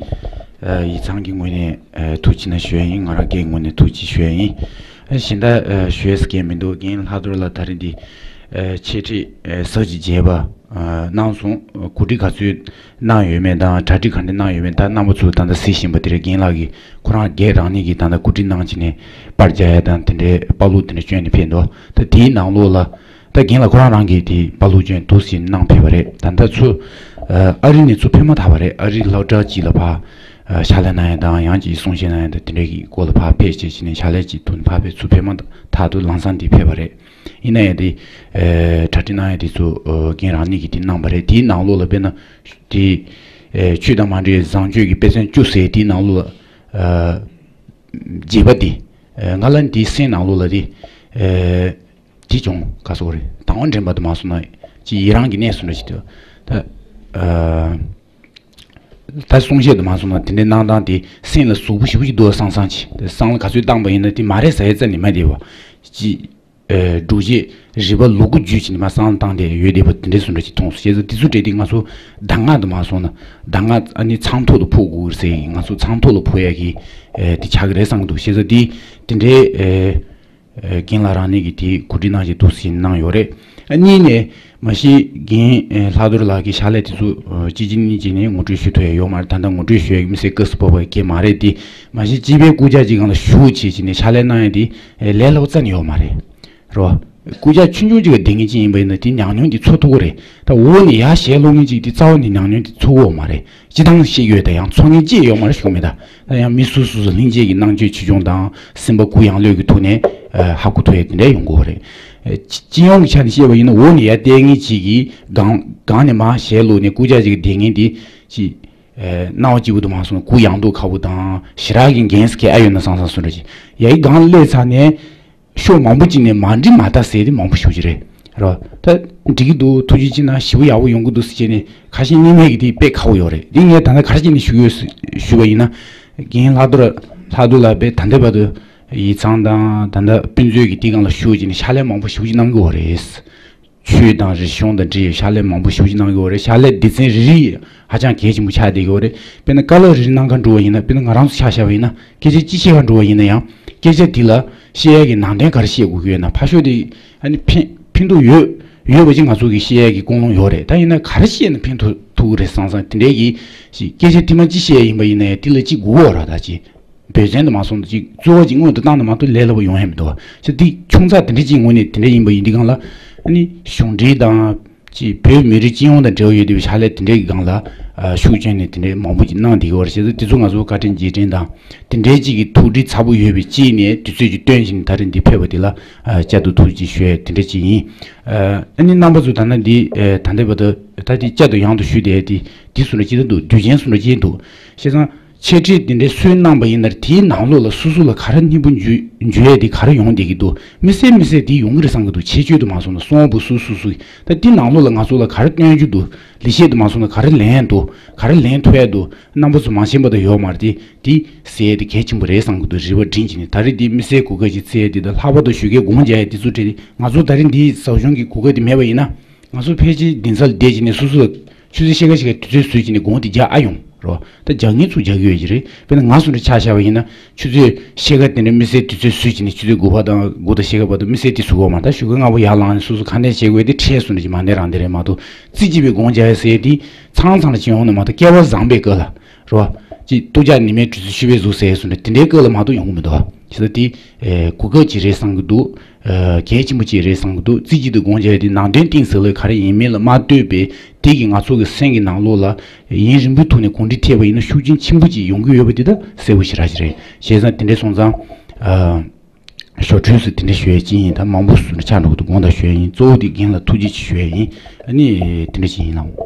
ཨ། ཡིག་ཚང་གི་ངོས་ནས་ཨ་ཐུགས་རྗེ་ཆེ་གནང་ཞུ་ཡ་ཡིན། ང་རང་སྒེར་ངོས་ནས་ཐུགས་རྗེ་ཆེ་ཞུ་ཡ་ཡིན། ཨ། གཞན་དག་ཨ་ཞུ་ཡས་སྐད་མི་འདུག་རྒན་ལྷག་རྡོར་ལགས་ད་རིང་འདི་ཨ་འཆད་ཁྲིད་ཨ་ཚར་གཅིག་བྱས་པ་ཨ་གནང་སོང་། གོ་སྒྲིག་ག་ཚོད་གནང་ཡོད་མེད་དང་གྲ་སྒྲིག་ག་འདྲ་གནང་ཡོད་མེད་ད་རྣམ་པ་ཚོ་ད་ལྟ་གཟིགས་བཞིན་པ་དེ་རེད། རྒན་ལགས་ཀྱིས་ཁོ་རང་སྒེར་རང་ཉིད་ཀྱིས་ད་ལྟ་གོ་སྒྲིག་གནང་བྱས་ནས་པར་རྒྱག་ཡ་དང་དེ་འདྲའི་པར་ལུགས་དེ་འདྲ་བསྐྱོན་ནས་ཕེབས་འདུག་ད་དེའི་ནང་ལོགས་ལ་ད་རྒན་ལགས་ཁོ་རང་རང་གིས་དེ་པར་ལུགས་བསྐྱོན་འདུག་ཟེར་གནང་ཕེབས་པ་རེད། ད་ལྟ་ཚུར་ཨ་རི་ནས་ཚུར་ཕེབས་མ་ཐག་པ་རེད། ཨ་རི་སློབ་གྲྭ་གཅིག་ལ་ཕར་ཨ་ཕྱག་ལས་གནང་ཡ་དང་ཡང་ཅིག་གསུང་བཤད་གནང་ཡ་དང་དེ་འདྲའི་གི་སྐོར་ལ་ཕར་ཕེབས་བྱས་བྱས་ནས་ཕྱག་ལས་ཅིག་ཐོག་ནས་ཕར་ཕེབས་ཚུར་ཕེབས་མ་ཐག་ཏུ་ལམ་སང་དེ་ཕེབས་པ་རེད། ཡིན་ན་ཡང་དེ་ཨ་གྲ་སྒྲིག་གནང་ཡ་དེ་ཚོ་ཨ་རྒན་རང་ཉིད་ཀྱིས་དེ་གནང་བ་རེད། དེའི་ནང་ལོགས་ལ་དཔེར་ན་དེ་ཨ་ཆོས་དང་མ་འབྲེལ་བའི་བཟང་སྤྱོད་ཀྱི་དཔེ་མཚོན་བཅུ་ཟེར་དེའི་ནང་ལོགས་ལ་ཨ་རྒྱས་པ་དེ་ཨ་ང་ལ་དེའི་སེམས་ནང་ལོགས་ལ་དེ་ཨ་དེ་བྱུང་། ག་སོག་རེད། དང་བ་འདྲེན་པ་དུ་མ་སོང་ན་ཅི་ཡི་རང་གི་གནས་སུ་འདྲ་ཞིག་དུ་ད་ཨ། ད་གསུང་བཤད་དུ་མ་སོང་ན་དེ་འདྲའི་གནང་སྟངས་དེ་སེམས་ལ་ཟུག་པོ་ཞེ་པོ་ཅིག་འདུག་སང་སང་ཅིག་དེ་སང་ལ་ག་ཚོད་བཏང་པ་ཡིན་ན་དེ་མ་རེད་ཟེར་ཡ་རྩ་ནས་མ་བསྡད་པ་ཅིག་ཨེ་སྒྲུབ་བྱེད་རིག་པ་ལུ་གུ་རྒྱུད་ཅིག་ནས་མ་སང་བཏང་སྟེ་ཡོད་བསྡད་པ་དེ་འདྲའི་བཟོ་འདྲ་ཅིག་མཐོང་སོང་། བྱས་ཙང་དེ་ཚོ་འདྲ་དེ་ང་ཚོ་གདམས་ངག་དུ་མ་སོང་ན་གདམས་ངག་ཨ་ནི་ཚངས་ཐོག་ཏུ་ཕོག་དགོས་ཟེར་ཡིན། ང་ཚོ་ཚངས་ཐོག་ལ་ཕོག་ཡ་གི་ཨེ་དེ་ཆགས་ཀྱི་རེད་བསམ་གྱི་འདུག་བྱས་ཙང་དེ་དེ་འདྲའི་ཨེ། རྒན་ལགས་རང་ཉིད་ཀྱིས་དེའི་གོ་སྒྲིག་གནང་བཞིན་འདུག་ཟེར་གནང་ཡོད་རེད། གཉིས་ནས་མ་གཞི་རྒན་ལྷག་རྡོར་ལགས་ཀྱི་ཕྱག་ལས་དེ་ཚོ་གཅིག་གཅིག་གཉིས་གཅིག་ནས་ངོ་སྤྲོད་ཞུ་ཐུབ་ཡ་ཡོད་མ་རེད། ད་ལྟ་ངོ་སྤྲོད་ཞུ་ཡ་མི་སེར་སྐབས་སུ་བབས་པ་སྐད་མ་རེད་དེ། མ་གཞི་སྤྱི་པའི་རྐུབ་བཀྱག་ཅིག་སྒང་ལ་བཞུགས་བྱས་བྱས་ནས་ཕྱག་ལས་གནང་ཡ་དེ་ལས་སླ་པོ་རྩ་ནས་ཡོད་མ་རེད། རེད་བ། རྐུབ་བཀྱག་ཆུང་ཆུང་ཅིག་ག་བསྡད་མཁན་ཅིག་ཡིན་པ་ཡིན་ན་དེ་ཉམས་མྱོང་དེ་ཚོར་ཐུབ་ཀྱི་རེད། ད་འོག་ནས་ཡར་ཞལ་སློང་མཁན་ཅིག་དེ་རྩ་བ་ནས་ཉམས་མྱོང་དེ་ཚོར་གྱི་ཡོད་མ་རེད། སྤྱིར་བཏང་ཤེས་ཀྱི་ཡོད་དེ་ཡང་ཚོར་མཁན་ཅིག་ཡོད་མ་རེད་ཞུ་གི་མེད་ད། ད་ཡང་མི་སོ་སོ་སོ་སླིང་རྗེས་ཀྱི་སྣང་ཆོས་ཆོས་སྐྱོང་དང་སེམས་པ་གུ་ཡངས་ལྷོད་ཀྱི་ཐོག་ནས་ཨ་ཧ་གོ་ཐུབ་ཡ་དེ་འདྲ་ཡོང་གི་ཡོད་རེད། ཨ་སྤྱི་སྤྱི་ཡོངས་ཀྱི་ཆ་ནས་བཤད་པ་ཡིན་ན་འོག་ནས་ཡར་བལྟས་མཁན་ཅིག་གིས་སྒང་སྒང་ནས་མར་ཞལ་སློང་ནས་རྐུབ་བཀྱག་ཅིག་ག་བསྡད་མཁན་དེ་ཅིག་ཨ་སྣང་བ་སྐྱིད་པོ་དུ་མ་སོང་གུ་ཡངས་མདོག་ཁ་པོ་དང་ཞེ་དྲག་གི་འགན་ཟེར་མཁན་ཨ་ཡོད་ན་བསམ་བསམ་བཟོ་འདྲ་ཅིག་ཡ་ཡི་སྒང་སླེབས་ཚར་ནས། ཕྱོགས་མང་པོ་ཅིག་ནས་མ་འགྲིག་མ་ལྟ་ཟེར་དེ་མང་པོ་ཞེ་པོ་ཅིག་རེད། རེད་བ། ད་འགྲིག་གི་འདུག་ཐུགས་རྗེ་ཆེ་གནང་ཞེ་པོ་ཡག་པོ་ཡོང་གི་འདུག་ཟེར་བྱས་ནས་ཁ་ཞེ་གཉིས་མེད་ཀྱི་དེ་དཔེ་ཁག་པོ་ཡོད་རེད། དེ་ངས་ད་ལྟ་ག་རེ་བྱས་ནས་ཞུ་ཡོད་ཞུ་བ་ཡིན་ན། རྒན་ལྷག་རྡོར་ལྷག་རྡོར་ལགས་དཔེ་ད་ལྟ་བར་དུ་ ཡིག་ཚང་དང་ད་ལྟ་དཔེ་མཛོད་ཀྱི་དེའི་སྒང་ལ་ཞུགས་བྱས་ནས་ཕྱག་ལས་མང་པོ་ཞེ་པོ་ཅིག་གནང་གི་ཡོད་རེད། ཆོས་དང་རིག་གཞུང་དང་འབྲེལ་བའི་ཕྱག་ལས་མང་པོ་ཞེ་པོ་ཅིག་གནང་གི་ཡོད་རེད། ཕྱག་ལས་སྡེ་ཚན་རེ་རེ་ཧ་ཅང་གལ་ཆེན་པོ་ཆགས་བསྡད་ཀྱི་ཡོད་རེད། དཔེར་ན་བཀའ་སློབ་རེ་རེ་གནང་གར་འགྲོ་བ་ཡིན་ན། དཔེར་ན་ང་རང་ཚོ་ཆ་བཞག་པ་ཡིན་ན། སྐད་ཆ་ཅི་བཤད་གར་འགྲོ་བ་ཡིན་ན་ཡང་། སྐད་ཆ་དེ་ལ་བཤད་ཡ་གི་ནང་དོན་ག་རེ་བཤད་དགོས་ཀྱི་ཡོད་ན། ཕར་ཕྱོགས་དེ་ཨ་ནི་ཕན་ཕན་ཐོགས་ཡོད་ཡོད་པ་ཅིག་ང་ཚོ་གི་བཤད་ཡ་གི་ཀུན་སློང་ཡོད་རེད། ད་ཡིན་ན་ག་རེ་བཤད་ན་ཕན་ཐོགས་ཐུབ་ཀྱི་རེད་བསམ་བསམ་དེ་འདྲའི་གི་ཅིག་སྐད་ཆ་དེ་མ་ཅི་བཤད་ཡ་ཡིན་པ་ཡིན་ན་ཡང་དེ་ལ་ཅིག་དགོས་ཀྱི་ཡོད་རེད། ད་ཅིག་དཔེ་མཚོན་དུ་མ་སོང་ན་ཅིག་རྩོལ་བ་ཅིག་སྔོན་དུ་བཏང་ན་མ་གཏོགས་ལས་སླ་པོ་ཡོང་ཡ་མི་འདུག་བ། ཅིག་དེ་ཆུང་ཙག་དེ་འདྲ་ཅིག་ངོས་ནས་དེ་འདྲ་ཡིན་པ་ཡིན་དུས་སྒང་ལ། ཨ་ནི་གཞུང་འབྲེལ་དང་ཅིག་བོད་མི་རིགས་སྤྱི་ཡོངས་དང་འབྲེལ་བ་ཡོད་བསྡད་པའི་ཕྱག་ལས་དེ་འདྲའི་སྒང་ལ་ཨ་ཤུགས་བསྐྱོན་ནས་དེ་འདྲའི་མང་པོ་ཅིག་གནང་བསྡད་ཀྱི་ཡོད་རེད། བྱས་ཙང་དེ་ཚོ་ང་ཚོ་བཀའ་དྲིན་རྗེས་དྲན་དང་། དེ་འདྲའི་ཅིག་གི་ཐུགས་འདྲིས་ཚ་པོ་ཡོད་པའི་ཅིག་ནས་དུས་ཚོད་ཅིག་བཏོན་བྱས་ནས་ད་རེས་འདི་ཕེབས་པ་དེ་ལ་ཨ་བསྐྱར་དུ་ཐུགས་རྗེ་ཆེ་ཞུ་ཡ་དེ་འདྲ་ཅིག་ཡིན། ཨ་ནི་རྣམ་པ་ཚོ་ད་ནི་འདི་ཨ་ད་ལྟའི་བར་དུ་ད་འདི་བསྐྱར་དུ་ཡང་དུ་ཞུས་བསྡད་དེ་འདི་བཟོ་འདྲ་ཅིག་ད་འདུག་དུས་ཆེན་བཟོ་འདྲ་ཅིག་འདུག་བྱས་ཙང་། འཆད་ཁྲིད་དེ་འདྲའི་སྲོལ་གནང་པ་ཡིན་ན། དེའི་ནང་ལོགས་ལ་སོ་སོ་ལ་ག་རེ་སྙིང་པོ་འཇུ་འཇུ་ཡས་དེ་ག་རེ་ཡོང་བསྡད་ཀྱི་འདུག་དམིགས་བསལ་དམིགས་བསལ་དེ་ཡོང་གི་རེད་བསམ་གྱི་འདུག་ཆེད་བརྗོད་དུ་མ་སོང་ན་གསུང་བ་པོ་སུ་སུ་སུ་ད་དེ་ནང་ལོགས་ལ་ང་ཚོ་ལ་ག་རེ་སྟོན་རྒྱུ་འདུག་ལེགས་བཤད་དུ་མ་སོང་ན་ག་རེ་ལན་འདུག་ག་རེ་ལན་ཐོབ་ཡས་འདུག་རྣམ་པ་ཚོ་མ་ཤེས་པ་དང་ཡོད་མ་རེད་དེ། དེ་ཟེར་ཡས་དེ་གལ་ཆེན་པོ་རེད་བསམ་གྱི་འདུག་རེ་བ་སྒྲིམ་བྱས་ནས་ད་རེས་དེ་དམིགས་བསལ་གོ་སྐབས་ཅིག་བཙལ་ཡས་དེ་དང་། ལྷག་པར་དུ་ཞོགས་ཀས་དགོངས་འཇགས་ཡས་དེ་ཚོ་འཕྲད་དེ། ང་ཚོ་ད་རེས་འདི་ཟབ་སྦྱོང་གི་གོ་སྐབས་དེ་མེད་པ་ཡིན་ན། ང་ཚོ་ཕལ་ཆེར་གདན་ས་ལ་བསྡད་བྱས་ནས་སོ་སོ་ལ་ཆུ་ཚོད་ཕྱེད་ཀ་ཞིག་གི་དུས་ཚོད་བཟོས་བྱས་ནས་དགོངས་དེ་རྒྱག་ཨ་ཡོང་རོ། ད་རྒྱག་མཁན་ཚོ་རྒྱག་གི་ཡོད་ཀྱི་རེད། དཔེར་ན་ང་སུ་འདྲ་ཆ་བཞག་པ་ཡིན་ན། ཆུ་ཚོད་ཕྱེད་ཀ་དེ་འདྲ་དམིགས་བསལ་དུས་ཚོད་བཟོས་བྱས་ནས་ཆུ་ཚོད་དགུ་པ་དང་དགུ་དང་ཕྱེད་ཀ་བར་དུ་དམིགས་བསལ་དེ་བཟོ་དགོས་མ་རེད། ད་ཞོགས་ཀས་སྔ་པོ་ཡར་ལངས་ནས་སོ་སོ་ཁ་ནས་བྱེད་དགོས་དེ་འཕྲལ་སུ་འདྲ་ཅིག་མ་གནས་རང་བདེ་རེད་མ་གཏོགས། རྩེ་གཅིག་པའི་དགོངས་འཇགས་ཟེར་དེ་ཚང་ཚང་ལ་ཅིག་ཡོང་ནས་མ་གཏོགས། སྐལ་བ་བཟང་པའི་སྐབས་ལ་རོ། ཅིག་ཏུ་ཅག་ནི་མའི་དུས་ཚོད་ཤི་བའི་གཟུགས་ཟེར་སུ་འདྲ་དེ་འདྲའི་སྐབས་ལ་མ་གཏོགས་ཡོང་གི་མི་འདུག་བ། བྱས་ཙང་དེ་ཨེ་གོ་སྐབས་ཅིག་རེད་བསམ་གྱི་འདུག་ཨ་གལ་ཆེན་པོ་ཅིག་རེད་བསམ་གྱི་འདུག་རྩེ་གཅིག་ཏུ་དགོངས་འཇགས་དེ་ནང་དོན་གཏིང་ཟབ་ལ་ག་རེ་ཡིན་མིན་ལ་མ་ལྟོས་པའི་དེ་གིས་ང་ཚོ་གི་སེམས་ཀྱི་ནང་ལོགས་ལ་ཡུན་རིང་པོའི་ཐོག་ནས་གོམས་འདྲིས་ཐེབས་པ་ཡིན་ན་ཤུགས་རྐྱེན་ཆེན་པོ་ཅིག་ཡོང་གི་ཡོད་པ་དེ་ད་གསལ་པོ་ཞེ་དྲག་ཅིག་རེད། བྱས་ཙང་དེ་འདྲ་སོང་ཙང་ཨ་ཞོ་འཕྲུལ་སུ་དེ་འདྲ་ཞུ་ཡས་ཅིག་ཡིན། ད་མང་པོ་སུ་འདྲ་ཆགས་འགྲོ་གི་འདུག་དགོངས་དག་ཞུ་ཡས་ཡིན། གཙོ་བོ་དེ་རྒན་ལ་ཐུགས་རྗེ་ཆེ་ཞུ་ཡས་ཡིན། ཨ་ནི་དེ་འདྲ་ཅིག་ཡིན་ལགས།